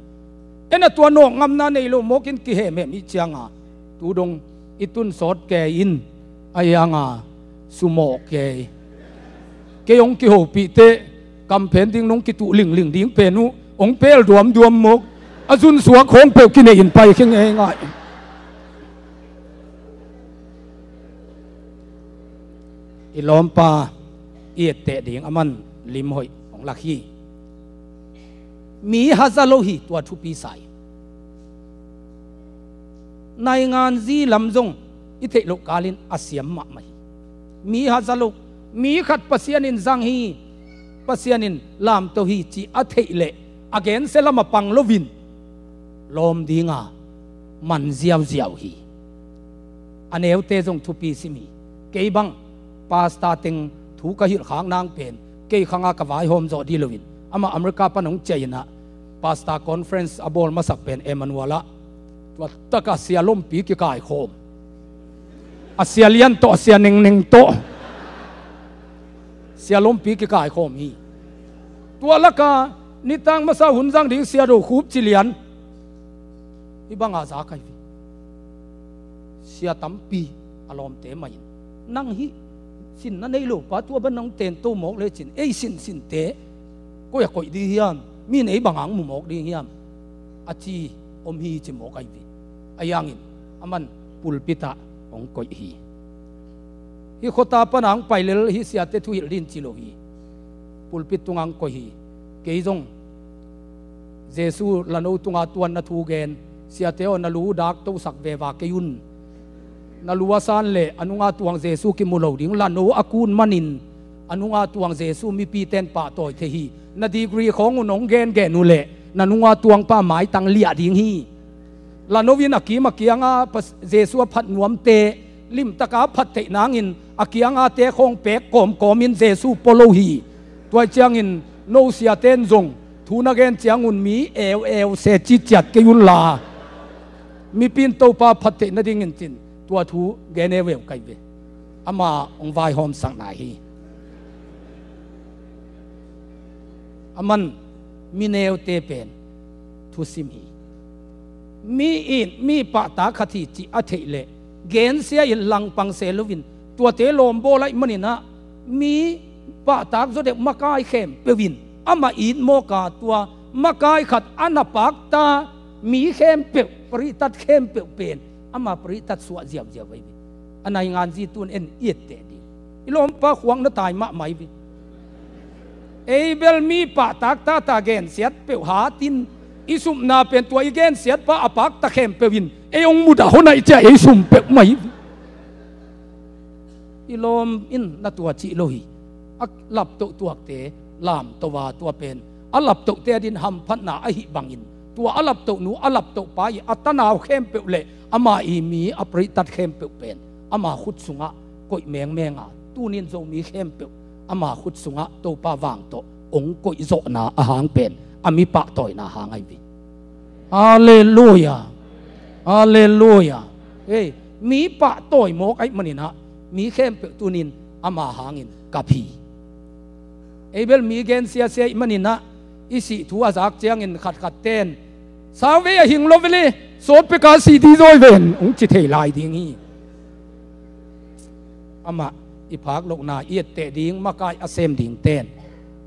Ena tua nawk ngamna nei lo mawkin kihemhem ih cianga tu dong i tun sawt kei in a ianga sumawh kei. Kei hong kihopih teh kamphen ding nong kituh lingling ding pen uh hong pel duamduam mawk a zunsuak khawng peuh kinei in pai khe ngeingai. I lawmpa i etteh ding a man lim hoih hong lak hi. Mi haza lo hi tua thupi sa hi. Naingan zi lam zong i theih loh kalin a siam mahmah hi. Mi haza lo, mi khat Pasian in zang hi. Pasian in lamto hi ci a theih leh a gensia lamah pang loin lawm dinga man ziauziau hi. A neute zong thupi sim hi. Kei bang pasta teng thu ka hilhkhak nang pen kei khanga ka vaihawm zawh dih loin amah America pan hong ciah inah pasta conference a bawl masak pen Emmanuel ah tua taka sia lompi kikaikhawm. A sia lian tawh a sia nengneng tawh sia lompi kikaikhawm hi. Tua laka nitang masa hun zang ding sia do khup ci lian. Hih banga za kai hi. Sia tampi a lawmte mah in nang hih sinna nei lo pa tua ban nang tento mawk lecin ei sinsinte koi a koih ding hiam? Mi nei banga ang mu mawk ding hiam? A ci om hi ci mawk ahi hi. A iangin a man pulpitah hong koih hi. Hih khuata pana hong pai lel hih siate thuhilh din ci lo hi. Pulpit tunga hong koih hi. Kei zong Jesu lano tunga tuan na thu gen siate aw na lu dak tosak veva kei un. Na lu a san le a nunga tuang Jesu kimu lo ding lano a kun manin a nunga tuang Jesu mipiten pahtawi thei hi. Na degree khawng un hong gengen uh leh na nunga tuangpa maitang liah ding hi. Lano in a kim a kianga Jesu a phat nuamte limtaka phat theih nangin a kiangate khawng pek kawmkawmin Jesu pua lo hi. Tua ciangin no siaten zong thu na gen ciangun mi eueu se ciciat kei unla mipi in Topa phat theih nadingin cin tua thu gen eueu kai ve. Ama hong vaihawmsak nai hi. A man mi neute pen thusim hi. Mi in mi pahtak khat hi cih a theih leh gensia in langpang se loin tuate lawmbawl aih maninah mi pahtak zawdeuh makai khempeuh in amah it mawka tua makai khat a na pakta mi khempeuh parihtat khempeuh pen ama parihtat suah ziauziau ahi ve. A naingan zi tun en i etteh ding i lawmpa khuang na tai mahmah ahi ve. Ei bel mi pahtak tata gensiat peuh hatin i supna pen tua i gensiatpa a pakta khempeuh in ei hong mudah hona i ciah ei sum peuh mah ahi ve. I lawm in na tua cih lo hi. A laptoh tuakte lamtoh a tua pen a laptohte adin hamphatna ahi bangin tua a laptohnu a laptohpa i a tanau khempeuh le ama i mi a parihtat khempeuh pen ama khut sungah koih mengmenga tunin Zomi khempeuh ama khut sungah Topa vang tawh hong koih zawhna ahang pen a mi pahtawina hang ahi ve. Halleluia. Halleluia. Hei, mi pahtawi mawk aih maninah mi khempeuh tunin ama hangin kap hi. Ei bel mi gensiasia ih maninah i sih thu a zak ciangin khatkhat ten sauvei a hing lo vele sawtpeka sih dih zawi ven hong ci thei lai ding hi. Amah i phak lohna i etteh ding makai a sem ding ten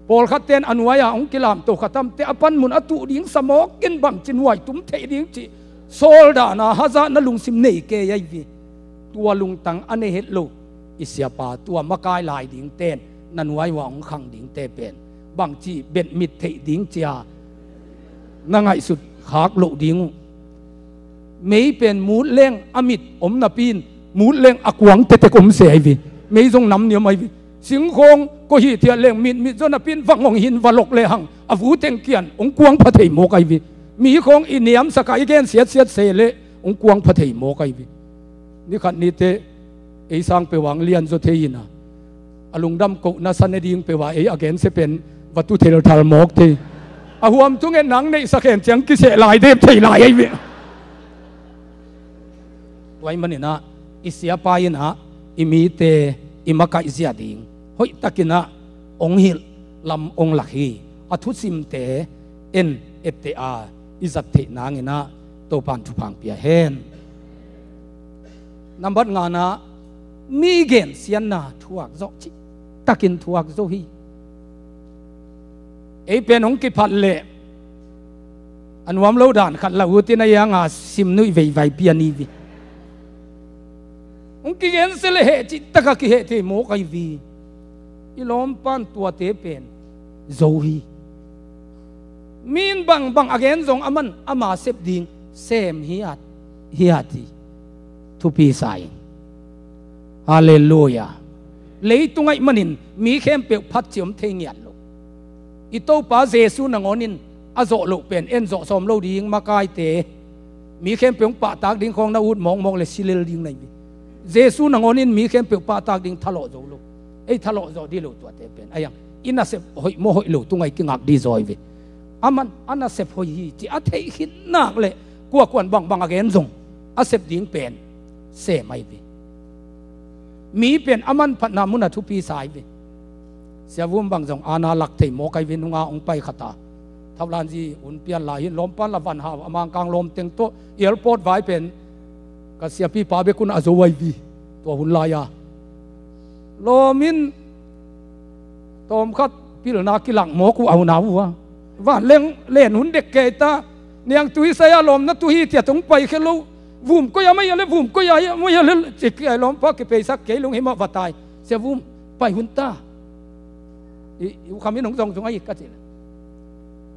pawlkhat ten a nuai-a hong kilamto khatamte a panmun a tuh ding samawkin bangci nuai tum theih ding cih sawldana hazah na lungsim nei kei ahi ve. Tua lungtang a nei het lo i siapa tua makai lai ding ten na nuai-a hong khang dingte pen bangci betmit theih ding cia na ngaihsut khak loh ding uh. Mei pen mut leng a mit om napi in mut leng a kuang tetek om se ahi ve. Mei zong nam niam ahi ve. Singkhawng kua hithiat leng mitmit zaw napi in vang hong hin valok lehang a vuteng kian hong kuang pha thei mawk ahi ve. Mi khawng i niamsaka i gensiatsiat se leh hong kuang pha thei mawk ahi ve. Nikhat nite ei sang peuh ang lian zaw thei ina a lungdam kohna sa ne ding peuh a ei a gensia pen va tu thelthal mawk thei. A huam thungen nang neihsak hen ciang kiseh lai dep thei lai ahi ve. Tua ahih maninah i siapa inah i mite i makaih zia ding hoihtakinah ong hilh lam ong lak hi. A thusimte en etteh a i zat theih nanginah Topan thupha pia hen. Nambat nganah mi gensiatna thuak zawh cihtakin thuak zo hi. Ei pen hong kiphat leh a nuam lo dan khat la utin a ianga sim nuih veivai pian hi vi. Hong kigensia le heh cihtakah kiheh thei mawk ahi vi. I lawmpan tuate pen zo hi. Mi in bangbang a gen zong aman ama sep ding sem hiat hiat hi. Thupi sa ing. Halleluiah. Leitung ahih manin mi khempeuh phatci om thei ngiat lo. I Topa Jesu nangawnin a zawh loh pen en zawh sawm lo ding makaite, mi khempeuh hong pahtak ding khawng na ut mawkmawk le si lel ding na hi. Jesu nangawnin mi khempeuh pahtak ding thalawh zo lo. Ei thalawh zawh dih lo tuate pen a iang i nasep hoih maw hoih lo tungah i kingak dih zaw hi ve. Aman a nasep hoih hi ci a theih khit nak le kuakuan bangbang a gen zong a sep ding pen sem ahi ve. Mi pen a manphatna munah thupi sa hi ve. Sia Vum bang zong ana lak thei mawk ahi ve. Nunga hong pai khata thaulanzi hun pian lai hin lawmpan la van hau a Mangkang lawmteng tawh airport vai pen ka siapipa bek un a zo ahi vi. Tua hun lai-a lawm in tawmkhat pilna kilak mawk uh a unau uh a. Vanleng len hun dek kei ta. Niangtui sai-a lawmna tu hi tiat hong paikhia lo. Vum koi a mai a le, vum koi a mai a le, cik ai lawmpa kipeisak kei lunghimah va tai. Sia Vum pai hun ta. I, i ukham in hong zongzong ahi ka ci le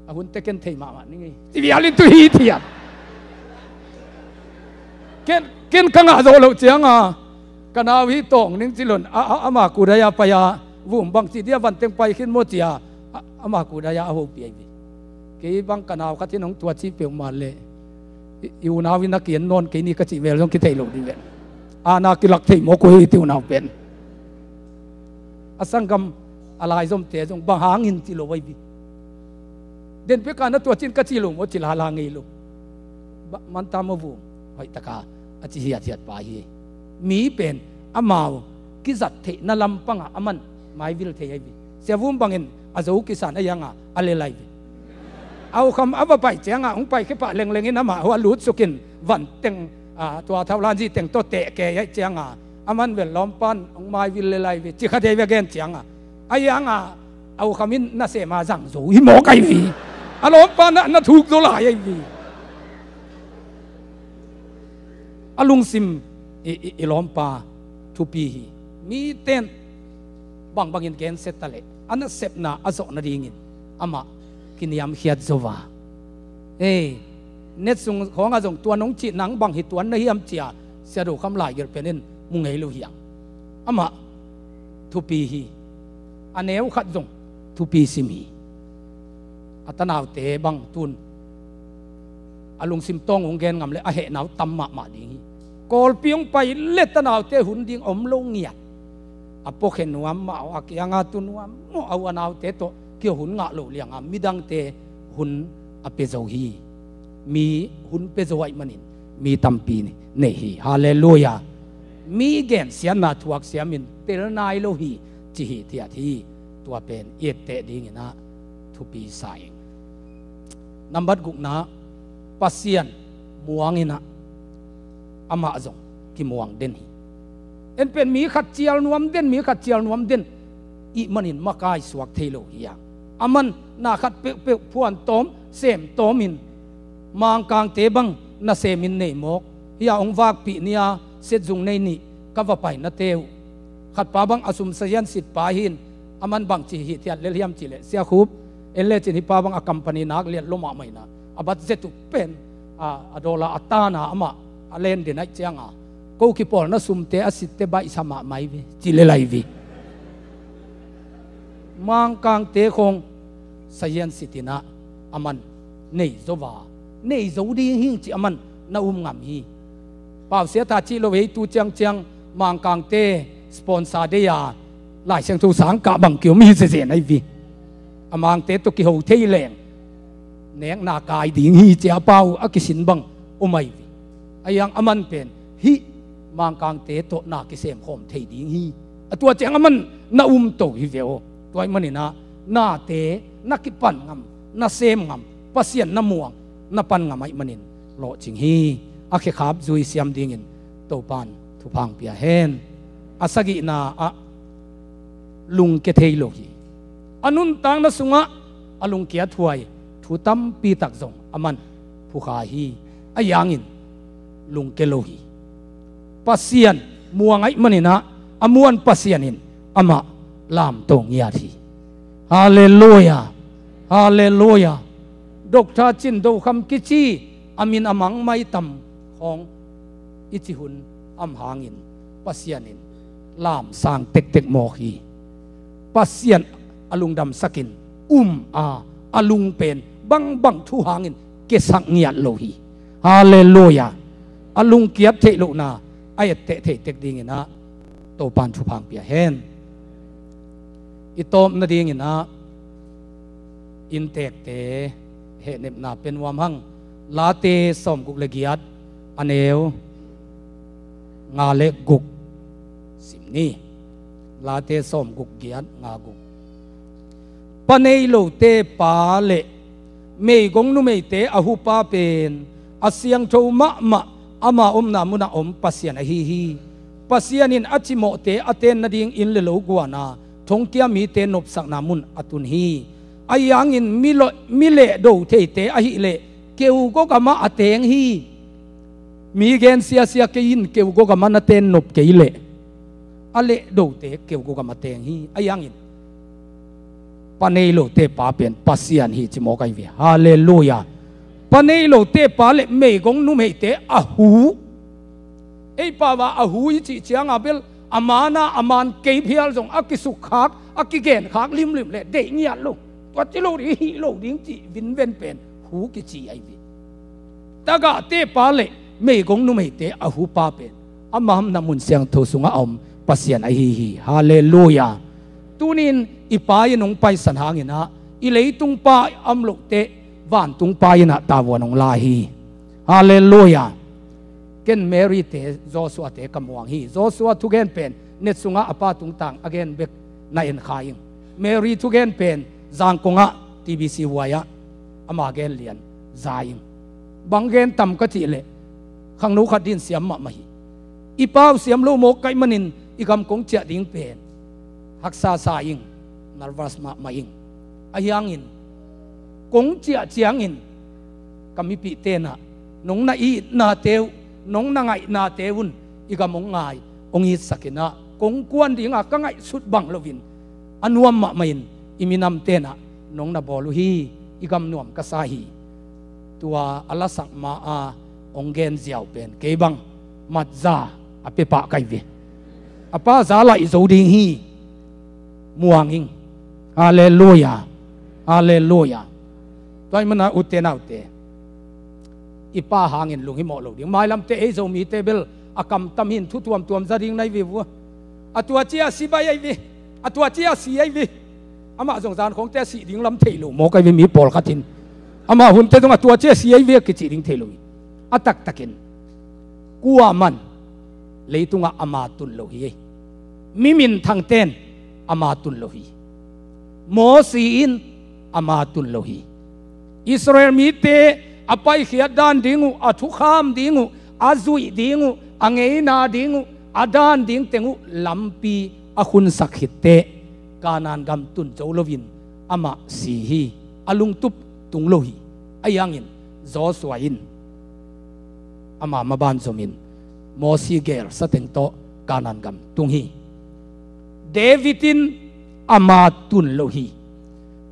a hun te ken thei mahmah ning ei. Ci vialin tu hi tiat. Ken, ken ka ngah zawh loh cianga ka nau hi tawng ning ci lon a, a, ama kudai-a pai-a Vum bang ci dia vanteng pai khin maw cia a, ama kudai-a a hopih ahi ve. Kei bang ka nau khat in hong tua cih peuhmah le i, i unau in a kian nawn kei ni ka cih vel zong kithei lo dih vel. Ana kilak thei mawk uh hi ti unau pen. A sanggam a laizomte zong bang hangin ci lo ahi ve. Den peka na tua cin ka ci lo maw ci lala ngei lo. Manta maw Vum hoihtaka a ci hiathiat pa hi. Mi pen amau kizat theihna lampangah aman maivil thei ahi ve. Sia Vum bangin a zo kisan a ianga a lel ahi ve. A ukham a va pai cianga hong paikhia pah lenglengin amah hua lutsukin vanteng, a, tua thaulanzi teng tawh tehkei aih cianga aman vel lawmpan hong maivil lel ahi ve. Cikha thei ve gen cianga a ianga a ukham in nasema zang zo hi mawk ahi ve. A lawmpan ah na thuk zo lai ahi ve. A lungsim i, i, i lawmpa thupi hi. Miten bangbangin gensia ta leh a nasepna a zawh nadingin amah kiniamkhiat zo va. Ei, net sung khawngah zong tuan hong cih nang bang hi tuan na hiam cia Sia Do Kham Lai Gil penin mu ngei lo hiang. Amah thupi hi. A neu khat zong thupi sim hi. A tanaute bang tun a lungsim tawng hong gen ngam le a hehnau tam mahmah ding hi. Kawlpi hong pai le tanaute hun ding om lo ngiat. A puakhen nuam mah a kianga tu nuam maw a u a naute tawh kia hun ngah lo lianga midangte hun a pia zo hi. Mi hun pia zo ahih manin mi tampi nei hi. Halleluiah. Mi gensiatna thuak siamin tel nai lo hi ci hi tiat hi. Tua pen i etteh dinginah thupi sa ing. Nambat gukna Pasian muanginah amah zong kimuang den hi. En pen mi khat cial nuam den, mi khat cial nuam den ih manin makai suak thei lo hi a. Aman na khat peuhpeuh phuan tawm sem tawmin Mangkangte bang nasemin nei mawk hi a hong vakpih ni a setzung nei nih ka va painate uh. Khatpa bang a sum sazian sitpa hin aman bangci hi thiat lel hiam cihleh Sia Khup en lecin hi pa bang a company nak liat lo mahmah ina a budget uh pen a, a dollar a tana amah a len den aih cianga ko kipawlna sumte a sitte baihsa mahmah hi ve ci lel ahi ve. Mangkangte khawng sazian sitinah aman nei zo va nei zo ding hing ci aman na um ngam hi. Pausia ta cih lo ei tu ciangciang Mangkangte sponsor dei a Lai Siangtho sang kah bang kiom hi zezen ahi ve. a mangte tawh kiho thei leng nekna kai ding hi, ci a pau a kisin bang om ahi ve. Ahi hang aman pen hih Mangkangte tawh na kisem khawm thei ding hi. A tua ciang aman na um to hi ve aw. Tua ahih manin ah nate na kipan ngam, na sem ngam, Pasian na muang, na pan ngam ahih manin lawhcing hi. A khekhap zui siam dingin Topan thupha hong pia hen. A sagihna ah lungkia thei lo hi. A nuntakna sungah a lungkiat huai thu tampi tak zong aman phukha hi. Ahi hangin lungkia lo hi. Pasian muang ahih manin ah a muan Pasian in amah lamto ngiat hi. Halleluia. Halleluia. Doctor Cin Do Kham kici a min a mang maitam khawng i cih hun a om hangin Pasian in lamsang tektek mawk hi. Pasian a lungdamsakin um a, a lung pen bangbang thu hangin kiasak ngiat lo hi. Halleluia. A lungkiat theih lohna a etteh theitek dingin ah Topan thupha hong pia hen. I tawpna dingin ah inntekte hehnepna pia nuam hang. Late sawmguk le giat, a neu nga le guk sim ni. Late sawmguk, giat, nga, guk. Pa nei lote pa le meigong numeite a hupa pen a siangtho mahmah ama omna munah om Pasian ahi hi. Pasian in a cimawhte a ten nading inn le lo guana thongkia mite nopsakna mun a tun hi. Ahi hangin mi lo-, mi lehdo theite ahih leh keugaw gamah a teng hi. Mi gen siasia kei in keugaw gamah na ten nop kei leh a lehdote keugaw gamah teng hi. Ahi hangin pa nei lote pa pen Pasian hi ci mawk ahi ve. Halleluia. Pa nei lote pa le meigong numeite a hu. Ei pau a a hu i cih cianga bel a man a, a man kei phial zong a kisukkhak, a kigenkhak limlim le deih ngiat lo. Tua ci lo ding, hih lo ding cih vinven pen hu kici ahi ve. Tagahte pa le meigong numeite a hupa pen ama omna mun siangtho sungah a om Pasian ahi hi. Halleluia. Tunin i Pa in hong paisan hangin ah i leitung pa a om lohteh vantung Pa in ah tavuan hong la hi. Halleluia. Ken Mary te, Joshua te ka muang hi. Joshua thugen pen net sungah a pa tungtang a gen bek na en kha ing. Mary thugen pen Zangkong ah T B C huai ah ama gen lian za ing. Bang gen tam ka cih leh khangno khat din siam mahmah hi. I pau siam lo mawk ka hih manin i gam kong ciah ding pen haksa sa ing, nervous mahmah ing. Ahi hangin kong ciah ciangin ka mipihte in ah nong na itnate uh, nong na ngaihnate un i gam hong ngai, hong itsak in ah kong kuan dinga ka ngaihsut bang loin a nuam mahmah in i minamte in ah nong na bawl uh hi, i gam nuam ka sa hi. Tua a lasak ma a hong gen ziau pen kei bang matza a pia pah ka hi ve. A pa za laih zo ding hi. Muang ing. Halleluia. Halleluia. Tua ahih manin ah ute naute, i pa hangin lunghimawh lo ding. Mailamte ei Zomite bel a kamtam hi in thu tuamtuam za ding na hi ve vua. A tua cia a si baih ahi ve. A tua cia a si ahi ve. Amah zong zankhawngte a sih ding lam thei lo mawk ahi ve, mi pawlkhat in. Amah hunte zong a tua cia a si ahi ve a kicih ding thei lo hi. A taktakin kuaman leitungah ama tun lo hi. Mi minthangte in ama tun lo hi. Mawsi in ama tun lo hi. Israel mite a paikhiat dan ding uh, a thukham ding uh, a zuih ding uh, a ngeina ding uh, a dan ding teng uh lampi a khunsak khitteh Kanaan gam tun zo loin amah si hi. A lungtup tung lo hi. Ahi hangin Joshua in ama maban zomin Mawsi gelsa teng tawh Kanaan gam tung hi. David in ama tun lo hi.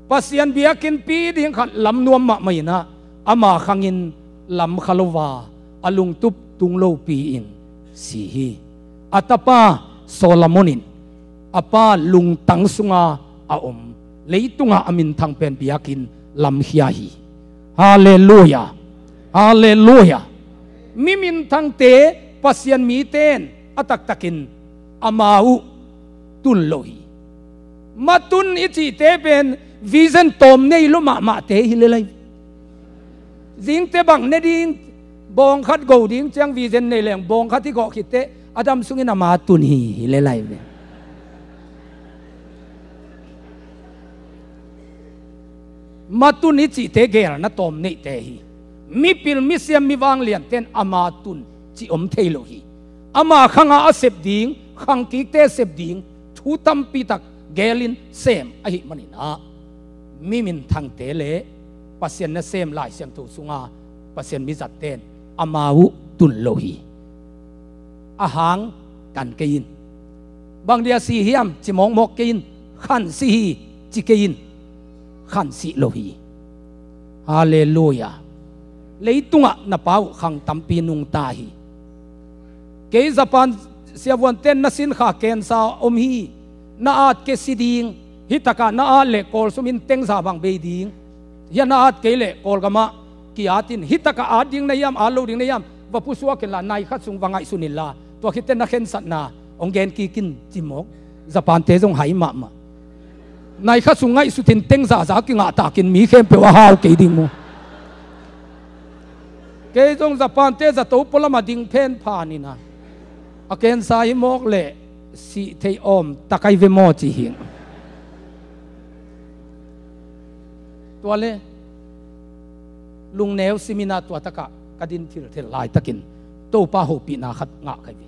Pasian biakinnpi ding khat lam nuam mahmah in ah ama khangin lam kha lo a, a lungtup tung lopi in si hi. A tapa Solomon in a pa lungtang sunga a om, leitungah a minthang pen biakinn lamkhia hi. Halleluia. Halleluia. Mi minthangte, Pasian mite in a taktakin ama uh tun lo hi. Matun i cihte pen Vision tawm nei lo mahmahte hi lel ahi. Zingte bang ne ding, bawng khat go ding ciang vision nei leng bawng khat i gawh khitteh a dam sungin ama tun hi, hi lel ahi ve. Ma tun i cihte geelna tawm neihte hi. Mipil, misiam, mi vangliante'n ama tun cih om thei lo hi. Ama khanga a sep ding, khangkikte sep ding thu tampi tak geelin sem ahih manin ah, mi minthangte le Pasian nasem Lai Siangtho sunga Pasian mizatte'n ama uh tun lo hi. A hang kan kei in. Bang dia si hiam, ci mawkmawk kei in. Khan si hi, ci kei in. Khan sih lo hi. Halleluiah. Leitungah na pa uh khang tampi nungta hi. Kei Japan siavuante'n na sinkha cancer om hi, na at kei si ding, hi takah na at leh Kawlsum in teng za bang bei ding. Hia na at kei leh Kawlgamah ki-at in, hi takah at ding na hiam, at lo ding na hiam, va pusuak inla, nai khat sung va ngaihsun inla, tua khitteh na khensatna hong gen kik in, ci mawk. Japante zong hai mahmah. Nai khat sung ngaihsut in teng zaza kingah takin mi khempeuh a hau kei ding maw. Kei zong Japante zato pualam a ding phen phan in ah, a cancer hi mawk leh sih theih awm tak ahi ve maw ci hi. Tua le lungneu simin ah tua takah ka din thilthel laitakin Topa hopihna khat ngah ka hi ve.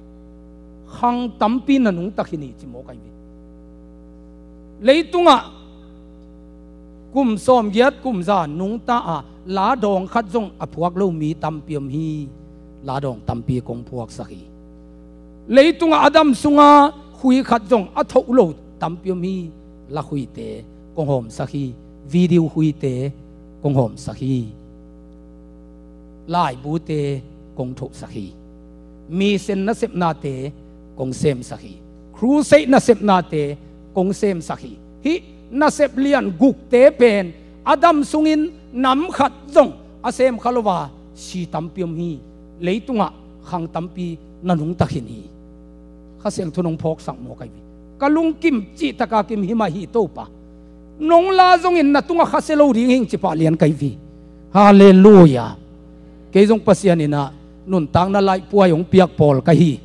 Khang tampi na nungta khin hi, ci mawk ka hi ve. Leitungah kum sawmgiat kum za nungta a, la dawng khat zong a phuak lo mi tampi om hi. La dawng tampi kong phuaksak hi. Leitungah a dam sunga khui khat zong a thoh lo tampi om hi. Lakhuite kong hawmsak hi. Video khuite kong hawmsak hi. Laibute kong thohsak hi. Mission nasepnate kong semsak hi. Crusade nasepnate kong semsak hi. Hih nasep lian gukte pen a dam sungin nam khat zong a sem kha lo a, si tampi om hi. Leitungah khang tampi na nungta khin hi. Kha Siangtho in hong phawksak maw ka hi ve. Ka lungkim cih taka kim hi mah hi, Topa. Nong la zongin na tungah khasia lo ding hing ci pah lian ka hi ve. Halleluiah. Kei zong Pasian in ah nuntakna laihpuai hong piak pawl ka hi.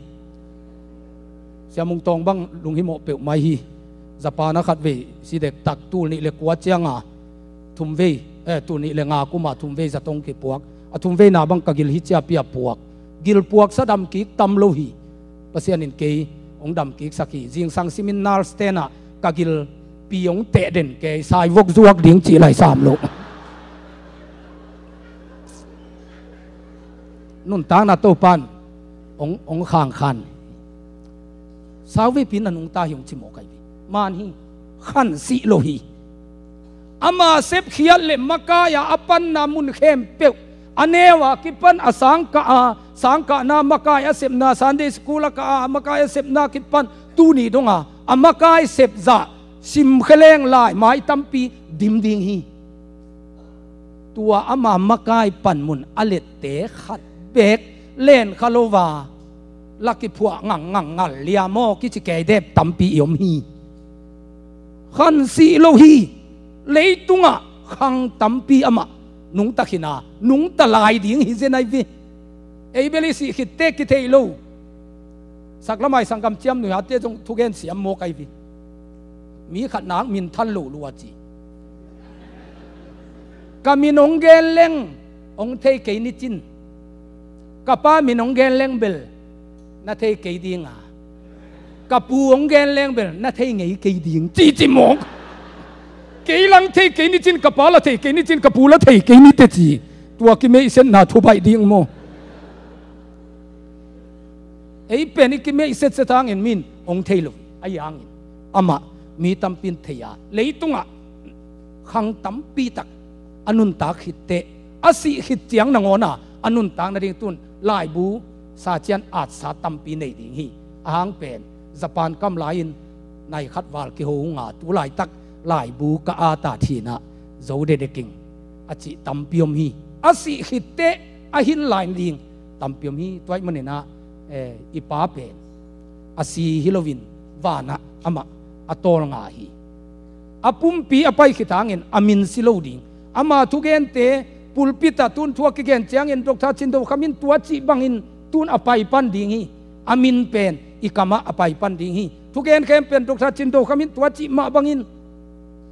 Sia Mung Tawng bang lunghimawh peuhmah hi. Japan ah khatvei si dektak, tul nih le kua cianga thumvei, eh, tul nih le nga kuma thumvei zato hong kipuak. A thumveina bang ka gil hi ciapi a puak. Gil puaksa damkik tam lo hi. Pasian in kei hong damkiksak hi. Zingsang simin nurse ten ah ka gilpi hong teh den kei, sai vok zuak ding cih lai sam lo. Nuntakna Topa in hong, hong khangkhan. Sauveipi na nungta hi hong ci maw ka hi ve. Man hi, khan sih lo hi. Ama sepkhiat le makai-a a panna mun khempeuh, a neu-a kipan a sangkah a, sangkahna makai a sepna, Sunday school a kah a, a makai a sepna kipan tuni donga a makai sep zah simkhia leng lai mai tampi dim ding hi. Tua ama makai panmun a lette khat beek len kha lo va, la kiphuah ngangngang ngal lia maw kici kei dep tampi i om hi. Khan sih lo hi. Leitungah khang tampi amah nungta khin a, nungta lai ding hi zen ahi ve. Ei bel i sih khitteh kithei lo. Saklamai sanggam ciamnuihate zong thugen siam maw ka hi ve. Mi khat nak minthan lo lua ci. Ka min hong gen leng hong thei kei ni cin. Ka pa min hong gen leng bel na thei kei ding a, ka pu hong gen leng bel na thei ngei kei ding, ci ci mawk. Kei lang thei kei ni cin, ka pa la thei kei ni cin, ka pu la thei kei ni teh ci. Tua kimeihsetna thubaih ding maw. Ei pen i kimeihsetset hangin min hong thei lo. Ahi hangin amah mi tampi in thei a, leitungah khang tampi tak a nuntak khitteh, a sih khit ciang nangawna a nuntak nading tun laibu sa cian atsa tampi nei ding hi. Ahang pen Japan kam lai-in nai khat val kiho unga, tu laitak laibu ka ata thinah zo dedek ing a cih tampi om hi. A sih khitteh a hin lai ding tampi om hi. Tua ahih maninah, eh, i pa pen a si hi loin vanah amah a tawlnga hi. A pumpi a pai khit hangin a min si lo ding. Ama thugente pulpit ah tun thu a kigen ciangin Doctor Cin Do Kham in tua cih bangin tun a pai pan ding hi. A min pen i kamah a pai pan ding hi. Thugen khempeuh Doctor Cin Do Kham in tua cih mah bangin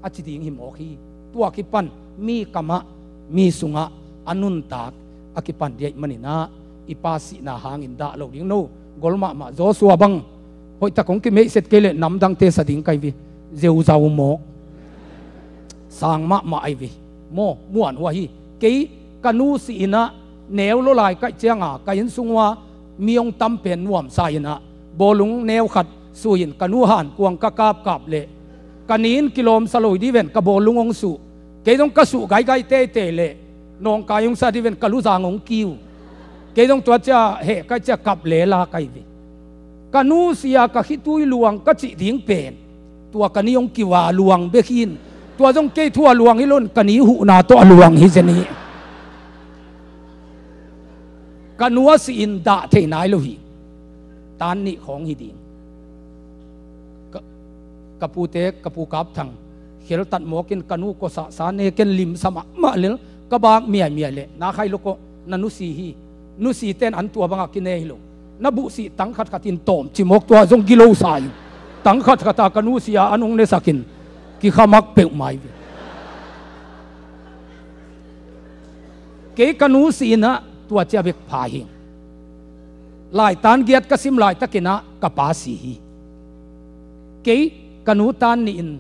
a ci ding hi mawk hi. Tua kipan mi kamah, mi sungah a nuntak a kipan ding ahih manin ah i pa sihna hangin dah lo ding. No gol mahmah, Joshua bang hoihtak hong kimeihset kei leh namdangte sa ding ka hi ve. Zeuzau mawk, sang mahmah ahi ve. Maw, muan uh ahi. Kei ka nu si-in ah neu lua lai ka hih ciangin ka inn sung uah mi hong tam pen nuamsa in ah bawlung neu khat suih in ka nu hankuang ka kapkap leh ka ni in kilawmsa lo ding ven, ka bawlung hong suh. Kei zong ka suh gaigai teitei leh nawngkai hong sa ding ven, ka luzang hong kiu. Kei zong tua ciang heh ka hih ciang kap lela ka hi ve. Ka nu si-a ka khitui luang ka cih ding pen tua ka ni hong kiu a luang bek hi in, tua zong kei thu a luang hi lo in ka ni huhna tawh a luang hi zen hi. Ka nu a si-in dah thei nai lo hi. Tan nih khawng hi ding. Ka, ka pute, ka pu Kap Thang kheltat mawk in ka nu kosah sa ne ken limsa mahmah lel, ka bak miaimiai leh, na khai lo kawh, na nusi hi. Nusite in an tua bangah kine hi lo. Na buhsih tang khatkhat in tawm ci mawk, tua zong gilo sa in. Tang khatkhat a ka nusi a an hong nesak in kikhamak peuhmah hi ve. Kei ka nu si-in ah tua ciang bek pha hi. Laitan giat ka sim laitakin ah ka pa si hi. Kei ka nu tan nih in,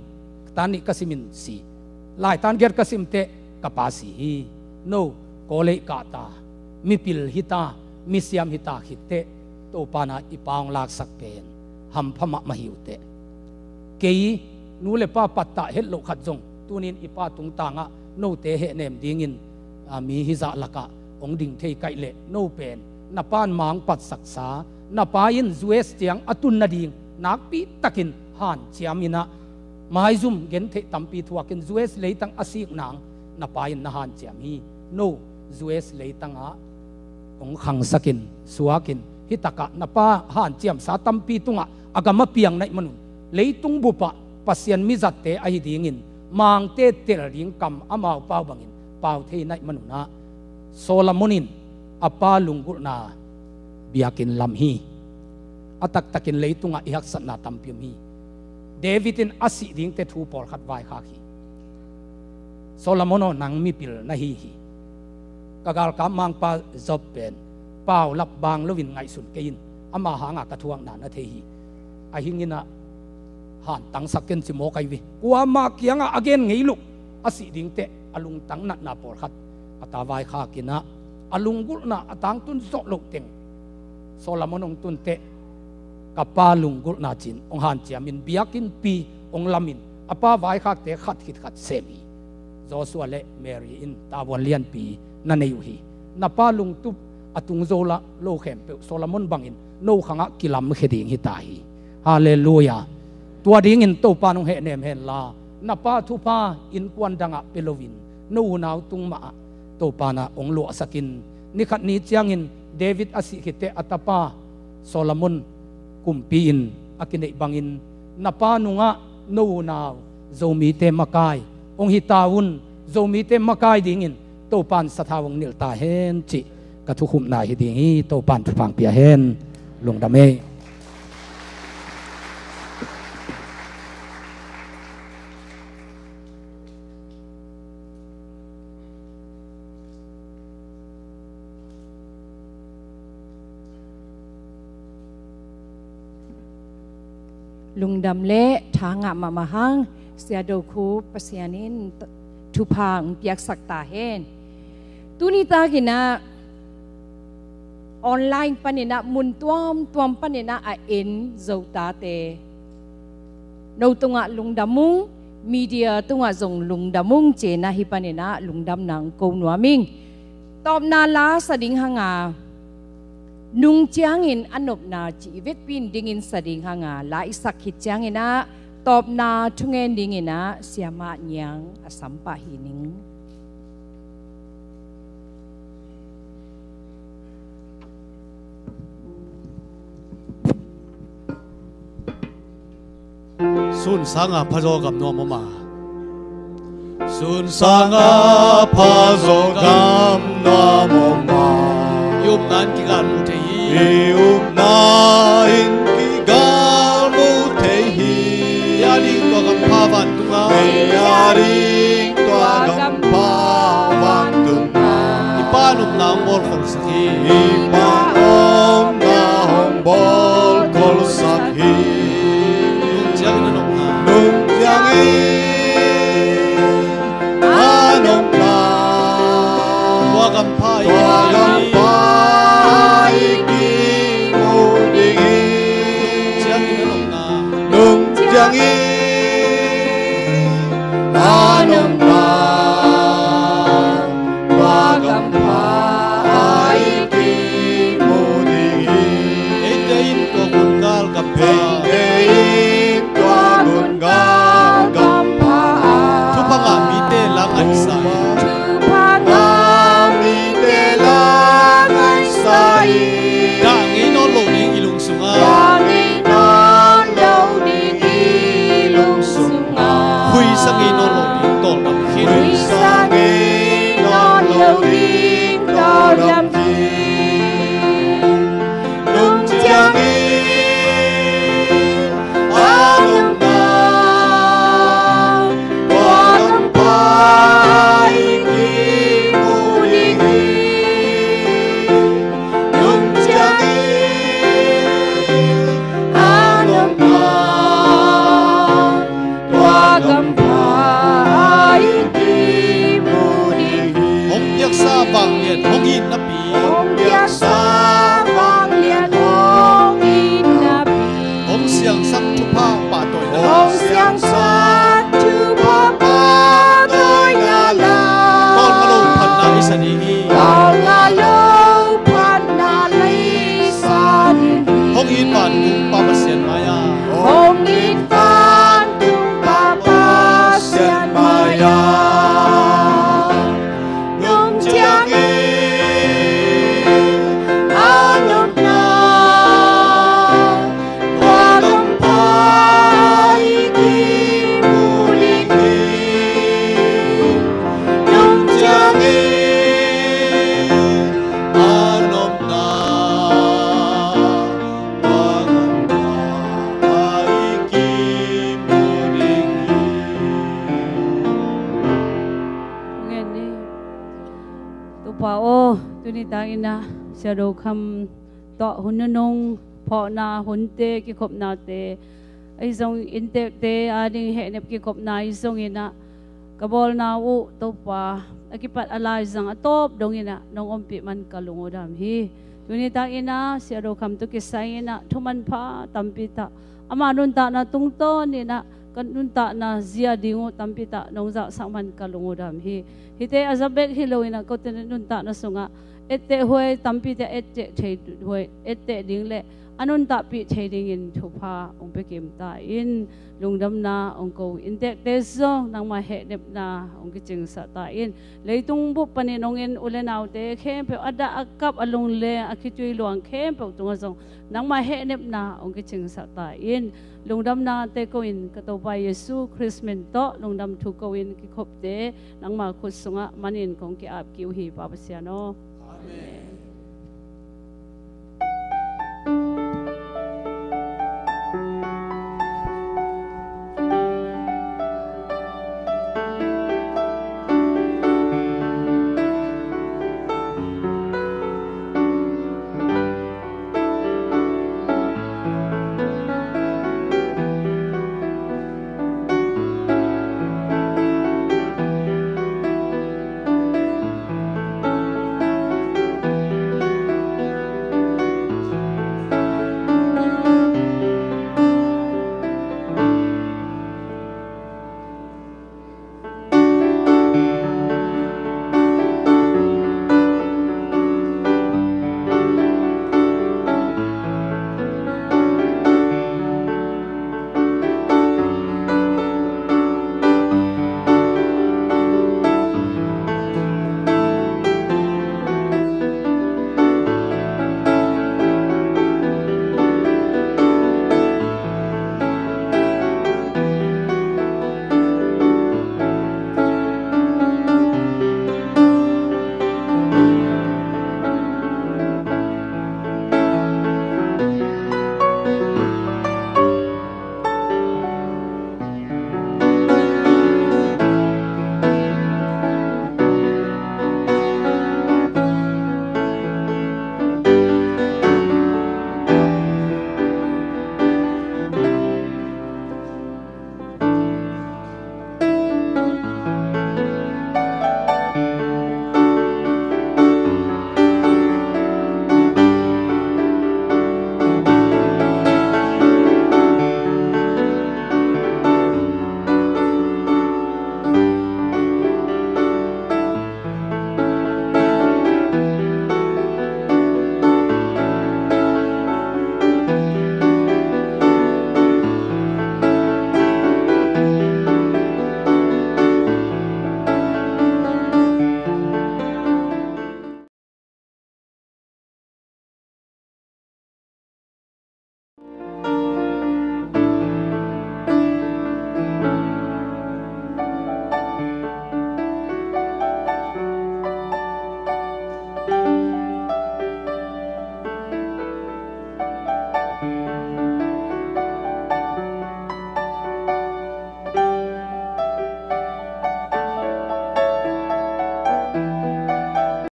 tan nih ka sim in si. Laitan giat ka sim teh ka pa si hi. No, college kah ta, mipil hi ta, misiam hi ta khit teh Topa in ah i pa hong laksak pen hampha mahmah hi uh teh. Kei nu le pa pattah het loh khat zong tuni in i pa tungtangah note hehnem dingin, a, mi hizah lakah hong ding thei ka hih leh, no pen na pa in mang patsaksa, na pa in U S ciang a tun nading nakpitakin hanciam in ah, maizum gentheih tampi thuakin U S leitang a sik nang na pa in na hanciam hi. No, U S leitangah hong khangsakin, suakin, hih takah na pa hanciamsa tampi tungah a gam a piang na hih manun, leitung bupah Pasian mizatte ahi dingin mangte tel ding kam amau pau bangin pau thei na hih manun ah, Solomon in a pa lunggulhna biakinn lam hi. A taktakin leitungah i haksatna tampi om hi. David in a sih dingte thu pawlkhat vaikhak hi. Solomon aw, nang mipil na hi hi. Ka galkap mangpa Job pen paulap bang loin ngaihsun kei in, ama hanga ka thuakna na thei hi. A hing in ah hantangsak ken ci mawk ahi ve. Kuama kiangah a gen ngei loh, a sih dingteh a lungtang natna pawlkhat a ta vaikhak in ah, a lunggulhna a tangtun zawh loh teng Solomon hong tun teh, ka pa lunggulhna ci-in hong hanciamin biakinnpi hong lamin, a pa vaikhakte khat khit khat sem hi. Joshua le Mary in tavuan lianpi na nei uh hi. Na pa lungtup a tung zo la lo khempeuh Solomon bangin no khangah kilamkhia ding hi ta hi. Halleluiah. Tua dingin Topa in hong hehnem henla, na pa thupha innkuan dangah pia loin, no unau tung mahah Topa in ah hong luahsakin, nikhat ni ciangin David a sih khitteh a tapa Solomon kumpi in a kineih bangin, na pa nungah no unau Zomite makai hong hi ta un. Zomite makai dingin Topa in sathau hong nilh ta hen cih ka thukhupna hi ding hi. Topa in thupha hong pia hen. Lungdam ei. Lungdam le tha ngah mahmah hang, Sia Do Khup, Pasian in thupha hong piaksak ta hen. Tuni takin ah online panin ah, mun tuamtuam panin ah a en Zo tate, no tungah lungdam ung, media tungah zong lungdam ung ci-in ah hih panin ah lungdamna hong ko nuam ing. Tawpna la sa ding hang a, nung ciangin a nopna cih i vekpi in dingin sa ding hang a, la i sak khit ciangin ah tawpna thungen dingin ah Siamah Niang a sam pah hi ning. Sun sanga phazaw gam nuam om a, Tun sangah pha zaw gam nuam om a, i upna in kigal mu thei hi. I upna in kigal mu thei hi. Ei a ding tua gam pha vantung ah, ei a ding tua gam pha vantung ah, i Pa nopna hong bawl khol sak hi. I Pa nopna hong bawl khol sak hi. Nung ciangin a nopna, nung ciangin a nopna, tua gam pha i, tua gam pha i kimu ding hi. Nung ciangin a nopna, nung ciangin a nopna, tua gam pha i kimu ding hi. Eite in tua gungal gam pha, eite in tua gungal gam pha ah, thupha ngah mite la ngaihsa in, thupha ngah mite la ngaihsa in, dah ngei nawn lo ding i lung sungah, dah ngei nawn lo ding i lung sungah, khuisa ngei nawn lo ding tawldam khin, khuisa ngei nawn lo ding tawldam khin. Nung ciangin a nopna, tua gam pha i kimu ding hi. Nung ciangin a nopna, tua gam pha i kimu ding hi. Hong piaksa vanglian hong it napi, hong piaksa vanglian hong it napi, hong siangsak thupha pahtawina, hong siangsak thupha pahtawina la, tawlnga lo phatna i sa ding hi. Tawlnga lo phatna i sa ding hi. Hong it vantung Pa Pasian mai-ah, hong it vantung Pa Pasian mai-ah, nung ciangin a nopna, tua gam pha i kimu ding hi. Nung ciangin a nopna, tua gam pha i kimu ding hi. Ngen ni. Topa aw, tuni takin ah Sia Do Kham tawh hun nunung phawkna hunte, kikhopnate, ahi zong inntekte a ding hehnep kikhopna ahi zongin ah, ka bawlna uh Topa, a kipat a laizang a tawp dongin ah nong ompih man ka lung uh dam hi. Tuni takin ah Sia Do Kham tawh kisai-in ah thu manpha tampi tak, ama nuntakna tungtawnin ah ka nuntakna zia ding uh tampi tak nong zahsak man ka lung uh dam hi. Hihte a zat bek hi loin ah kote nuntakna sungah ettehhuai tampi tak etteh thei huai, etteh ding le a nuntakpih thei dingin thupha hong pia kim ta in, lungdamna hong ko. Inntekte zong nangmah hehnepna hong kicingsak ta in, leitung bup panin hong en u le naute khempeuh, a dah a kap, a lungleng, a khitui luang khempeuh tungah zong nangmah hehnepna hong kicingsak ta in, lungdamnate ko-in ka Topa Jesu Khrist min tawh lungdam thu ko-in kikhopte nangma khut sungah manin kong ki-ap kik uh hi, Pa Pasian aw. Amen.